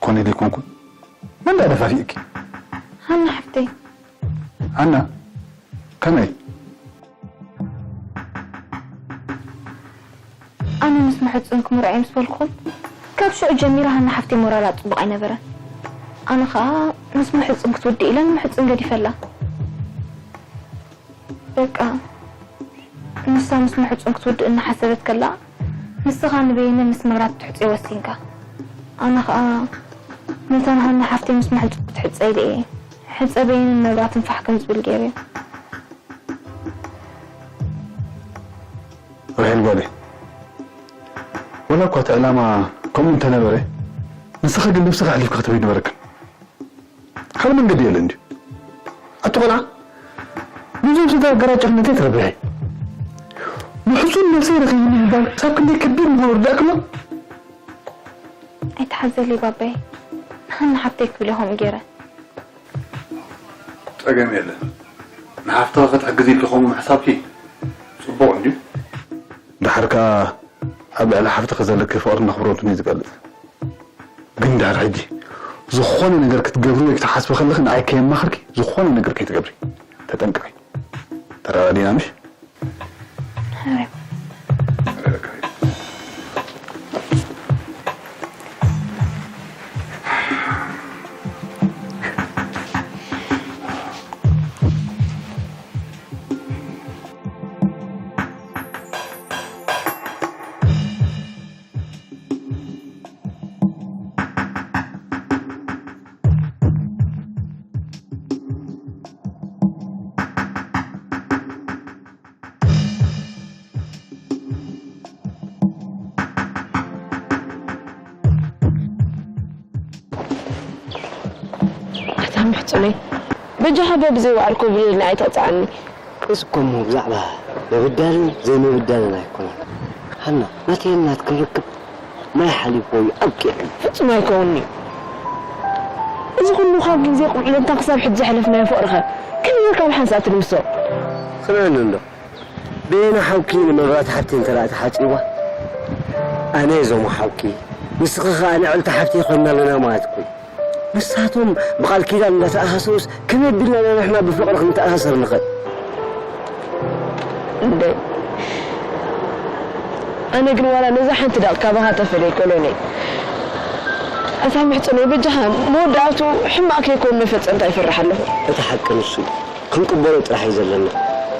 ኮነ ኢለ ኣይኮንኩን? መን ደኣ ደፋፊእኪ? ሃና ሓፍተይ። ሃና? ከመይ? ኣነ ምስ ምሕጽን ክምርዖ እየ ምስ በልኩኹም፣ ካብ ሽዑ ጀሚራ ሃና ሓፍተይ ሞራላ ጽቡቕ ኣይነበረን። ኣነ ኸኣ ምስ ምሕጽን ክትውድእ ኢለ ንምሕጽን ገዲፈላ። በቃ፣ ንሳ ምስ ምሕጹን ክትውድእ እናሓሰበት ከላ፣ ንስኻ ንበይነ ምስ መብራት ክትሕጽዮ ወሲንካ። ኣነ ኸኣ፣ ነታ ንሃና ሓፍተይ ምስ ምሕጹን ክትሕጸ ኢለ እየ። ሕጸ በይንን መብራትን ፋሕ ከም ዝብል ገይረዮ። ራሄል ጓለይ፣ ወላ እኳ እቲ ዕላማ ከምኡ እንተነበረ፣ ንስኺ ግን ነብስኺ ኣሕሊፍኪ ክትህቢ ኣይነበረክን። ካልእ መንገዲ የለን ድዩ? ኣቲ ቆልዓ፣ ነዞም ስድራ ኣገራጭኽን እንታይ ትረብሒ? ምሕጹን ነብሰይ ረኺብኒ ምባል ክሳብ ክንደይ ከቢድ ምዃኑ ርዳእክሞ? ኣይትሓዘለይ ባባይ፣ ንሃና ሓፍተይ ክብል እየ ከምኡ ገይረ። ጸገም የለን። ንሓፍትኻ ክትሕግዝ ኢልኪ ከምኡ ምሕሳብኪ ጽቡቕ እንድዩ። ደሓር ከኣ ኣብ ልዕሊ ሓፍትኺ ዘለኪ ፍቕርን ኣኽብሮትን እዩ ዝገልጽ። ግን ድሕሪ ሕጂ ዝኾነ ነገር ክትገብሪ ወይ ክትሓስቢ ከለኺ ንዓይ ከየማኽርኪ ዝኾነ ነገር ከይትገብሪ። ተጠንቀቒ። ተረዳዲና ምሽ? ኣታ ምሕጹነይ፣ በጃኻ በብዘይ ወዓልኮ ብሌልና ኣይተቕጽዓኒ። እዚ እኮ እሞ ብዛዕባ ምብዳልን ዘይምብዳልን ኣይኮነን። ሃና፣ ናተይን ናትክን ርክብ ማይ ሓሊፍዎ እዩ ኣብቂዑ። ፍጹም ኣይከውንን'ዩ። እዚ ኩሉ ካብ ግዜ ቁልዕነትና ክሳብ ሕጂ ዘሕለፍናዮ ፍቕርኸ ከመይ ጌርካ ብሓንሳእ ትድምስሶ? ስምዕኒ እንዶ፣ ቤና ሓውኪ ንመብራት ሓብቲ እንተ ደኣ ተሓጺዋ፣ ኣነ እዞም ሓውኪ፣ ንስኺ ኸኣ ንዕልቲ ሓፍቲ ኮይንና ኣለና ማለት እኮ እዩ። ንሳቶም ብቓል ኪዳን እንዳተኣሳሰሩስ ከመይ ኣቢልና ኢና ንሕና ብፍቕሪ ክንተኣሳሰር ንኽእል? እንደ ኣነ ግን ዋላ ነዛ ሓንቲ ዳቕ ካባኻ ተፈልየ ኮሎኔል፣ ኣታ ምሕጽነይ በጃኻ መወዳእቱ ሕማቕ ከይከውን መፈጸምታ ይፈርሕ ኣለኹ። እቲ ሓቂ ንሱ እዩ። ክንቅበሎ ጥራሕ እዩ ዘለና።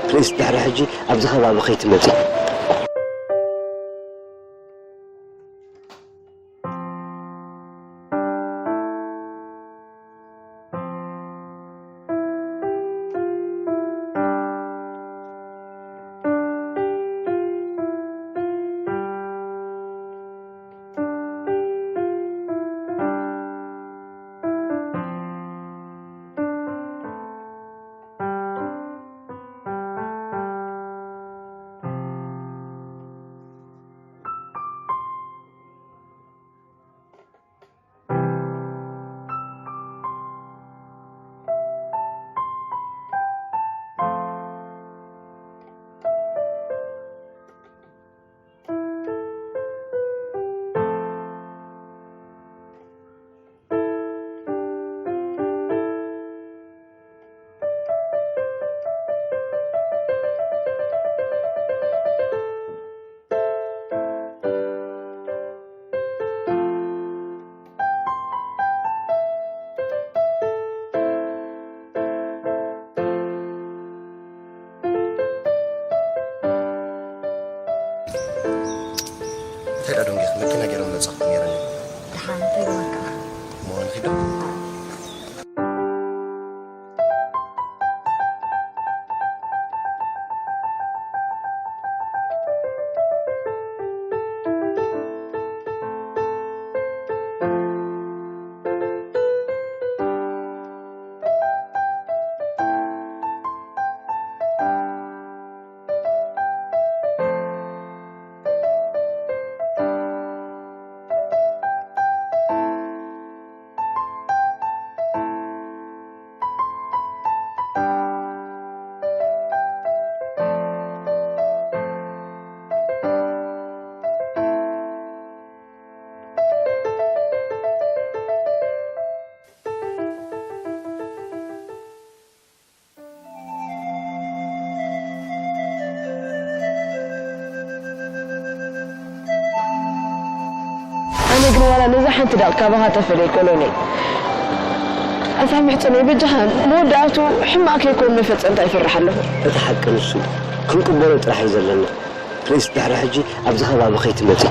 ፕሊስ ድሕሪ ሕጂ ኣብዚ ከባቢ ከይትመጺ። እንታይ ደኣ ደንጊኻ? መኪና ገይሮም መጻኹ ነይረኒ። ደሓን፣ እንታይ ገበርካ? እሞ ንኺድ ዶ? ኣነ ግን ዋላ ነዛ ሓንቲ ዳቕ ካባኻ ተፈልየ ኮሎኔል፣ ኣታ ምሕጽነይ በጃኻ መወዳእቱ ሕማቕ ከይከውን መፈጸምታ ይፈርሕ ኣለኹ። እቲ ሓቂ ንሱ እዩ። ክንቅበሎ ጥራሕ እዩ ዘለና። ፕሊስ ድሕሪ ሕጂ ኣብዚ ከባቢ ከይትመጺ።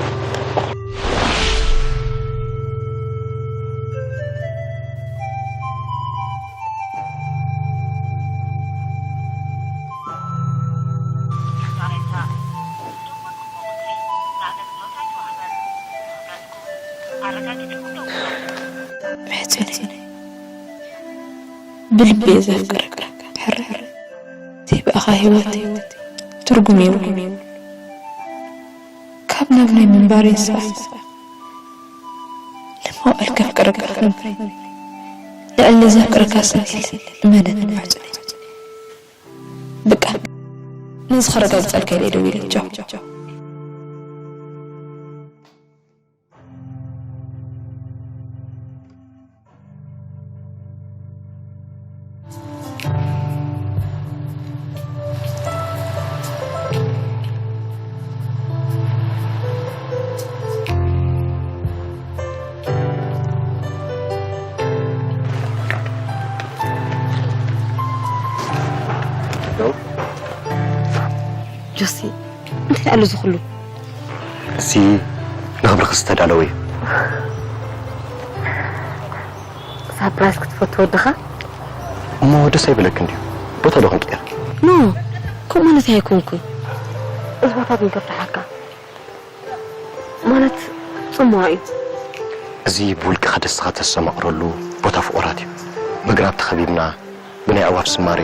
ምሕጽነይ፣ ብልቢ እየ ዘፍቅረካ። ሕርር ዘይብኣኻ ህይወት ትርጉም የብሉን። ካብ ናብ ናይ ምንባረይ ንስኻ ንመዋእል ከፍቅረካ ክነብር። ልዕሊ ዘፍቅረካ ሰብ የለን። እመነኒ ምሕጽነይ። በቃ ነዚ ከረጋግጸልካ ኢለ እየ ደዊለ። ቻው። ጆሲ፣ እንታይ ኣሎ እዚ ኩሉ? እዚ ንኽብርኺ ዝተዳለወ እዩ። ሳፕራይዝ ክትፈቱ ወድኻ? እሞ ደስ ኣይበለክን ድዩ? ቦታ ዶ ክንቅየር? ኖ፣ ከምኡ ማለት ኣይኮንኩን። እዚ ቦታ ግን ከፍርሓካ። ማለት ጽምዋ እዩ። እዚ ብውልቅኻ ደስኻ ተስተማቕረሉ ቦታ ፍቑራት እዩ። ብግራብ ተኸቢብና፣ ብናይ ኣዕዋፍ ዝማሬ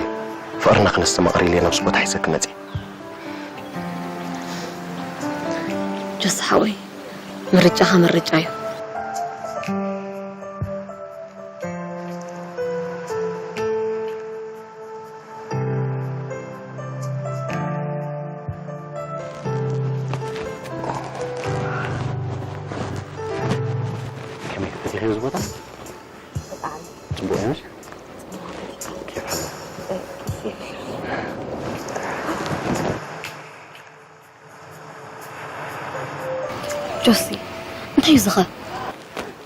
ፍቕርና ክነስተማቕር ኢለ ናብዚ ቦታ ሒዘኪ መጺእ። ጆሲ ሓወይ፣ ምርጫኻ ምርጫ እዩ። እዚ ቦታ? ብጣዕሚ። ጽቡቕ እዩ፣ ምሽ? ኬፍ ኣለዎ። ጆሲ፣ እንታይ እዩ ዝኸ?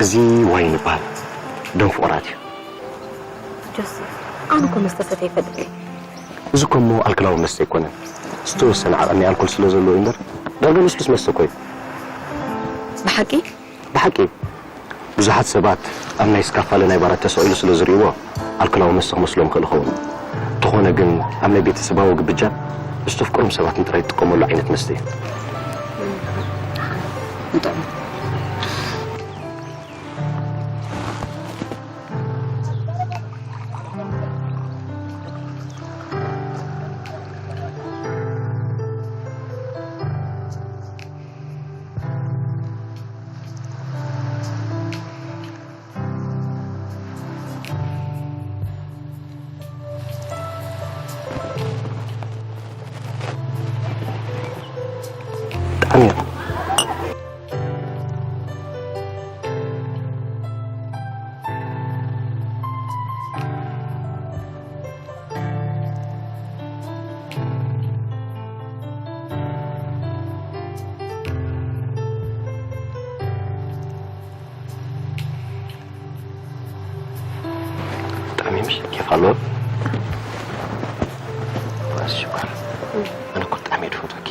እዚ ዋይን ይበሃል። ደም ፍቑራት እዩ። ጆሲ፣ ኣነ እኮ መስተ ሰትየ ይፈልጥ እየ። እዚ እኮ እሞ ኣልኮላዊ መስተ ኣይኮነን። ዝተወሰነ ዓቐን ናይ ኣልኮል ስለ ዘለዎ እዩ እምበር፣ ዳርጋ ልስሉስ መስተ እኮ እዩ። ብሓቂ? ብሓቂ፣ ብዙሓት ሰባት ኣብ ናይ ስካፋለ ናይ ባራት ተሰቒሉ ስለ ዝርእይዎ፣ ኣልኮላዊ መስተ ክመስሎም ይኽእል ይኸውን። እንተኾነ ግን፣ ኣብ ናይ ቤተሰባዊ ግብጃ ዝተፍቅሮም ሰባት ጥራይ ዝጥቀመሉ ዓይነት መስተ እዩ። ንጥዕና። ብጣዕሚ እዩ። ብጣዕሚ ምሽ ኬፍ ኣለዎ። ሽኮር። ኣነ እኮ ብጣዕሚ እየ ዝፈትወኪ።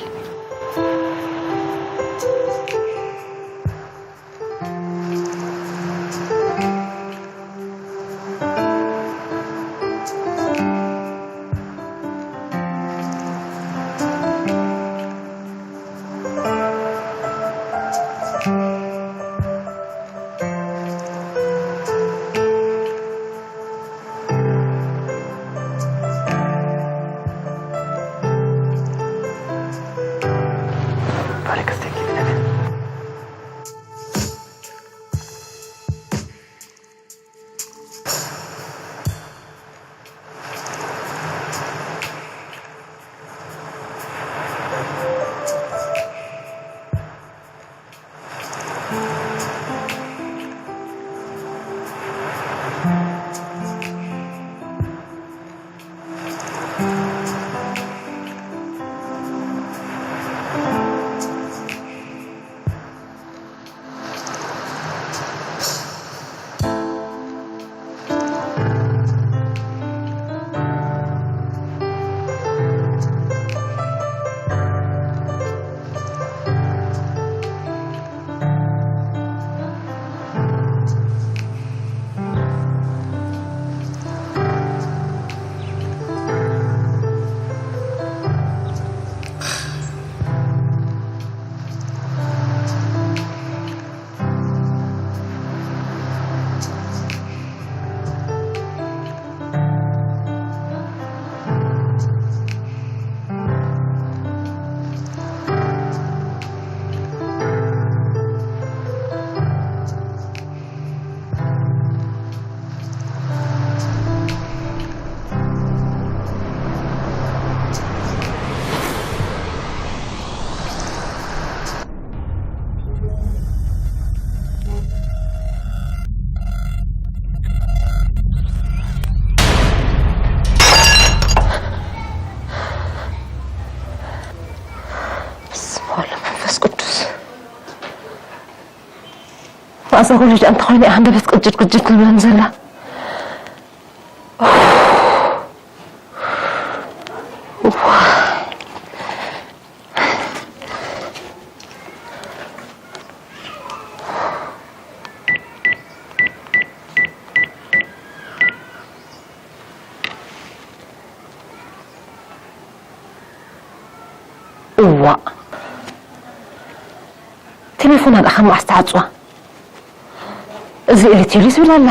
በስመ አብ ወወልድ ወመንፈስ ቅዱስ። መኣዛ ወሊዳ እንተኾይነ እያ ሃንደበት ቅጅድ ቅጅድ ትብለን ዘላ። እዋእ፣ ቴሌፎና ደኣ ካብ መዓስ ትዓጽዋ? እዚ ኢሉ ትብል ኣላ።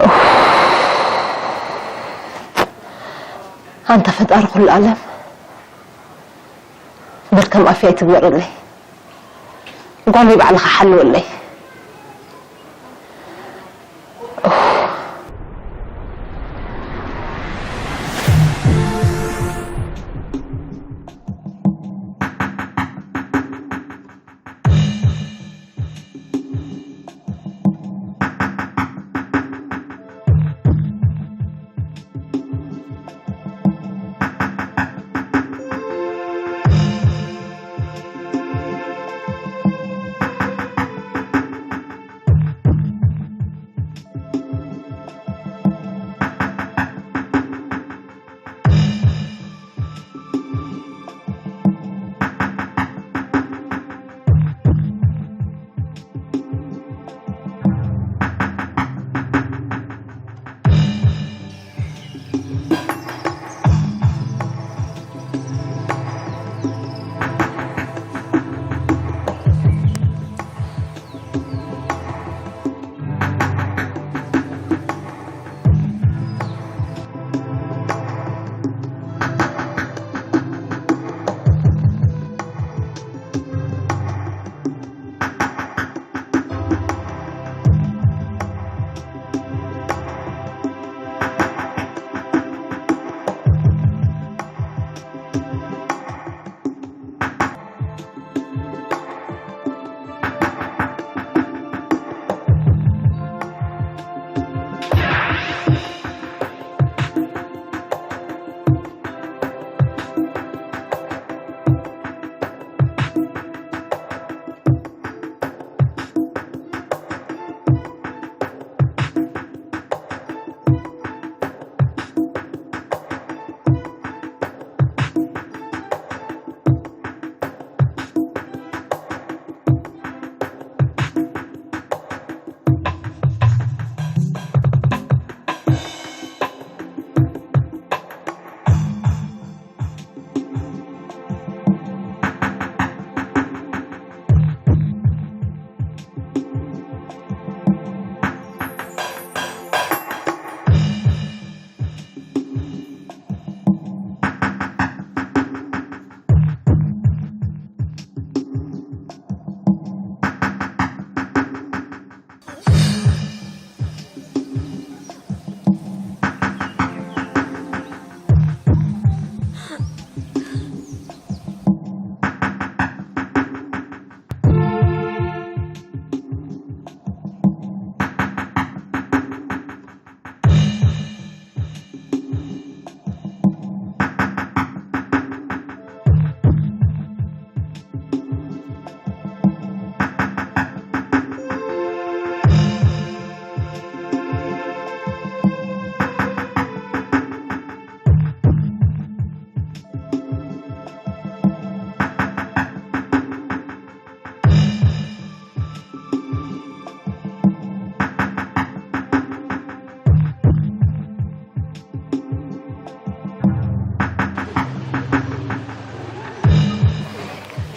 ኡፍ። ኣንታ ፈጣሪ ኩሉ ዓለም፣ በል ከም ኣፍያ ኣይትግበረለይ። ጓለይ ባዕልኻ ሓልወለይ።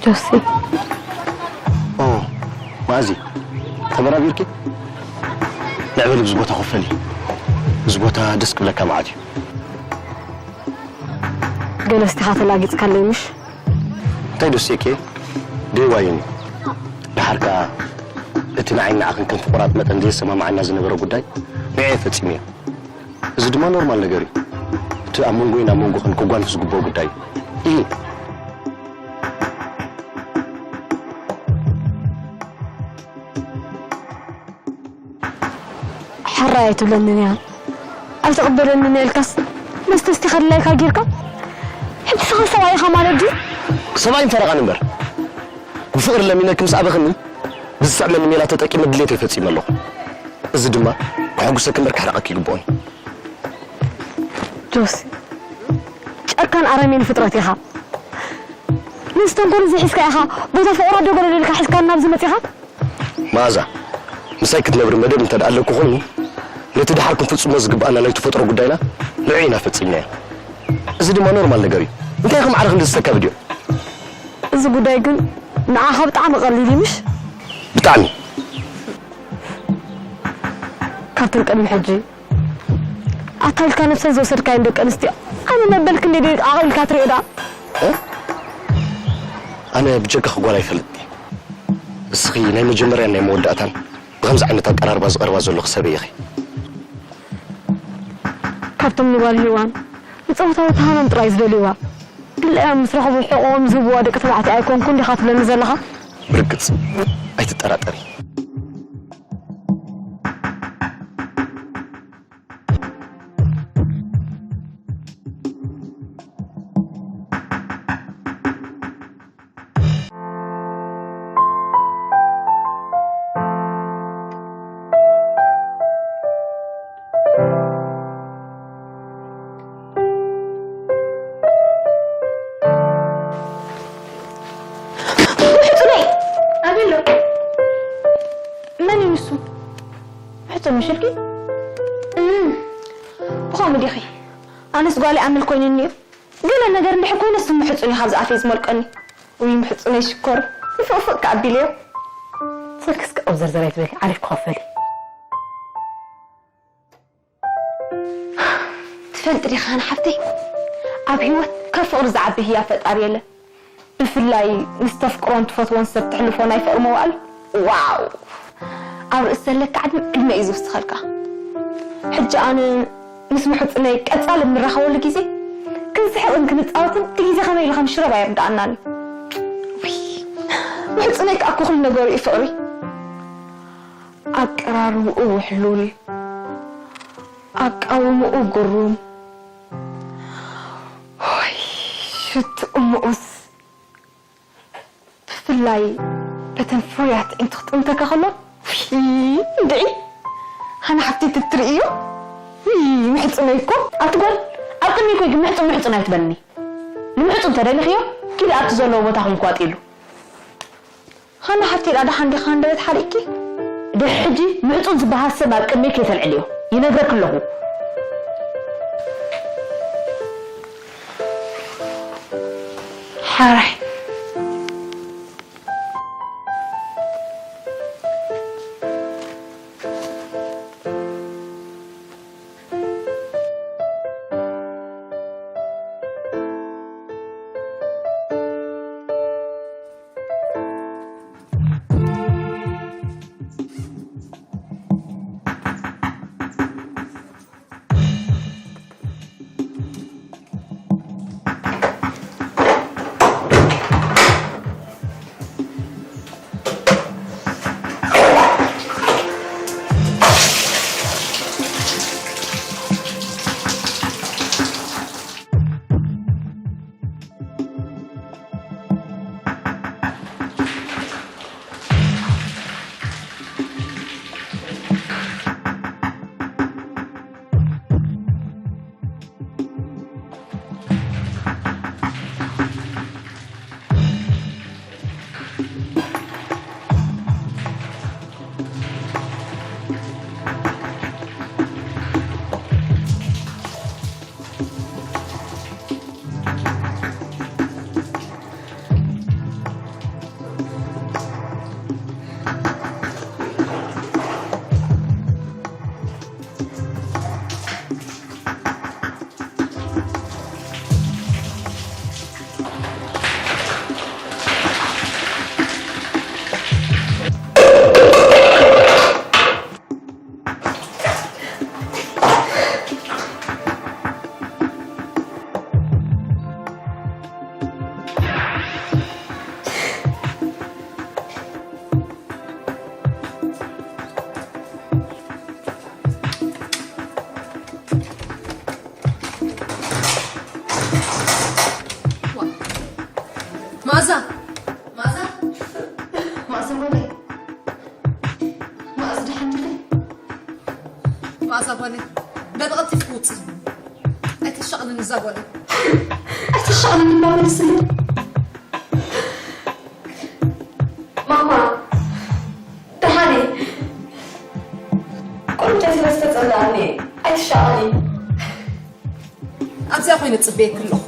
ጆሲ። ኦ፣ ማዚ፣ ተበራቢርኪ? ንዕበል፣ ብዚ ቦታ ኮፈሊ። እዚ ቦታ ደስ ክብለካ መዓት እዩ። ገለ ስቲኻ ተላጊጽካለይ ምሽ? እንታይ ደስ የኬ? ደይዋይን እዩ። ደሓር ከኣ እቲ ንዓይን ንዓኽን ከም ፍቑራት መጠን ዘየሰማምዓና ዝነበረ ጉዳይ ንዕየ ፈጺመዮ። እዚ ድማ ኖርማል ነገር እዩ። እቲ ኣብ መንጎይን ኣብ መንጎኽን ክጓንፍ ዝግብኦ ጉዳይ እዩ። ኢሂ። ሕራይ ኣይትብለንን እያ። ኣይትቕበለንን እያ ኢልካስ መስተ ስቲኻ ድላይካ ጌርካ? ሕጂ ንስኻ ሰብኣይ ኢኻ ማለት ድዩ? ሰብኣይን ፈረቓን እምበር። ብፍቕሪ ለሚነኪ ምስ ኣበኽኒ፣ ብዝስዕመኒ ሜላ ተጠቂመ ድሌተይ ፈጺመ ኣለኹ። እዚ ድማ ከሐጉሰኪ እምበር ከሕርቐኪ ይግብኦን። ጆሲ፣ ጨካን ኣረሜን ፍጥረት ኢኻ። ነዚ ተንኮል እዚ ሒዝካ ኢኻ ቦታ ፍቑራት ዶ ገለ ኢልካ ሒዝካና ኣብዚ መጺኻ? መኣዛ፣ ምሳይ ክትነብሪ መደብ እንተ ደኣ ኣለኪ ኮይኑ፣ ነቲ ደሓር ክንፍጽሞ ዝግብኣና ናይ ተፈጥሮ ጉዳይና ንዑ ኢና ፈጺምናዮ። እዚ ድማ ኖርማል ነገር እዩ። እንታይ ኢኺ ማዕረ ክንዲ ዘስተካብድዮ? እዚ ጉዳይ ግን ንዓኻ ብጣዕሚ ቀሊል እዩ ምሽ? ብጣዕሚ። ካብተን ቅድሚ ሕጂ ኣታ ኢልካ ነብሰን ዝወሰድካየን ደቂ ኣንስትዮ ኣነ መበል ክንደይ ደቂቕ ዓቒልካ ትሪኦ ደኣ? እ? ኣነ ብጀካኺ ጓል ኣይፈልጥን እየ። እስኺ ናይ መጀመርያን ናይ መወዳእታን ብኸምዚ ዓይነት ኣቀራርባ ዝቐርባ ዘለኹ ሰበይ ኢኺ። ካብቶም ንጓል ሄዋን ንጾታዊ ተሃኖም ጥራይ ዝደልይዋ፣ ድላዮም ምስ ረኸቡ ሕቖኦም ዝህብዋ ደቂ ተባዕትዮ ኣይኮንኩን ዲኻ ትብለኒ ዘለኻ? ብርግጽ፣ ኣይትጠራጠሪ። ውሕጹነይ! ኣበይ ኣሎ? መን እዩ ንሱ? ውሕጹን ምሽልኪ? እም፣ ብኸምኡ ዲኺ? ኣነስ ጓል ይኣምል ኮይኑኒ እዩ። ገለ ነገር እንድሕር ኮይነ እሱ ምሕጹን እዩ ካብዚ ኣፈይ ዝመልቀኒ። ውይ ምሕጹነይ ሽኮር። ንፍቕፍቕ ከኣቢለዮ። ስልክስ ከኣ ዘርዘር ኣይትበሊ፣ ዓሪፍ ክኸፈል እዩ። ትፈልጢ ዲኻ ንሓፍተይ፣ ኣብ ህይወት ካብ ፍቕሪ ዝዓቢ ህያብ ፈጣሪ የለን። ብፍላይ ምስ ተፍቅሮን ትፈትዎን ሰብ ተሕልፎ ናይ ፍቕሪ መዋእል፣ ዋው! ኣብ ርእሲ ዘለካ ዕድመ፣ ዕድመ እዩ ዝውስኸልካ። ሕጂ ኣነ ምስ ምሕጽነይ ቀጻሊ እንራኸበሉ ግዜ፣ ክንስሕቕን ክንጻወትን እቲ ግዜ ከመይ ኢሉ ከም ሽረብ ኣይርድኣናን እዩ። ውይ! ምሕጽነይ ከኣ እኮ ኩሉ ነገሩ እዩ ፍቕሪ። ኣቀራርብኡ ውሕሉል፣ ኣቃውምኡ ግሩም። ሆይ፣ ሽትኡ ምኡዝ። ብፍላይ በተን ፍሩያት ኣዒንቱ ክጥምተካ ከሎ፣ ውይ፣ እንድዒ። ሃና ሓፍተይ ትትርእዮ? ውይ፣ ምሕጽነይ እኮ። ኣቲ ጓል፣ ኣብ ቅድመይ ኮይ ግን ምሕጹን ምሕጹን ኣይትበልኒ። ንምሕጹን ተደሊኽዮ፣ ኪዲ ኣብቲ ዘለዎ ቦታኹም ክዋጥይሉ። ሃና ሓፍተይ ደኣ ደሓን ዲኻ ሃንደበት ሓሪቕኪ? ድሕሪ ሕጂ ምሕጹን ዝበሃል ሰብ ኣብ ቅድመይ ከይተልዕልዮ። ይነግረኪ ኣለኹ። ሓራይ። መኣዛ፣ መኣዛ፣ መኣዛ ጓለይ፣ መኣዝ ደሓን ዲኺ? መኣዛ ጓለይ፣ በል ቀልጢፍኪ ውፂ። ኣይተሻቕልኒ እዛ ጓለይ። ኣይተሻቕልኒ እባ መልስለይ። ማማ፣ ደሓን እየ። ቁሩብ ስለ ዝተጸላእኒ እየ። ኣይትሻቐሊ። ኣብዚኣ ኮይነ ጽበየኪ ኣለኹ።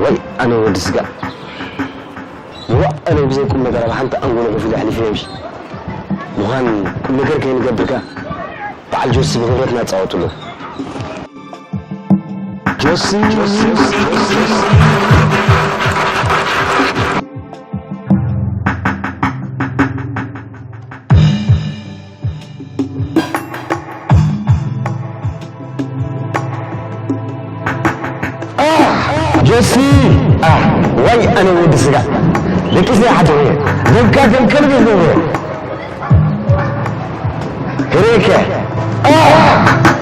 ወይ ኣነ ወዲ ስጋ። ዋእ፣ ኣነ ብዘይ ቁም ነገር ኣብ ሓንቲ ኣንጎሎ ኮፍ ኢለ ኣሕሊፈ እምቢ። ምዃን ቁም ነገር ከይንገብር ከኣ በዓል ጆሲ ብኽብረት ናጻወትሉ። ጆሲ፣ ጆሲ፣ ጆሲ፣ ጆሲ። ጆሲ! ኣህ፣ ዋይ ኣነ ወዲ ስጋ። ደቂሰ ይሓድር እየ። ደምካ ከም ከልቢ ይገብሮ። ክርእየከ። ኣህ!